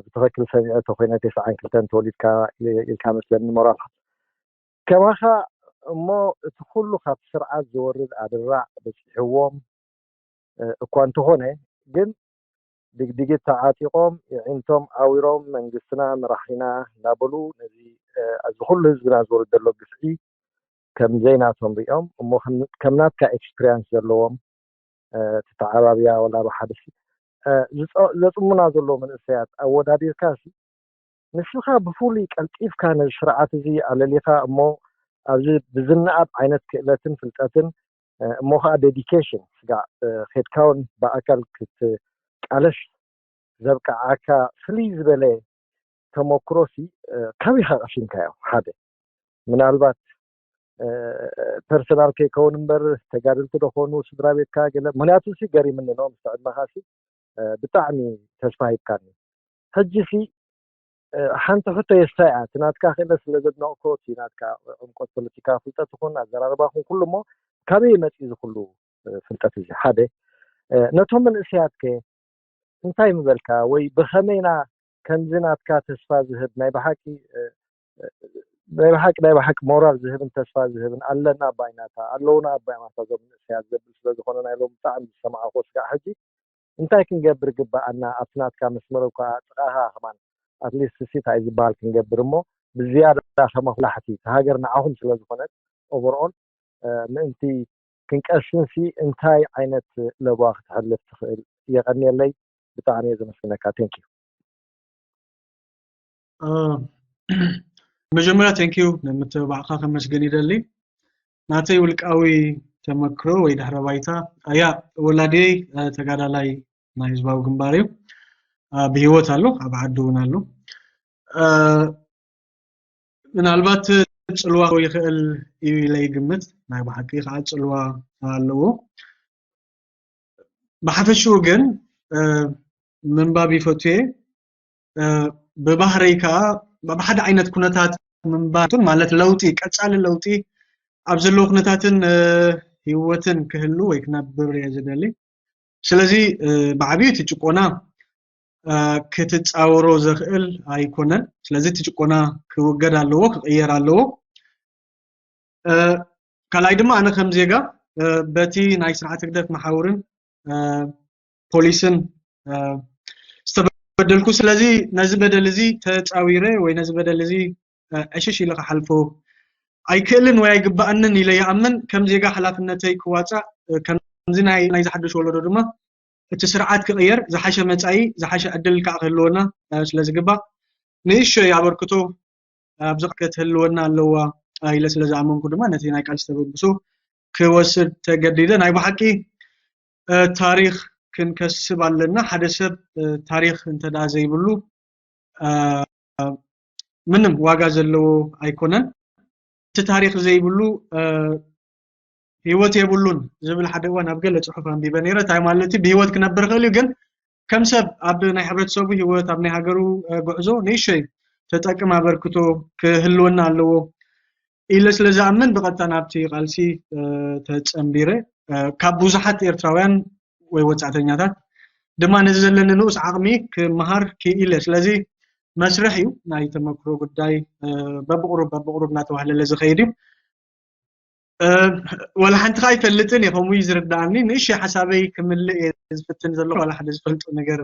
ብትኽክል ሰሚዐ ተኮይነ ተስዓን ክልተን ተወሊድካ ኢልካ መስለኒ ሞራል፣ ከማኻ እሞ እቲ ኩሉ ካብ ስርዓት ዝወርድ ኣድራዕ በፂሕዎም እኳ እንተኾነ፣ ግን ድግድጊት ተዓጢቖም የዒንቶም ዓዊሮም መንግስትና መራሒና እናበሉ ነዚ ኣብዚ ኩሉ ህዝብና ዝወርድ ዘሎ ግፍዒ ከም ዘይናቶም ሪኦም እሞ ከም ናትካ ኤክስፒሪያንስ ዘለዎም ተተዓባብያ ወላ ብሓደ ዘፅሙና ዘለዉ መንእሰያት ኣወዳዲርካ ንስኻ ብፍሉይ ቀልጢፍካ ነዚ ስርዓት እዚ ኣለሊኻ እሞ ኣብዚ ብዝነኣድ ዓይነት ክእለትን ፍልጠትን እሞ ከዓ ዴዲኬሽን ስጋዕ ኬድካ እውን ብኣካል ክትቃለስ ዘብቅዓካ ፍልይ ዝበለ ተመክሮ ሲ ካበይ ኢኻ ቀሲምካዮ? ሓደ ምናልባት ፐርሰናል ከይከውን እምበር ተጋደልቲ ዶ ኾኑ ስድራ ቤትካ ገለ ምክንያቱ ሲ ገሪምኒ ነው ምስ ዕድመኻ ሲ ብጣዕሚ ተስፋ ሂብካኒ። ሕጂ ሲ ሓንቲ ሕቶ የስታይ እያ እቲ ናትካ ክእለት ስለ ዘድነቕኮ እቲ ናትካ ዕምቆት ፖለቲካ ፍልጠት ይኹን ኣዘራርባ ኹን ኩሉ እሞ ካበይ መፂ እዚ ኩሉ ፍልጠት እዚ ሓደ ነቶም መንእሰያት ከ እንታይ ምበልካ ወይ ብኸመይና ከምዚ ናትካ ተስፋ ዝህብ ናይ ብሓቂ ናይ ብሓቂ ናይ ብሓቂ ሞራል ዝህብን ተስፋ ዝህብን ኣለና ኣባይናታ ኣለውና ኣባይናታ ዞም መንእሰያት ዘብል ስለ ዝኾነ ናይ ሎም ብጣዕሚ ዝሰማዕኹ ስጋዕ ሕጂ እንታይ ክንገብር ግባኣና ኣብቲ ናትካ መስመር እኳ ጥቓኻ ከማን ኣትሊስት ሲ እንታይ ዝበሃል ክንገብር እሞ ብዝያዳ ከማኹም ላሕቲ እቲ ሃገር ንዓኹም ስለ ዝኾነት ኦቨርኦል ምእንቲ ክንቀስን ሲ እንታይ ዓይነት ለበዋ ክትሕልፍ ትኽእል? የቐንየለይ፣ ብጣዕሚ እየ ዘመስግነካ። Thank you። መጀመርያ thank you ንምትብባዕካ ከመስግን ይደሊ። ናተይ ውልቃዊ ተመክሮ ወይ ድሕረ ባይታ ኣያ ወላዲየይ ተጋዳላይ ናይ ህዝባዊ ግንባር እዩ። ብሂወት ኣሎ፣ ኣብ ዓዲ እውን ኣሎ። ምናልባት ፅልዋ ይኽእል እዩ ኢለ ይግምት። ናይ ብሓቂ ከዓ ፅልዋ ኣለዎ። ብሓፈሽኡ ግን ምንባብ ይፈትየ። ብባህረይ ከዓ ኣብ ሓደ ዓይነት ኩነታት ምንባር ማለት ለውጢ፣ ቀፃሊ ለውጢ ኣብ ዘለዎ ኩነታትን ህይወትን ክህሉ ወይ ክነብር እየ ዝደሊ። ስለዚ ብዓብዩ እቲ ጭቆና ክትፃወሮ ዘኽእል ኣይኮነን። ስለዚ እቲ ጭቆና ክውገድ ኣለዎ፣ ክቕየር ኣለዎ። ካልኣይ ድማ ኣነ ከም ዜጋ በቲ ናይ ስርዓት ህግደፍ መሓውርን ፖሊስን ዝተበደልኩ፣ ስለዚ ነዚ በደል እዚ ተፃዊረ ወይ ነዚ በደል እዚ ዕሽሽ ኢለ ክሓልፎ ኣይክእልን ወይ ኣይግባኣንን ኢለ ይኣምን። ከም ዜጋ ሓላፍነተይ ክዋፃእ ከምዚ ናይ ናይዚ ሓዱሽ ወለዶ ድማ እቲ ስርዓት ክቕየር ዝሓሸ መፃኢ ዝሓሸ ዕድል ከዓ ክህልወና ስለ ዝግባእ ንእሽቶይ ኣበርክቶ ኣብዚ ክትህልወና ኣለዋ ኢለ ስለ ዝኣመንኩ ድማ ነቲ ናይ ቃልሲ ተበግሶ ክወስድ ተገዲደ። ናይ ብሓቂ ታሪኽ ክንከስብ ኣለና። ሓደ ሰብ ታሪኽ እንተ ደኣ ዘይብሉ ምንም ዋጋ ዘለዎ ኣይኮነን። እቲ ታሪኽ ዘይብሉ ህይወት የብሉን ዝብል ሓደ እዋን ኣብ ገለ ፅሑፍ ኣንቢበ ነይረ። እንታይ ማለት እዩ? ብህይወት ክነብር ይኽእል እዩ፣ ግን ከም ሰብ ኣብ ናይ ሕብረተሰቡ ህይወት ኣብ ናይ ሃገሩ ጉዕዞ ንእሽተይ ተጠቅም ኣበርክቶ ክህልወና ኣለዎ ኢለ ስለ ዝኣምን ብቐጥታ ናብቲ ቃልሲ ተፀንቢረ። ካብ ብዙሓት ኤርትራውያን ወይ ወፃእተኛታት ድማ ነዚ ዘለኒ ንኡስ ዓቕሚ ክመሃር ክኢለ። ስለዚ መስርሕ እዩ ናይ ተመክሮ ጉዳይ። በብቕሩብ በብቕሩብ እናተዋህለለ ዝኸይድ እዩ። ወላ ሓንቲ ከ ኣይፈልጥን እየ፣ ከምኡ እዩ ዝርዳኣኒ። ንእሽተይ ሓሳበይ ክምልእ እየ ዝፍትን ዘለኹ ዋላ ሓደ ዝፈልጦ ነገር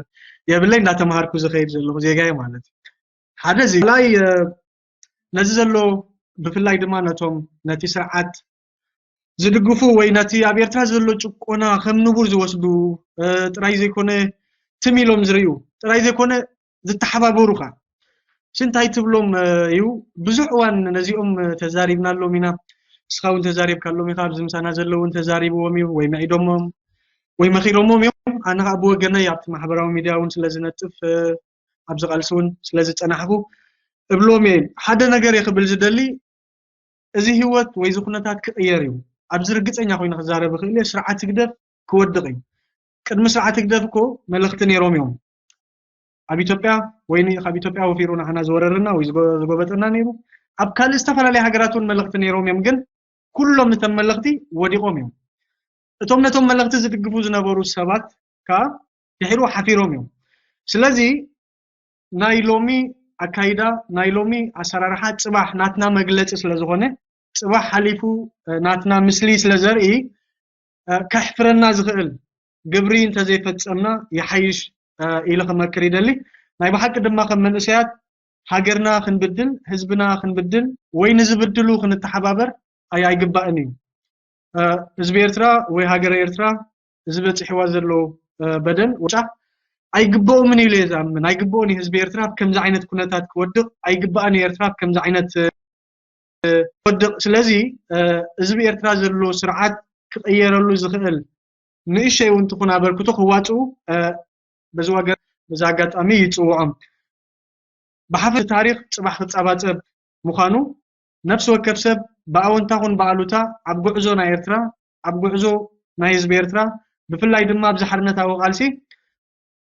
የብለይ፣ እንዳተማሃርኩ ዝኸይድ ዘለኹ ዜጋ እየ ማለት እዩ። ሓደ እዚ ላይ ነዚ ዘሎ ብፍላይ ድማ ነቶም ነቲ ስርዓት ዝድግፉ ወይ ነቲ ኣብ ኤርትራ ዘሎ ጭቆና ከም ንቡር ዝወስዱ ጥራይ ዘይኮነ ትም ኢሎም ዝርእዩ ጥራይ ዘይኮነ ዝተሓባበሩኻ ሽንታይ ትብሎም እዩ። ብዙሕ እዋን ነዚኦም ተዛሪብናሎም ኢና። እስኻ እውን ተዛሪብካሎም ኢኻ። ኣብዚ ምሳና ዘለውን ተዛሪብዎም እዩ ወይ መዒዶሞም ወይ መኺሮሞም እዮም። ኣነ ከዓ ብወገነይ ኣብቲ ማሕበራዊ ሚድያ እውን ስለ ዝነጥፍ ኣብዚ ቃልሲ እውን ስለ ዝፀናሕኩ እብሎም እየ። ሓደ ነገር እየ ክብል ዝደሊ፣ እዚ ህይወት ወይ እዚ ኩነታት ክቕየር እዩ። ኣብዚ ርግፀኛ ኮይነ ክዛረብ እኽእል እየ። ስርዓት ህግደፍ ክወድቕ እዩ። ቅድሚ ስርዓት ህግደፍ እኮ መለኽቲ ነይሮም እዮም። ኣብ ኢትዮጵያ ወይ ካብ ኢትዮጵያ ወፊሩ ንዓና ዝወረረና ወይ ዝጎበጠና ነይሩ። ኣብ ካልእ ዝተፈላለየ ሃገራት እውን መለኽቲ ነይሮም እዮም። ግን ኩሎም እቶም መለኽቲ ወዲቖም እዮም። እቶም ነቶም መለኽቲ ዝድግፉ ዝነበሩ ሰባት ከዓ ድሒሩ ሓፊሮም እዮም። ስለዚ ናይ ሎሚ ኣካይዳ ናይ ሎሚ ኣሰራርሓ ፅባሕ ናትና መግለፂ ስለ ዝኾነ ፅባሕ ሓሊፉ ናትና ምስሊ ስለ ዘርኢ ከሕፍረና ዝኽእል ግብሪ እንተዘይፈፀምና ይሓይሽ ኢለ ክመክር ይደሊ። ናይ ብሓቂ ድማ ከም መንእሰያት ሃገርና ክንብድል ህዝብና ክንብድል ወይ ንዝብድሉ ክንተሓባበር ኣይግባእን እዩ። ህዝቢ ኤርትራ ወይ ሃገረ ኤርትራ እዚ በፂሕዋ ዘሎ በደል ወጫ ኣይግበኦምን ኢሉ እየ ዝኣምን። ኣይግበኦን እዩ ህዝቢ ኤርትራ ኣብ ከምዚ ዓይነት ኩነታት ክወድቕ ኣይግባእን እዩ። ኤርትራ ኣብ ከምዚ ዓይነት ክወድቕ ስለዚ ህዝቢ ኤርትራ ዘሎ ስርዓት ክቕየረሉ ዝኽእል ንእሸይ እውን ትኹን ኣበርክቶ ክዋፅኡ በዚ ዋጋ በዚ ኣጋጣሚ ይፅውዖም። ብሓፈ ታሪኽ ፅባሕ ክፃባፀብ ምዃኑ ነፍሲ ወከፍ ሰብ ብኣወንታ ኹን ብኣሉታ ኣብ ጉዕዞ ናይ ኤርትራ ኣብ ጉዕዞ ናይ ህዝቢ ኤርትራ ብፍላይ ድማ ኣብዚ ሓርነታዊ ቃልሲ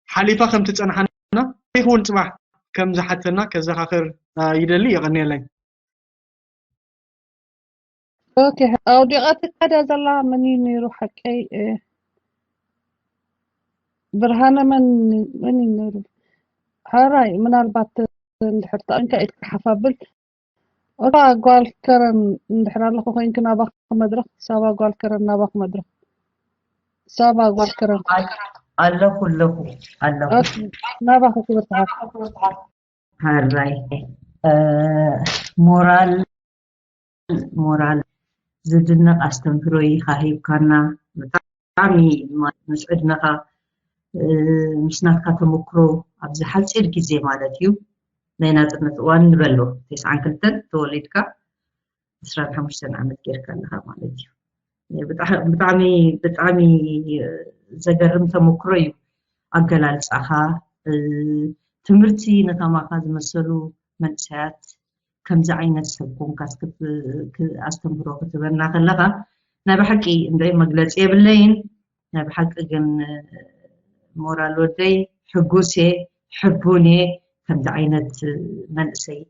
ሓሊፋ ከም ትፀንሓና ይኹን ፅባሕ ከም ዝሓተና ከዘኻኽር ይደሊ። የቐንየለይ። ኦኬ ኣውዲቓትካ ድያ ዘላ መን እዩ ነይሩ ሓቀይ? ብርሃነ መን መን እዩ ነይሩ? ሓራይ ምናልባት እንድሕር ተቐንካ ኢድካ ሓፍ ኣብል። እታ ጓል ከረን እንድሕር ኣለኹ ኮይንኪ ናባኺ መድረኽ ሳባ ጓል ከረን ናባኺ መድረኽ ሳባ ጓል ከረን ኣለኹ ኣለኹ ኣለኹ ናባኺ ክብርቲ ሓፍ ሓራይ ሞራል ሞራል ዝድነቕ ኣስተምህሮ ኢኻ ሂብካና። ብጣዕሚ ምስ ዕድመኻ ምስ ናትካ ተመክሮ ኣብዚ ሓፂር ግዜ ማለት እዩ ናይ ናፅነት እዋን ንበሎ ተስዓን ክልተን ተወሊድካ ዕስራን ሓሙሽተን ዓመት ጌርካ ኣለኻ ማለት እዩ። ብጣዕሚ ብጣዕሚ ዘገርም ተመክሮ እዩ ኣገላልፃኻ። ትምህርቲ ንከማኻ ዝመሰሉ መንእሰያት ከምዚ ዓይነት ሰብ ኮንካ ኣስተምህሮ ክትበና ከለኻ ናይ ብሓቂ እንደ መግለፂ የብለይን። ናይ ብሓቂ ግን ሞራል ወደይ ሕጉስ እየ ሕቡን እየ ከምዚ ዓይነት መንእሰይ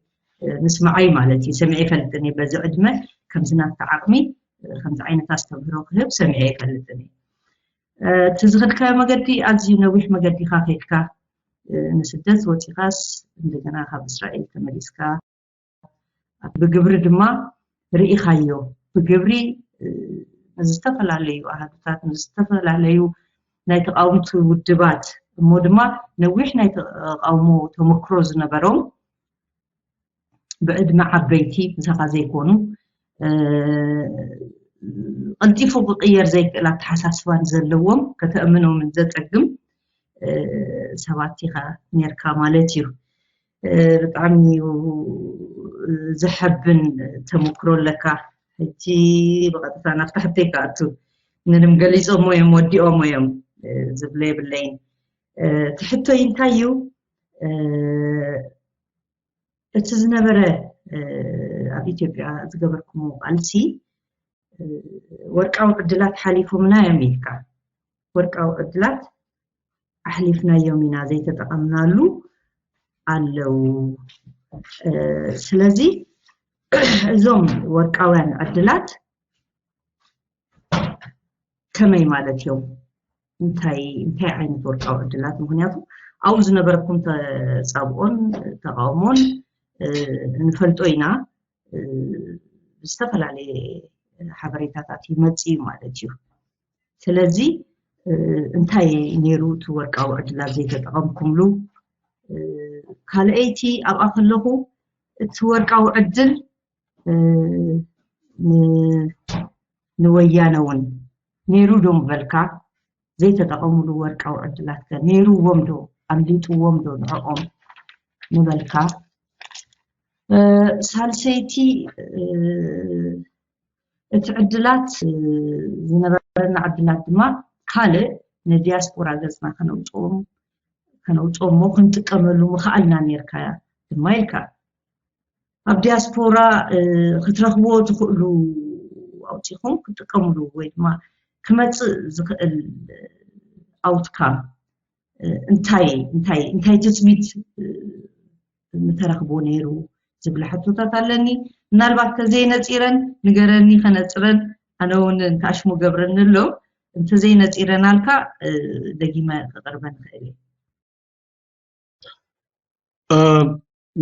ምስማዓይ ማለት እዩ። ሰሚዐ ይፈልጥን እየ በዚ ዕድመ ከምዚ ናትካ ዓቕሚ ከምዚ ዓይነት ኣስተምህሮ ክህብ ሰሚዐ ይፈልጥን እየ። እቲ ዝኸድካዮ መገዲ ኣዝዩ ነዊሕ መገዲ ኢኻ ከይድካ ንስደት ወፂኻስ እንደገና ካብ እስራኤል ተመሊስካ ብግብሪ ድማ ርኢኻዮ ብግብሪ ንዝተፈላለዩ ኣሃዱታት ንዝተፈላለዩ ናይ ተቃውምቲ ውድባት እሞ ድማ ነዊሕ ናይ ተቃውሞ ተመክሮ ዝነበሮም ብዕድመ ዓበይቲ ምሳኻ ዘይኮኑ ቀልጢፉ ክቅየር ዘይክእል ኣተሓሳስባን ዘለዎም ከተእምኖምን ዘፀግም ሰባት ኢኻ ነርካ ማለት እዩ። ብጣዕሚ እዩ ዘሐብን ተመክሮ ኣለካ። ሕጂ ብቐጥታ ናብቲ ሕቶይ ክኣቱ ምንም ገሊፆሞ እዮም ወዲኦሞ እዮም ዝብሎ የብለይን። እቲ ሕቶይ እንታይ እዩ? እቲ ዝነበረ ኣብ ኢትዮጵያ ዝገበርኩሞ ቃልሲ ወርቃዊ ዕድላት ሓሊፎምና እዮም ኢልካ። ወርቃዊ ዕድላት ኣሕሊፍናዮም ኢና ዘይተጠቐምናሉ ኣለዉ። ስለዚ እዞም ወርቃውያን ዕድላት ከመይ ማለት እዮም? እንታይ እንታይ ዓይነት ወርቃዊ ዕድላት? ምክንያቱ ኣብኡ ዝነበረኩም ተፃብኦን ተቃውሞን ንፈልጦ ኢና። ዝተፈላለየ ሓበሬታታት ይመፅ እዩ ማለት እዩ። ስለዚ እንታይ ነይሩ እቲ ወርቃዊ ዕድላት ዘይተጠቐምኩምሉ? ካልኣይቲ ኣብኣ ከለኹ እቲ ወርቃዊ ዕድል ንወያነ እውን ነይሩ ዶ ምበልካ? ዘይተጠቐሙሉ ወርቃዊ ዕድላት ከ ነይርዎም ዶ? ኣምሊጥዎም ዶ ንዕኦም ምበልካ? ሳልሰይቲ እቲ ዕድላት ዝነበረና ዕድላት ድማ ካልእ ንዲያስፖራ ገፅና ከነውፅኦም ከነውፅኦሞ ክንጥቀመሉ ምኽኣልና ነርካ ድማ ኢልካ። ኣብ ዲያስፖራ ክትረኽብዎ ትኽእሉ ኣውፂኹም ክትጥቀምሉ ወይ ድማ ክመፅእ ዝኽእል ኣውትካም እንታይ እንታይ እንታይ ትፅቢት ምተረኽቦ ነይሩ ዝብል ሕቶታት ኣለኒ። ምናልባት ተዘይነፂረን ንገረኒ ከነፅረን፣ ኣነ እውን እንተኣሽሙ ገብረኒ ኣሎ። እንተዘይነፂረናልካ ደጊመ ክቕርበ ንኽእል እየ።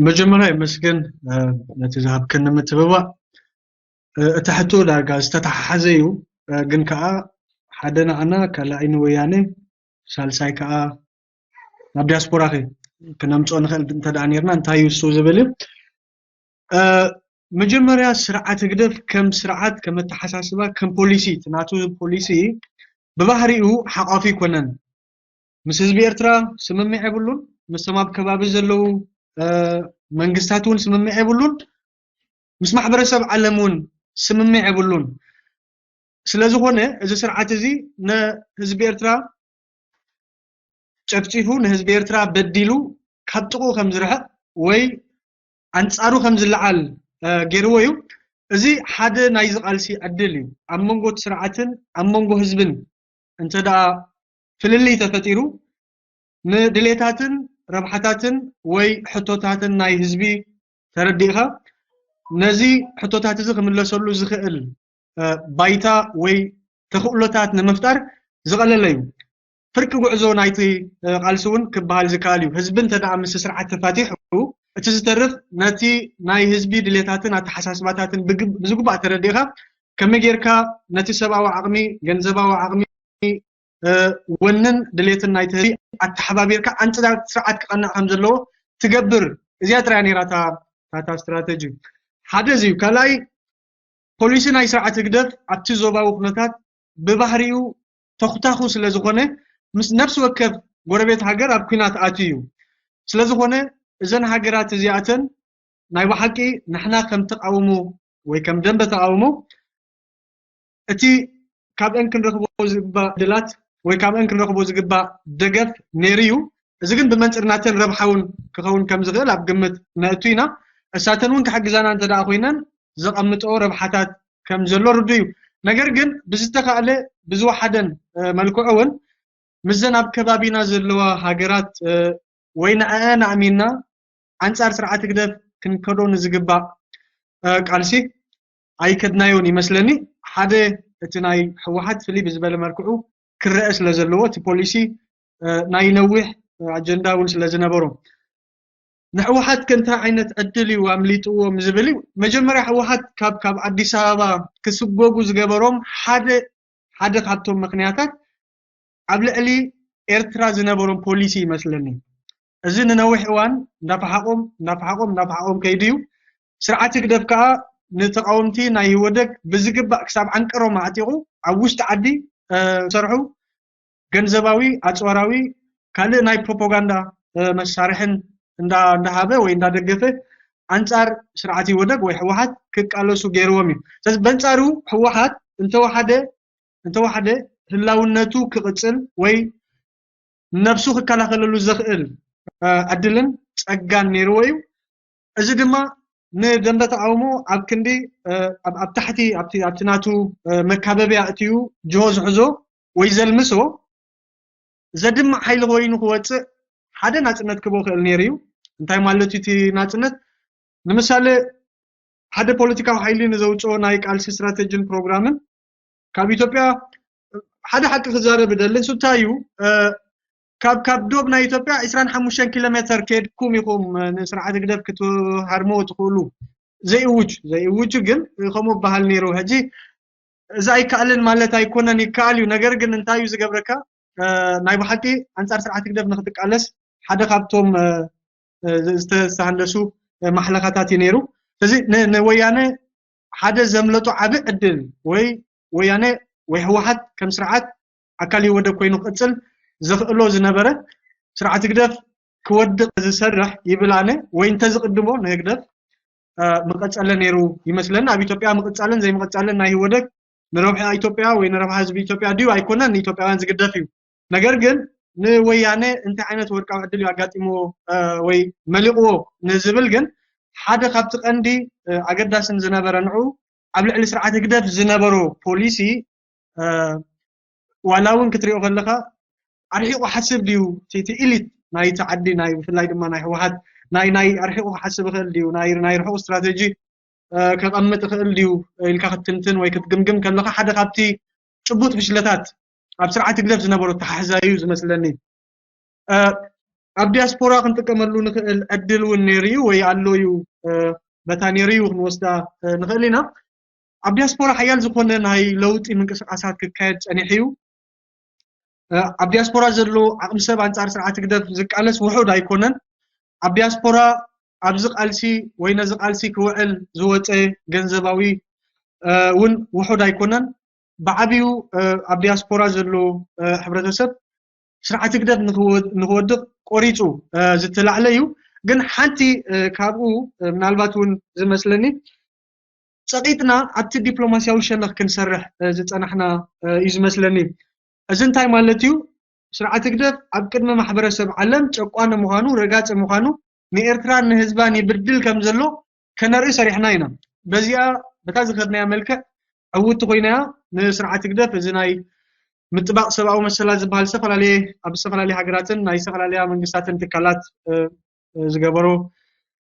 መጀመርያ የመስግን ነቲ ዝሃብክኒ ምትብባዕ። እቲ ሕቶ ዳርጋ ዝተተሓሓዘ እዩ፣ ግን ከዓ ሓደ ንዓና ካልኣይ ንወያነ ሳልሳይ ከዓ ናብ ዲያስፖራ ከ ክነምፅኦ ንኽእል እንተ ደኣ ነርና እንታይ እዩ እሱ ዝብል እዩ። መጀመርያ ስርዓት ህግደፍ ከም ስርዓት ከም ኣተሓሳስባ ከም ፖሊሲ እቲ ናቱ ፖሊሲ ብባህሪኡ ሓቋፊ ኣይኮነን። ምስ ህዝቢ ኤርትራ ስምምዕ የብሉን፣ ምስቶም ኣብ ከባቢ ዘለዉ መንግስታት እውን ስምምዕ የብሉን፣ ምስ ማሕበረሰብ ዓለም እውን ስምምዕ የብሉን። ስለዝኾነ እዚ ስርዓት እዚ ንህዝቢ ኤርትራ ጨፍጪፉ ንህዝቢ ኤርትራ በዲሉ ካብ ጥቕኡ ከም ዝርሕቕ ወይ ኣንጻሩ ከም ዝለዓል ገይርዎ እዩ። እዚ ሓደ ናይዚ ቃልሲ ዕድል እዩ። ኣብ መንጎ እቲ ስርዓትን ኣብ መንጎ ህዝብን እንተ ደኣ ፍልልይ ተፈጢሩ ንድሌታትን ረብሓታትን ወይ ሕቶታትን ናይ ህዝቢ ተረዲእኻ ነዚ ሕቶታት እዚ ክምለሰሉ ዝኽእል ባይታ ወይ ተኽእሎታት ንምፍጣር ዝቐለለ እዩ። ፍርቂ ጉዕዞ ናይቲ ቃልሲ እውን ክበሃል ዝከኣል እዩ። ህዝቢ እንተ ደኣ ምስ ስርዓት ተፋቲሑ እቲ ዝተርፍ ነቲ ናይ ህዝቢ ድሌታትን ኣተሓሳስባታትን ብዝግባእ ተረዲእኻ ከመይ ጌርካ ነቲ ሰብኣዊ ዓቕሚ፣ ገንዘባዊ ዓቕሚ፣ ወንን ድሌትን ናይቲ ህዝቢ ኣተሓባቢርካ ኣንጻር ስርዓት ክቐንዕ ከም ዘለዎ ትገብር። እዚኣ ጥራይ ነይራ እታ ስትራተጂ። ሓደ እዚ እዩ። ካልኣይ ፖሊሲ ናይ ስርዓት ህግደፍ ኣብቲ ዞባዊ ኩነታት ብባህሪኡ ተኹታኹ ስለ ዝኾነ ምስ ነፍሲ ወከፍ ጎረቤት ሃገር ኣብ ኲናት ኣትዩ እዩ። ስለ ዝኾነ እዘን ሃገራት እዚኣተን ናይ ብሓቂ ንሕና ከም ተቓውሞ ወይ ከም ደንበ ተቓውሞ እቲ ካብአን ክንረኽቦ ዝግባእ ድላት ወይ ካብአን ክንረኽቦ ዝግባእ ደገፍ ነይሩ እዩ። እዚ ግን ብመንፅር ናተን ረብሓ እውን ክኸውን ከም ዝኽእል ኣብ ግምት ነእቱ ኢና። እሳተን እውን ክሕግዛና እንተ ደኣ ኮይነን ዘቐምጥኦ ረብሓታት ከም ዘሎ ርዱእ እዩ። ነገር ግን ብዝተኻእለ ብዝወሓደን መልክዑ እውን ምስዘን ኣብ ከባቢና ዘለዋ ሃገራት ወይ ንዐአን ኣእሚንና ኣንጻር ስርዓት ህግደፍ ክንከዶ ንዝግባእ ቃልሲ ኣይከድናዮን ይመስለኒ። ሓደ እቲ ናይ ህወሓት ፍልይ ብዝበለ መልክዑ ክረአ ስለ ዘለዎ እቲ ፖሊሲ ናይ ነዊሕ ኣጀንዳ እውን ስለ ዝነበሮ ንህወሓት ከ እንታይ ዓይነት ዕድል እዩ ኣምሊጥዎም ዝብል እዩ። መጀመርያ ህወሓት ካብ ካብ ኣዲስ ኣበባ ክስጎጉ ዝገበሮም ሓደ ሓደ ካብቶም ምኽንያታት ኣብ ልዕሊ ኤርትራ ዝነበሮም ፖሊሲ ይመስለኒ። እዚ ንነዊሕ እዋን እንዳፈሓቖም እንዳፈሓቖም እንዳፈሓቖም ከይዱ እዩ። ስርዓት ህግደፍ ከዓ ንተቃወምቲ ናይ ህወደግ ብዝግባእ ክሳብ ዓንቀሮም ኣዕጢቑ ኣብ ውሽጢ ዓዲ ሰርሑ ገንዘባዊ ኣፅዋራዊ ካልእ ናይ ፕሮፓጋንዳ መሳርሕን እንዳሃበ ወይ እንዳደገፈ ኣንፃር ስርዓት ህወደግ ወይ ህወሓት ክቃለሱ ገይርዎም እዩ። ስለዚ በንፃሩ ህወሓት እንተወሓደ እንተወሓደ ህላውነቱ ክቕፅል ወይ ነብሱ ክከላኸለሉ ዘኽእል ዕድልን ፀጋን ነይርዎ እዩ። እዚ ድማ ንደንበ ተቃውሞ ኣብ ክንዲ ኣብ ታሕቲ ኣብቲ ናቱ መካበብያ እትዩ ጅሆ ዝሕዞ ወይ ዘልምሶ ዘድምዕ ሓይሊ ኮይኑ ክወፅእ ሓደ ናፅነት ክቦ ክእል ነይሩ እዩ። እንታይ ማለት እዩ እቲ ናፅነት? ንምሳሌ ሓደ ፖለቲካዊ ሓይሊ ንዘውፅኦ ናይ ቃልሲ ስትራተጂን ፕሮግራምን ካብ ኢትዮጵያ ሓደ ሓቂ ክዛረብ ደሊ ንሱ እንታይ እዩ ካብ ካብ ዶብ ናይ ኢትዮጵያ ዕስራን ሓሙሽተን ኪሎ ሜትር ከድኩም ኢኹም ንስርዓት ህግደፍ ክትሃርሞ ትኽእሉ ዘይእውጅ ዘይእውጅ ግን ከምኡ በሃል ነይሩ ሕጂ እዚ ኣይከኣልን ማለት ኣይኮነን ይከኣል እዩ ነገር ግን እንታይ እዩ ዝገብረካ እ፣ ናይ ብሓቂ ኣንጻር ስርዓት ህግደፍ ንክትቃለስ ሓደ ካብቶም እ፣ እ፣ ዝተሃንደሱ እ፣ ማሕለኻታት እዩ ነይሩ። ስለዚ ን- ንወያነ ሓደ ዘምለጦ ዓቢ ዕድል ወይ ወያነ ወይ ህወሓት ከም ስርዓት ኣካል ይወደብ ኮይኑ ክቕጽል ዘኽእሎ ዝነበረ ስርዓት ህግደፍ ክወድቕ ዝሰርሕ ይብል ኣነ ወይ እንተዝቕድሞ ንህግደፍ እ፣ ምቐጸለ ነይሩ ይመስለኒ። ኣብ ኢትዮጵያ ምቕጻልን ዘይምቕጻልን ናይ ህወደግ ንረብሓ ኢትዮጵያ ወይ ንረብሓ ህዝቢ ኢትዮጵያ ድዩ ኣይኮነን ንኢትዮጵያውያን ዝግደፍ እዩ። ነገር ግን ንወያነ እንታይ ዓይነት ወርቃዊ ዕድል እዩ ኣጋጢምዎ እ፣ ወይ መሊቕዎ ንዝብል ግን ሓደ ካብቲ ቀንዲ እ፣ ኣገዳስን ዝነበረ ንዑ ኣብ ልዕሊ ስርዓት ህግደፍ ዝነበሮ ፖሊሲ እ፣ ዋላ እውን ክትሪኦ ከለኻ ኣርሒቑ ሓስብ ድዩ እቲ ኢሊት ናይቲ ዓዲ ናይ ብፍላይ ድማ ናይ ህወሓት ናይ ናይ ኣርሒቑ ክሓስብ ይኽእል ድዩ ናይ ናይ ርሑቕ ስትራቴጂ እ፣ ከቐምጥ ይኽእል ድዩ ኢልካ ክትትንትን ወይ ክትግምግም ከለኻ ሓደ ካብቲ ጭቡጥ ፍሽለታት ኣብ ስርዓት ህግደፍ ዝነበሮ ኣተሓሕዛ እዩ ዝመስለኒ። እ፣ ኣብ ዲያስፖራ ክንጥቀመሉ ንኽእል ዕድል እውን ነይሩ እዩ ወይ ኣሎ እዩ እ፣ በታ ነይሩ እዩ ክንወስዳ እ፣ ንኽእል ኢና። ኣብ ዲያስፖራ ሓያል ዝኾነ ናይ ለውጢ ምንቅስቃሳት ክካየድ ጸኒሑ እዩ። እ፣ ኣብ ዲያስፖራ ዘሎ ዓቕሚ ሰብ ኣንጻር ስርዓት ህግደፍ ዝቃለስ ውሑድ ኣይኮነን። ኣብ ዲያስፖራ ኣብዚ ቃልሲ ወይ ነዚ ቃልሲ ክውዕል ዝወፀ ገንዘባዊ እ፣ እውን ውሑድ ኣይኮነን። ብዓብዩ እ፣ ኣብ ዲያስፖራ ዘሎ እ፣ ሕብረተሰብ ስርዓት ህግደፍ ንክወ- ንክወድቕ ቆሪፁ እ፣ ዝተላዕለ እዩ። ግን ሓንቲ እ፣ ካብኡ እ፣ ምናልባት እውን ዝመስለኒ ጸቂጥና ኣብቲ ዲፕሎማሲያዊ ሸነኽ ክንሰርሕ እ፣ ዝጸናሕና እ፣ እዩ ዝመስለኒ። እዚ እንታይ ማለት እዩ? ስርዓት ህግደፍ ኣብ ቅድሚ ማሕበረሰብ ዓለም ጨቋኒ ምዃኑ፣ ረጋጺ ምዃኑ፣ ንኤርትራን ንህዝባን ይብድል ከም ዘሎ ከነርኢ ሰሪሕና ኢና። በዚኣ በታ ዝኸድናያ መልክዕ ዕውቲ ኮይናያ ንስርዓት ህግደፍ እዚ ናይ ምጥባቕ ሰብኣዊ መሰላት ዝበሃል ዝተፈላለየ ኣብ ዝተፈላለየ ሃገራትን ናይ ዝተፈላለያ መንግስታትን ትካላት እ፣ እ፣ ዝገበሮ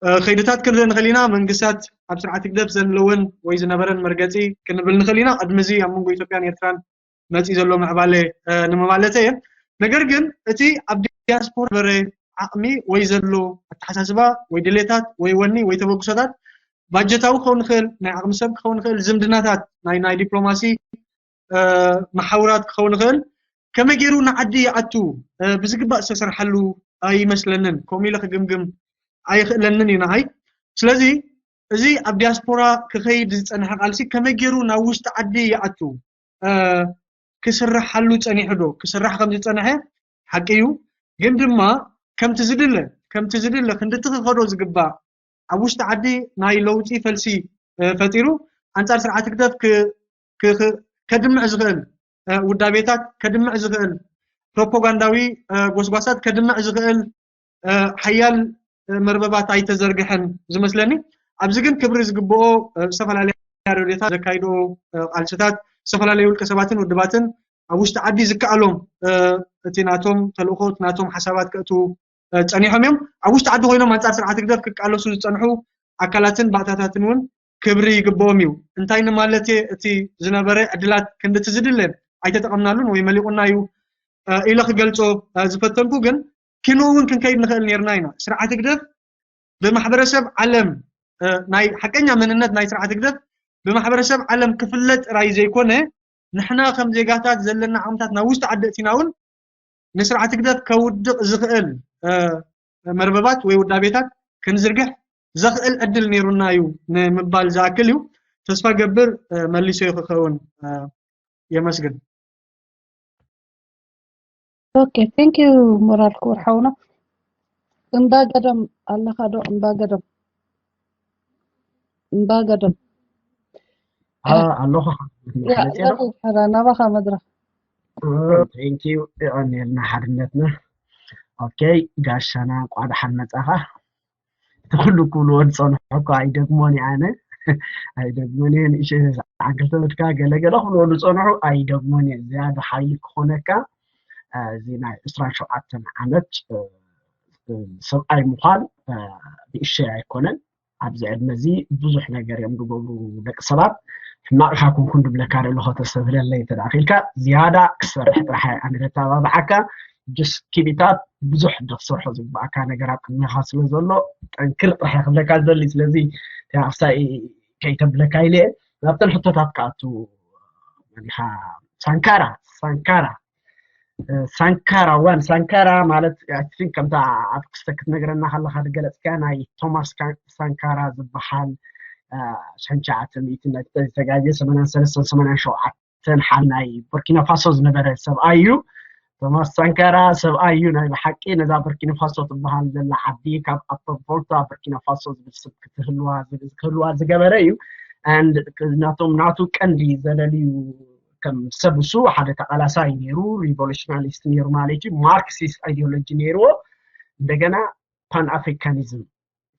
እ፣ ከይድታት ክንርኢ ንኽእል ኢና። መንግስታት ኣብ ስርዓት ህግደፍ ዘለወን ወይ ዝነበረን መርገጺ ክንብል ንኽእል ኢና። ቅድሚ እዚ ኣብ መንጎ ኢትዮጵያን ኤርትራን መጺኡ ዘሎ ምዕባለ እ፣ ንምማለተ እየ። ነገር ግን እቲ ኣብ ዲያስፖራ በረ ዓቕሚ ወይ ዘሎ ኣተሓሳስባ ወይ ድሌታት ወይ ወኒ ወይ ተበግሶታት ባጀታዊ ክኸውን ይኽእል፣ ናይ ዓቕሚ ሰብ ክኸውን ይኽእል፣ ዝምድናታት ናይ ናይ ዲፕሎማሲ እ፣ መሓውራት ክኸውን ይኽእል፣ ከመይ ገይሩ ንዓዲ ይኣቱ እ፣ ብዝግባእ ዝተሰርሓሉ ኣይመስለንን። ከምኡ ኢለ ክግምግም ኣይኽእለንን እዩ ንዓይ። ስለዚ እዚ ኣብ ዲያስፖራ ክኸይድ ዝጸንሐ ቃልሲ ከመይ ገይሩ ናብ ውሽጢ ዓዲ ይኣቱ እ፣ ክስርሓሉ ጸኒሑ ዶ? ክስራሕ ከም ዝጸንሐ ሓቂ እዩ። ግን ድማ ከምቲ ዝድለ ከምቲ ዝድለ ክንድቲ ክኸዶ ዝግባእ ኣብ ውሽጢ ዓዲ ናይ ለውጢ ፈልሲ እ፣ ፈጢሩ ኣንጻር ስርዓት ህግደፍ ክ- ክ- ክ- ከድምዕ ዝኽእል እ፣ ውዳቤታት ከድምዕ ዝኽእል ፕሮፓጋንዳዊ እ፣ ጎስጓሳት ከድምዕ ዝኽእል እ፣ ሓያል እ፣ መርበባት ኣይተዘርግሐን ዝመስለኒ። ኣብዚ ግን ክብሪ ዝግብኦ እ፣ ዝተፈላለያ ረድዮታት ዘካይድኦ እ፣ ቃልስታት ዝተፈላለዩ ውልቀ ሰባትን ውድባትን ኣብ ውሽጢ ዓዲ ዝከኣሎም እ፣ እቲ ናቶም ተልእኾ እቲ ናቶም ሓሳባት ከእትዉ እ፣ ጸኒሖም እዮም። ኣብ ውሽጢ ዓዲ ኮይኖም ኣንጻር ስርዓት ህግደፍ ክቃለሱ ዝጸንሑ ኣካላትን ባእታታትን እውን ክብሪ ይግብኦም እዩ። እንታይ ንማለት እየ? እቲ ዝነበረ ዕድላት ክንድቲ ዝድለ ኣይተጠቐምናሉን ወይ መሊቑና እዩ እ፣ ኢለ ክገልጾ እ፣ ዝፈተንኩ ግን ክንኡ እውን ክንከይድ ንኽእል ነርና ኢና። ስርዓት ህግደፍ ብማሕበረሰብ ዓለም እ፣ ናይ ሓቀኛ መንነት ናይ ስርዓት ህግደፍ ብማሕበረሰብ ዓለም ክፍለጥ ጥራይ ዘይኮነ ንሕና ከም ዜጋታት ዘለና ዓቕምታት ናብ ውሽጢ ዓዲ እቲና እውን ንስርዓት ህግደፍ ከውድቕ ዝኽእል እ፣ መርበባት ወይ ውዳቤታት ክንዝርግሕ ዘኽእል ዕድል ነይሩና እዩ ንምባል ዝኣክል እዩ። ተስፋ ገብር እ፣ መሊሰዮ ክኸውን እ፣ የመስግን። Okay, thank you ሞራል ክቡር ሓውና። እምባ ገደም ኣለኻ ዶ? እምባ ገደም እምባ ገደም ኣለኹ። ናባኻ መድረኽ። Thank you። የቐንየልና ሓድነትና። Okay ጋሻና እንኳዕ ደሓን መጻኻ። እቲ ኩሉ ክብልዎ ዝጸንሑ እኮ ኣይደግሞን እየ ኣነ። ኣይደግሞን እየ። ንእሽተይ ሰዓት ክልተ ወድካ ገለ ገለ ክብልዎ ዝጸንሑ ኣይደግሞን እየ። ዝያዳ ሓይሊ ክኾነካ እዚ ናይ ዕስራን ሸውዓተን ዓመት ሰብኣይ ምዃን ንእሽተይ ኣይኮነን። ኣብዚ ዕድመ እዚ ብዙሕ ነገር እዮም ዝገብሩ ደቂ ሰባት። ሕማቕ ኢኻ ኩንኩን ዝብለካ ዘሎ ከተስተብህለለይ እንተ ደኣ ኺኢልካ ዝያዳ ክትሰርሕ ጥራሕ እየ ኣነ ዘተባብዓካ። Just keep it up። ብዙሕ ክትሰርሖ ዝግብኣካ ነገር ኣብ ቅድሜኻ ስለ ዘሎ ጠንክር ጥራሕ እየ ክብለካ ዝደሊ። ስለዚ ኣብሳኢ ከይተብለካ ኢለ እየ ናብተን ሕቶታት ክኣቱ። መን ኢኻ? ሳንካራ ሳንካራ ሳንካራ ዋን ሳንካራ ማለት ከምታ ኣብ ክስተ ክትነግረና ከለካ ዝገለፅካ ናይ ቶማስ ሳንካራ ዝበሃል ሸንሸዓተ ሚእትን ናይ ዝተጋየ ሰማንያን ሰለስተን ሰማንያን ሸውዓተን ሓል ናይ ቡርኪና ፋሶ ዝነበረ ሰብኣይ እዩ። ቶማስ ሳንካራ ሰብኣይ እዩ ናይ ብሓቂ። ነዛ ቡርኪና ፋሶ ትበሃል ዘላ ዓዲ ካብ ኣቶ ቮልታ ቡርኪና ፋሶ ዝብል ስም ክትህልዋ ዝገበረ እዩ። ናቶም ናቱ ቀንዲ ዘለልዩ ከም ሰብ እሱ ሓደ ተቃላሳይ ነይሩ፣ ሪቮሉሽናሊስት ነይሩ ማለት እዩ። ማርክሲስት ኣይዲዮሎጂ ነይርዎ። እንደገና ፓን ኣፍሪካኒዝም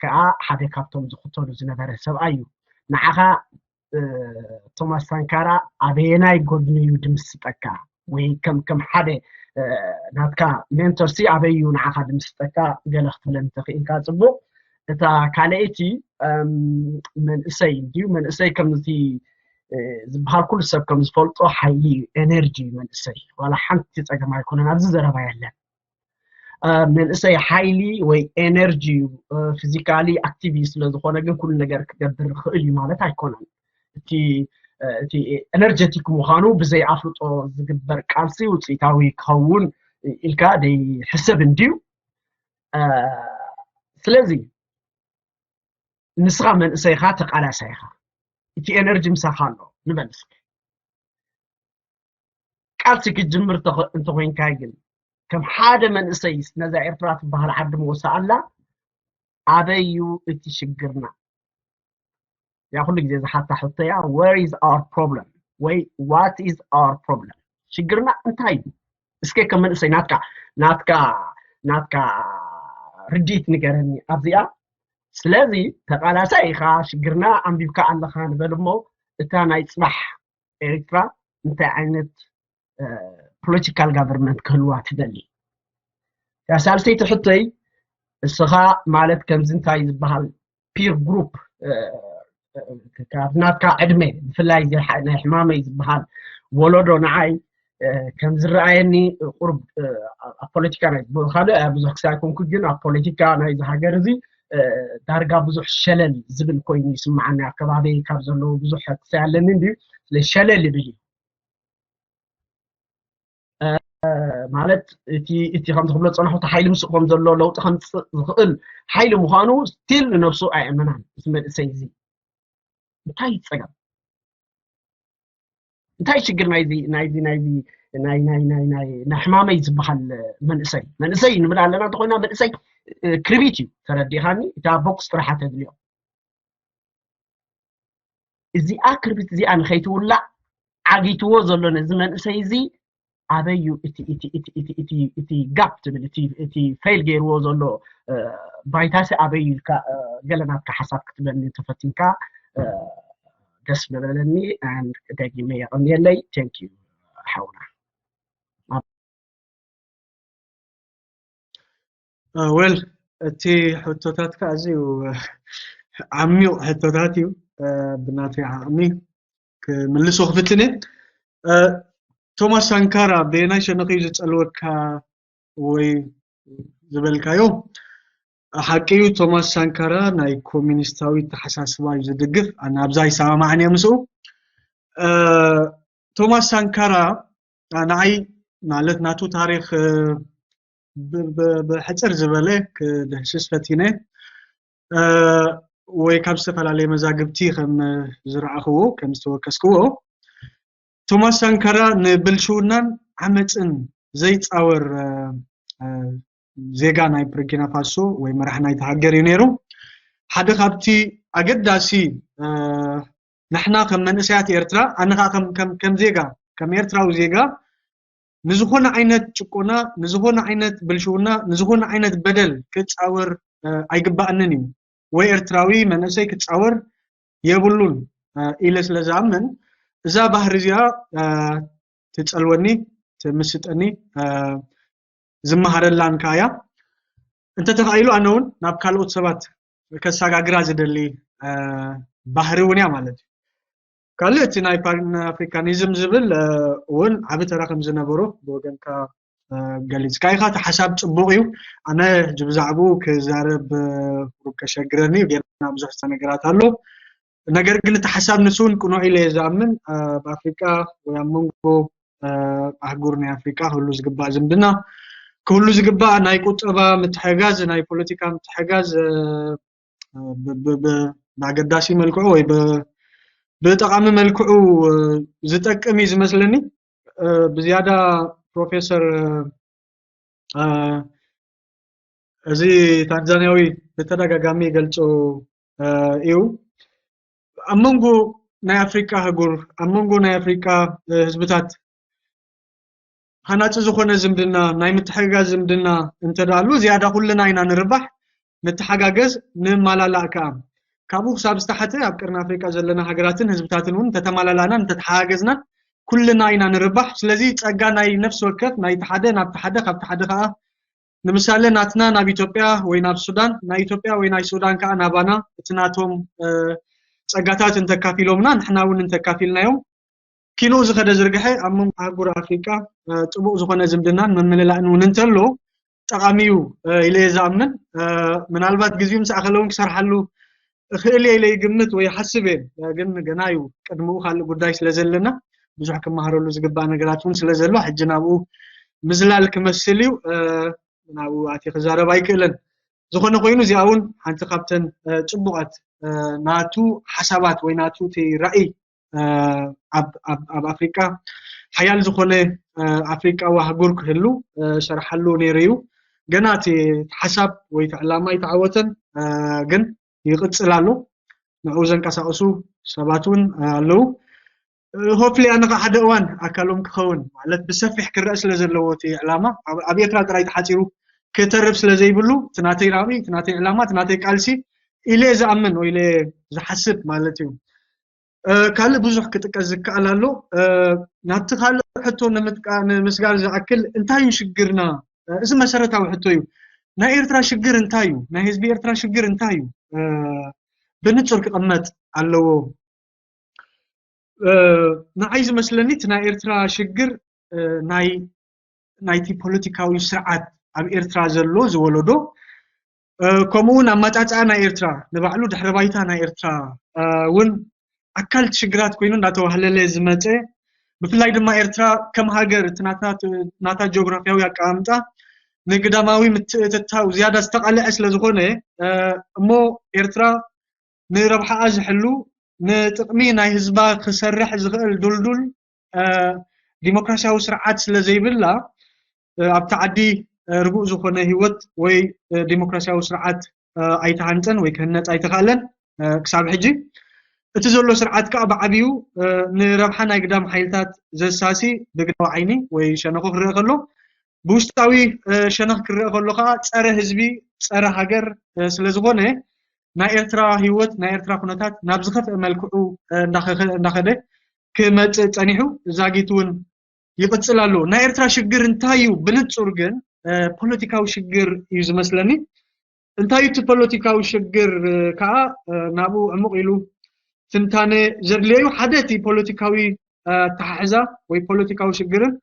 ከዓ ሓደ ካብቶም ዝኽተሉ ዝነበረ ሰብኣይ እዩ። ንዓኻ ቶማስ ሳንካራ ኣበየናይ ጎድኑ እዩ ድምስጠካ? ወይ ከም ከም ሓደ ናትካ ሜንቶር ሲ ኣበይ እዩ ንዓኻ ድምስጠካ? ገለ ክትብለኒ ተኽኢልካ ፅቡቕ። እታ ካልኣይቲ መንእሰይ እንድዩ። መንእሰይ ከምዚ ዝበሃል ኩሉ ሰብ ከም ዝፈልጦ ሓይሊ እዩ፣ ኤነርጂ እዩ መንእሰይ። ዋላ ሓንቲ ፀገም ኣይኮነን፣ ኣብዚ ዘረባ የለን። መንእሰይ ሓይሊ ወይ ኤነርጂ እዩ። ፊዚካሊ ኣክቲቭ እዩ ስለ ዝኾነ ግን ኩሉ ነገር ክገብር ይኽእል እዩ ማለት ኣይኮነን። እቲ እቲ ኤነርጀቲክ ምዃኑ ብዘይ ኣፍልጦ ዝግበር ቃልሲ ውፅኢታዊ ክኸውን ኢልካ ደይሕሰብ እንድዩ። ስለዚ ንስኻ መንእሰይ ኢኻ፣ ተቃላሳይ ኢኻ፣ እቲ ኤነርጂ ምሳኻ ኣሎ ንበል እስኪ። ቃልሲ ክትጅምር እንተኮይንካ ግን ከም ሓደ መንእሰይ ነዛ ኤርትራ ትበሃል ዓዲ መወሳ ኣላ ኣበይ እዩ እቲ ሽግርና? ያ ኩሉ ግዜ ዝሓታ ሕቶ እያ፣ where is our problem ወይ what is our problem? ሽግርና እንታይ እዩ? እስከ ከም መንእሰይ ናትካ ናትካ ናትካ ርዲት ንገረኒ ኣብዚኣ። ስለዚ ተቃላሳይ ኢኻ፣ ሽግርና ኣንቢብካ ኣለኻ ንበል እሞ እታ ናይ ፅባሕ ኤርትራ እንታይ ዓይነት ፖለቲካል ጋቨርንመንት ክህልዋ ትደሊ? ያ ሳልሰይቲ ሕቶይ፣ እስኻ ማለት ከምዚ እንታይ ዝበሃል ፒር ግሩፕ ካብ ናትካ ዕድመ ብፍላይ ናይ ሕማመይ ዝበሃል ወለዶ ንዓይ ከም ዝረኣየኒ ቁሩብ ኣብ ፖለቲካ ናይ ካልእ ብዙሕ ክሳይ ኮንኩ ግን ኣብ ፖለቲካ ናይዚ ሃገር እዚ ዳርጋ ብዙሕ ሸለል ዝብል ኮይኑ ይስምዓኒ። ኣከባቢ ካብ ዘለዉ ብዙሕ ክሳይ ኣለኒ እንድዩ ስለ ሸለል ይብል እዩ። ማለት እቲ እቲ ከም ዝብሎ ዝፀናሕኩ ሓይሊ ምስኡ ከም ዘሎ ለውጢ ከምፅእ ዝኽእል ሓይሊ ምዃኑ ስቲል ንነብሱ ኣይእመናን። እዚ መንእሰይ እዚ እንታይ ጸገም እንታይ ሽግር ናይዚ ናይዚ ናይዚ ናይ ናይ ናይ ናይ ናይ ሕማመይ ዝበሃል መንእሰይ መንእሰይ ንብል ኣለና እንተኮይና መንእሰይ ክርቢት እዩ ተረዲኻኒ እታ ቦክስ ጥራሓ ተድልዮ እዚኣ ክርቢት እዚኣ ንኸይትውላዕ ዓጊትዎ ዘሎ ነዚ መንእሰይ እዚ ኣበይ እዩ እቲ እቲ እቲ እቲ እቲ እቲ ጋፕ ትብል እቲ እቲ ፌል ገይርዎ ዘሎ ባይታሲ ኣበይ ኢልካ ገለ ናትካ ሓሳብ ክትበኒ ተፈቲንካ ደስ ምበለኒ። ደጊመ የቐንየለይ። Thank you ሓውና። ወል እቲ ሕቶታት ከዓ ኣዝዩ ዓሚቕ ሕቶታት እዩ። ብናተይ ዓቕሚ ክምልሶ ክፍትን እየ። ቶማስ ሳንካራ በየናይ ሸነኽ እዩ ዝጸልወካ ወይ ዝበልካዮ ሓቂ እዩ። ቶማስ ሳንካራ ናይ ኮሚኒስታዊ ተሓሳስባ እዩ ዝድግፍ። ኣነ ኣብዛ ይሰማማዕን እየ ምስኡ። ቶማስ ሳንካራ ንዓይ ማለት ናቱ ታሪክ ብሕፅር ዝበለ ክድህስስ ፈቲነ ወይ ካብ ዝተፈላለየ መዛግብቲ ከም ዝረኣኽዎ ከም ዝተወከስክዎ ቶማስ ሳንካራ ንብልሽውናን ዓመፅን ዘይፃወር ዜጋ ናይ ቡርኪና ፋሶ ወይ መራሕ ናይቲ ሃገር እዩ ነይሩ። ሓደ ካብቲ ኣገዳሲ ንሕና ከም መንእሰያት ኤርትራ ኣነ ከዓ ከም ዜጋ ከም ኤርትራዊ ዜጋ ንዝኾነ ዓይነት ጭቆና ንዝኾነ ዓይነት ብልሽውና ንዝኾነ ዓይነት በደል ክፃወር ኣይግባኣንን እዩ ወይ ኤርትራዊ መንእሰይ ክፃወር የብሉን ኢለ ስለ ዝኣምን እዛ ባህሪ እዚኣ ትፀልወኒ ትምስጠኒ ዝመሃረላን ከኣ እያ እንተተኻኢሉ ኣነ እውን ናብ ካልኦት ሰባት ከሰጋግራ ዝደሊ ባህሪ እውን እያ ማለት እዩ። ካልእ እቲ ናይ ፓን ኣፍሪካኒዝም ዝብል እውን ዓቢ ተራ ከም ዝነበሮ ብወገንካ ገሊፅካ ኢኻ። እቲ ሓሳብ ፅቡቕ እዩ። ኣነ ሕጂ ብዛዕባኡ ክዛረብ ቁሩብ ከሸግረኒ እዩ። ገና ብዙሕ ነገራት ኣሎ። ነገር ግን እቲ ሓሳብ ንሱ እውን ቅኑዕ ኢለ እየ ዝኣምን። ኣብ ኣፍሪቃ ወይ ኣብ መንጎ ኣህጉር ናይ ኣፍሪቃ ክህሉ ዝግባእ ዝምድና ክህሉ ዝግባእ ናይ ቁጠባ ምትሕጋዝ፣ ናይ ፖለቲካ ምትሕጋዝ ብኣገዳሲ መልክዑ ወይ ብጠቃሚ መልክዑ ዝጠቅም እዩ ዝመስለኒ። ብዝያዳ ፕሮፌሰር እዚ ታንዛንያዊ ብተደጋጋሚ ይገልጾ እዩ። ኣብ መንጎ ናይ ኣፍሪቃ ኣህጉር፣ ኣብ መንጎ ናይ ኣፍሪቃ ህዝብታት ሃናጺ ዝኾነ ዝምድና፣ ናይ ምትሕግጋዝ ዝምድና እንተዳሉ ዝያዳ ኩልና ኢና ንርባሕ፣ ንተሓጋገዝ፣ ንመላላእ ከኣ። ካብኡ ክሳብ ዝተሓተ ኣብ ቀርኒ ኣፍሪቃ ዘለና ሃገራትን ህዝብታትን እውን እንተተመላላእናን እንተተሓጋገዝናን ኩልና ኢና ንርባሕ። ስለዚ ጸጋ ናይ ነፍሲ ወከፍ ናይቲ ሓደ ናብቲ ሓደ ካብቲ ሓደ ከኣ ንምሳሌ ናትና ናብ ኢትዮጵያ ወይ ናብ ሱዳን፣ ናይ ኢትዮጵያ ወይ ናይ ሱዳን ከኣ ናባና እቲ ናቶም ጸጋታት እንተካፊሎምና ንሕና እውን እንተካፊልናዮም ኪንኡ ዝኸደ ዝርግሐ ኣብ መንጎ ኣህጉር ኣፍሪቃ ጥቡቕ ዝኾነ ዝምድናን ምምልላእን እውን እንተሎ ጠቓሚ እዩ ኢለ እየ ዝኣምን። ምናልባት ግዜኡ ምስ ኣኸለ እውን ክሰርሓሉ እኽእል እየ ኢለ ይግምት ወይ ይሓስብ እየ። ግን ገና እዩ ቅድሚኡ ካልእ ጉዳይ ስለ ዘለና ብዙሕ ክመሃረሉ ዝግባእ ነገራት እውን ስለ ዘሎ ሕጂ ናብኡ ምዝላል ክመስል እዩ። ናብኡ ኣትየ ክዛረብ ኣይክእልን። ዝኾነ ኮይኑ እዚኣ እውን ሓንቲ ካብተን ጽቡቓት ናቱ ሓሳባት ወይ ናቱ እቲ ራእይ ኣብ ኣፍሪቃ ሓያል ዝኾነ ኣፍሪቃዊ ኣህጉር ክህሉ ሰርሓሉ ነይሩ እዩ። ገና እቲ ሓሳብ ወይ እቲ ዕላማ ኣይተዓወተን፣ ግን ይቕጽል ኣሎ። ንዕኡ ዘንቀሳቕሱ ሰባት እውን ኣለዉ። ሆፕሊ ኣነ ከዓ ሓደ እዋን ኣካሎም ክኸውን ማለት ብሰፊሕ ክረአ ስለ ዘለዎ እቲ ዕላማ ኣብ ኤርትራ ጥራይ ተሓፂሩ ክተርፍ ስለ ዘይብሉ እቲ ናተይ ራእይ፣ እቲ ናተይ ዕላማ፣ እቲ ናተይ ቃልሲ ኢለ ዝኣምን ወይ ኢለ ዝሓስብ ማለት እዩ። ካልእ ብዙሕ ክጥቀስ ዝከኣል ኣሎ። ናብቲ ካልእ ሕቶ ንምስጋር ዝኣክል እንታይ እዩ ሽግርና? እዚ መሰረታዊ ሕቶ እዩ። ናይ ኤርትራ ሽግር እንታይ እዩ? ናይ ህዝቢ ኤርትራ ሽግር እንታይ እዩ? ብንጹር ክቕመጥ ኣለዎ። ንዓይ ዝመስለኒ እቲ ናይ ኤርትራ ሽግር ናይ ናይቲ ፖለቲካዊ ስርዓት ኣብ ኤርትራ ዘሎ ዝወለዶ ከምኡ እውን ኣመጻጽኣ ናይ ኤርትራ ንባዕሉ ድሕረ ባይታ ናይ ኤርትራ እውን ኣካል ሽግራት ኮይኑ እንዳተዋህለለ ዝመጸ ብፍላይ ድማ ኤርትራ ከም ሃገር እቲ ናታ ጂኦግራፊያዊ ኣቀማምጣ ንግዳማዊ ምትእትታው ዝያዳ ዝተቓልዐ ስለ ዝኾነ እሞ ኤርትራ ንረብሓኣ ዝሕሉ ንጥቕሚ ናይ ህዝባ ክሰርሕ ዝኽእል ዱልዱል ዲሞክራሲያዊ ስርዓት ስለ ዘይብላ ኣብቲ ዓዲ ርጉእ ዝኾነ ህይወት ወይ ዲሞክራሲያዊ ስርዓት ኣይተሃንፀን ወይ ክህነፅ ኣይተኻእለን ክሳብ ሕጂ። እቲ ዘሎ ስርዓት ከዓ ብዓብዩ ንረብሓ ናይ ግዳም ሓይልታት ዘሳሲ ብግዳዊ ዓይኒ ወይ ሸነኹ ክረአ ከሎ ብውሽጣዊ ሸነኽ ክረአ ከሎ ከዓ ፀረ ህዝቢ ፀረ ሃገር ስለዝኾነ ናይ ኤርትራ ህይወት ናይ ኤርትራ ኩነታት ናብ ዝኸፍአ መልክዑ እንዳኸደ ክመፅእ ፀኒሑ ዛጊት እውን ይቕፅል ኣሎ። ናይ ኤርትራ ሽግር እንታይ እዩ? ብንፁር ግን ፖለቲካዊ ሽግር እዩ ዝመስለኒ። እንታይ እቲ ፖለቲካዊ ሽግር ከዓ ናብኡ ዕሙቕ ኢሉ ትንታነ ዘድልየዩ ሓደ እቲ ፖለቲካዊ ኣተሓሕዛ ወይ ፖለቲካዊ ሽግርን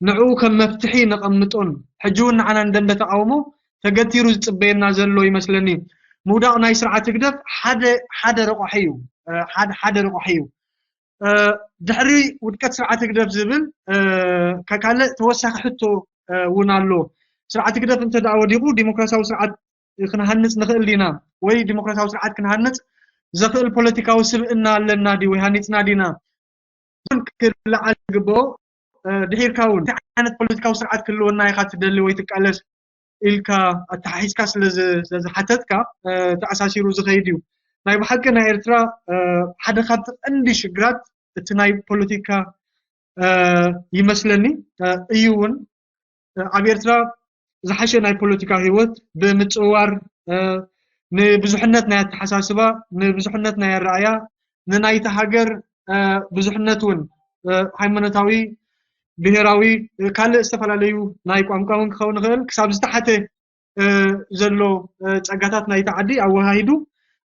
ንዕኡ ከም መፍትሒ ነቐምጦን ሕጂ እውን ንዓና ንደንበ ተቃውሞ ተገቲሩ ዝፅበየና ዘሎ ይመስለኒ። ምውዳቕ ናይ ስርዓት ህግደፍ ሓደ ሓደ ረቋሒ እዩ ሓደ ሓደ ረቋሒ እዩ። ድሕሪ ውድቀት ስርዓት ህግደፍ ዝብል ካልእ ተወሳኺ ሕቶ እውን ኣሎ። ስርዓት ህግደፍ እንተ ደኣ ወዲቑ ዲሞክራሲያዊ ስርዓት ክንሃንፅ ንኽእል ዲና ወይ ዲሞክራሲያዊ ስርዓት ክንሃንፅ ዘኽእል ፖለቲካዊ ስብእና ኣለና ድዩ ወይ ሃኒፅና ዲና ክልዓል ዝግብኦ ድሒርካ እውን እንታይ ዓይነት ፖለቲካዊ ስርዓት ክህልወና ኢኻ ትደሊ ወይ ትቃለስ ኢልካ ኣተሓሒዝካ ስለዝሓተትካ ተኣሳሲሩ ዝኸይድ እዩ። ናይ ብሓቂ ናይ ኤርትራ ሓደ ካብቲ ቀንዲ ሽግራት እቲ ናይ ፖለቲካ ይመስለኒ እዩ እውን ኣብ ኤርትራ ዝሓሸ ናይ ፖለቲካ ህይወት ብምጽዋር ንብዙሕነት ናይ ኣተሓሳስባ ንብዙሕነት ናይ ኣረኣያ ንናይቲ ሃገር ብዙሕነት እውን ሃይማኖታዊ ብሄራዊ ካልእ ዝተፈላለዩ ናይ ቋንቋ እውን ክኸውን ይኽእል ክሳብ ዝተሓተ ዘሎ ፀጋታት ናይቲ ዓዲ ኣወሃሂዱ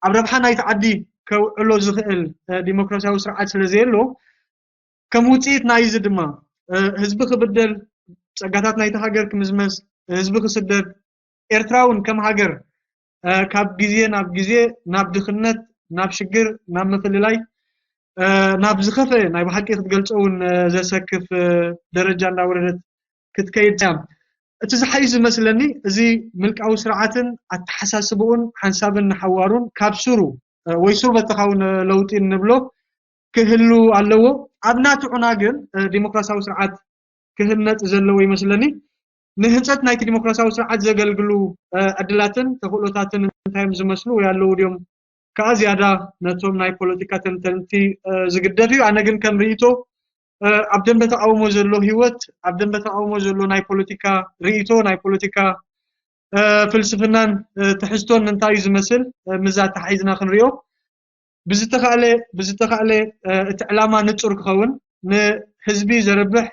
ኣብ ረብሓ ናይቲ ዓዲ ከውዕሎ ዝኽእል ዲሞክራሲያዊ ስርዓት ስለ ዘየሎ ከም ውፅኢት ናይዚ ድማ ህዝቢ ክብደል ፀጋታት ናይቲ ሃገር ክምዝመዝ ህዝቢ ክስደድ ኤርትራ እውን ከም ሃገር ካብ ግዜ ናብ ግዜ ናብ ድኽነት ናብ ሽግር ናብ ምፍልላይ ናብ ዝኸፈ ናይ ብሓቂ ክትገልጾ እውን ዘሰክፍ ደረጃ እንዳወረደት ክትከይድ እያ። እቲ ዝሓይሽ ዝመስለኒ እዚ ምልቃዊ ስርዓትን ኣተሓሳስብኡን ሓንሳብን ንሓዋሩን ካብ ስሩ ወይ ሱር በተኻውን ለውጢ እንብሎ ክህሉ ኣለዎ። ኣብ ናትዑና ግን ዲሞክራሲያዊ ስርዓት ክህነጽ ዘለዎ ይመስለኒ። ንህንጸት ናይቲ ዲሞክራሲያዊ ስርዓት ዘገልግሉ ዕድላትን ተኽእሎታትን እንታይ እዮም ዝመስሉ ወይ ኣለዉ ድዮም ከኣ ዝያዳ ነቶም ናይ ፖለቲካ ተንተንቲ ዝግደፍ እዩ። ኣነ ግን ከም ርእይቶ ኣብ ደንበ ተቃውሞ ዘሎ ህይወት፣ ኣብ ደንበ ተቃውሞ ዘሎ ናይ ፖለቲካ ርእይቶ፣ ናይ ፖለቲካ ፍልስፍናን ትሕዝቶን እንታይ እዩ ዝመስል ምስዛ ኣተሓሒዝና ክንሪኦ ብዝተኻእለ ብዝተኻእለ እቲ ዕላማ ንጹር ክኸውን ንህዝቢ ዘርብሕ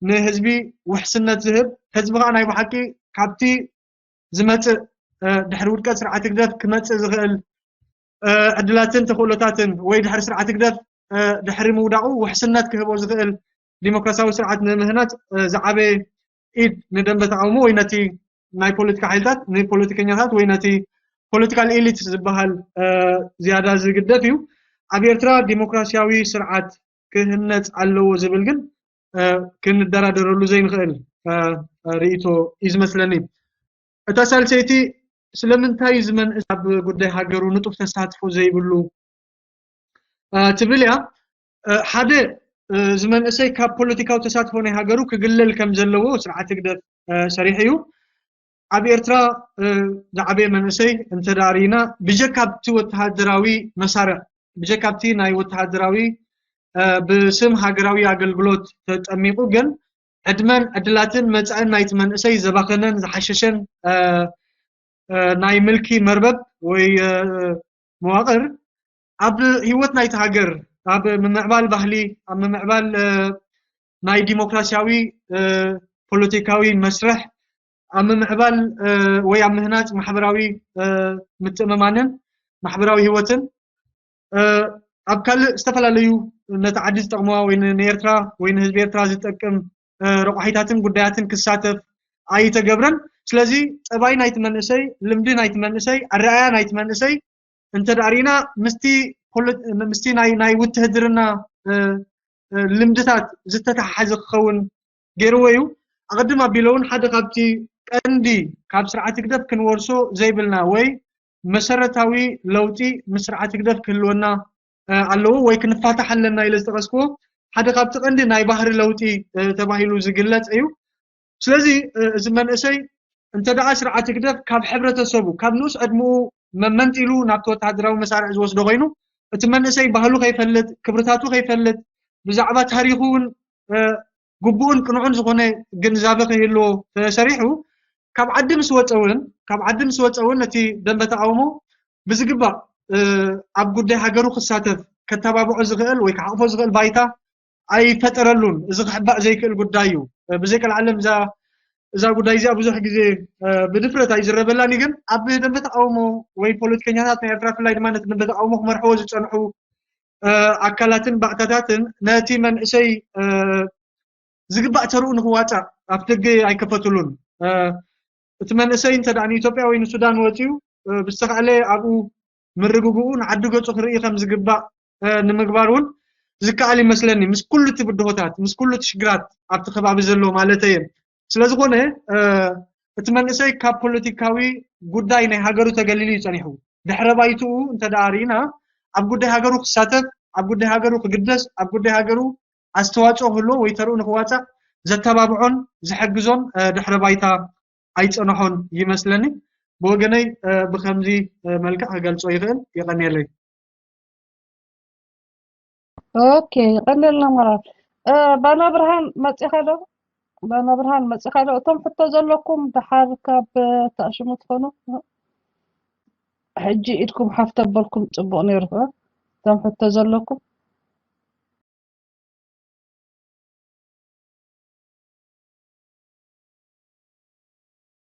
ንህዝቢ ውሕስነት ዝህብ ህዝቢ ከዓ ናይ ብሓቂ ካብቲ ዝመፅእ ድሕሪ ውድቀት ስርዓት ህግደፍ ክመፅእ ዝኽእል ዕድላትን ተኽእሎታትን ወይ ድሕሪ ስርዓት ህግደፍ ድሕሪ ምውዳቑ ውሕስነት ክህቦ ዝኽእል ዲሞክራሲያዊ ስርዓት ንምህናፅ ዝዓበየ ኢድ ንደንበ ተቃውሞ ወይ ነቲ ናይ ፖለቲካ ሓይልታት ንፖለቲከኛታት ወይ ነቲ ፖለቲካል ኤሊት ዝበሃል ዝያዳ ዝግደፍ እዩ። ኣብ ኤርትራ ዲሞክራሲያዊ ስርዓት ክህነፅ ኣለዎ ዝብል ግን ክንደራደረሉ ዘይንኽእል ርእይቶ እዩ ዝመስለኒ። እታ ሳልሰይቲ ስለምንታይ እዚ መንእሰይ ኣብ ጉዳይ ሃገሩ ንጡፍ ተሳትፎ ዘይብሉ ትብል እያ። ሓደ እዚ መንእሰይ ካብ ፖለቲካዊ ተሳትፎ ናይ ሃገሩ ክግለል ከም ዘለዎ ስርዓት ህግደፍ ሰሪሑ እዩ። ኣብ ኤርትራ ዝዓበየ መንእሰይ እንተ ደኣ ርኢና ብጀካ ኣብቲ ወተሃደራዊ መሳርዕ ብጀካ ኣብቲ ናይ ወተሃደራዊ ብስም ሃገራዊ ኣገልግሎት ተጠሚቑ ግን ዕድመን ዕድላትን መጻእን ናይቲ መንእሰይ ዘባኸነን ዝሓሸሸን ናይ ምልኪ መርበብ ወይ መዋቕር ኣብ ህይወት ናይቲ ሃገር ኣብ ምምዕባል ባህሊ ኣብ ምምዕባል ናይ ዲሞክራሲያዊ ፖለቲካዊ መስርሕ ኣብ ምምዕባል ወይ ኣብ ምህናፅ ማሕበራዊ ምትእምማንን ማሕበራዊ ህይወትን ኣብ ካልእ ዝተፈላለዩ ነቲ ዓዲ ዝጠቕምዋ ወይ ንኤርትራ ወይ ንህዝቢ ኤርትራ ዝጠቅም ረቋሒታትን ጉዳያትን ክሳተፍ ኣይተገብረን። ስለዚ ጠባይ ናይቲ መንእሰይ፣ ልምዲ ናይቲ መንእሰይ፣ ኣረኣያ ናይቲ መንእሰይ እንተ ደኣ ርኢና ምስቲ ምስቲ ናይ ናይ ውትህድርና ልምድታት ዝተተሓሓዘ ክኸውን ገይርዎ እዩ። ኣቐድም ኣቢለ እውን ሓደ ካብቲ ቀንዲ ካብ ስርዓት ህግደፍ ክንወርሶ ዘይብልና ወይ መሰረታዊ ለውጢ ምስ ስርዓት ህግደፍ ክህልወና ኣለዎ ወይ ክንፋታሕ ኣለና ኢለ ዝጠቐስክዎ ሓደ ካብቲ ቀንዲ ናይ ባህሪ ለውጢ ተባሂሉ ዝግለጽ እዩ። ስለዚ እዚ መንእሰይ እንተ ደኣ ስርዓት ህግደፍ ካብ ሕብረተሰቡ ካብ ንኡስ ዕድምኡ መመንጢሉ ናብቲ ወተሃደራዊ መሳርዕ ዝወስዶ ኮይኑ እቲ መንእሰይ ባህሉ ከይፈልጥ ክብርታቱ ከይፈልጥ ብዛዕባ ታሪኹ እውን ግቡእን ቅኑዕን ዝኾነ ግንዛበ ከይህልዎ ተሰሪሑ ካብ ዓዲ ምስ ወፀ እውን ካብ ዓዲ ምስ ወፀ እውን እቲ ደንበ ተቃውሞ ብዝግባእ ኣብ ጉዳይ ሃገሩ ክሳተፍ ከተባብዖ ዝኽእል ወይ ክዓቕፎ ዝኽእል ባይታ ኣይፈጠረሉን። እዚ ክሕባእ ዘይክእል ጉዳይ እዩ። ብዘይ ቀልዓለም እዛ እዛ ጉዳይ እዚኣ ብዙሕ ግዜ ብድፍረት ኣይዝረበላን እዩ። ግን ኣብ ደንበ ተቃውሞ ወይ ፖለቲከኛታት ናይ ኤርትራ ብፍላይ ድማ ነቲ ደንበ ተቃውሞ ክመርሕዎ ዝፀንሑ ኣካላትን ባእታታትን ነቲ መንእሰይ ዝግባእ ተርኡ ንክዋፃእ ኣብ ደገ ኣይከፈትሉን። እቲ መንእሰይ እንተ ንኢትዮጵያ ወይ ንሱዳን ወፂኡ ብዝተኻእለ ኣብኡ ምርግግኡ ንዓዲ ገፁ ክርኢ ከም ዝግባእ ንምግባር እውን ዝከኣል ይመስለኒ። ምስ ኩሉ እቲ ብድሆታት ምስ ኩሉ እቲ ሽግራት ኣብቲ ከባቢ ዘሎ ማለት እየ። ስለዝኾነ እቲ መንእሰይ ካብ ፖለቲካዊ ጉዳይ ናይ ሃገሩ ተገሊሉ እዩ ፀኒሑ። ድሕረ ባይትኡ እንተ ደኣ ርኢና ኣብ ጉዳይ ሃገሩ ክሳተፍ ኣብ ጉዳይ ሃገሩ ክግደስ ኣብ ጉዳይ ሃገሩ ኣስተዋፅኦ ክህልዎ ወይ ተርኡ ንክዋፃእ ዘተባብዖን ዝሕግዞን ድሕረ ባይታ ኣይፀንሖን ይመስለኒ። ብወገነይ ብከምዚ መልክዕ ክገልፆ ይኽእል። የቐንየለይ። ኦኬ፣ ይቐንየልና መራር። ባና ብርሃን መፂኻ ዶ? ባና ብርሃን መፂኻ ዶ? እቶም ሕቶ ዘለኩም ደሓር ካብ ተኣሽሙ ትኾኑ ሕጂ ኢድኩም ሓፍ ተበልኩም ፅቡቕ ነይሩ። እቶም ሕቶ ዘለኩም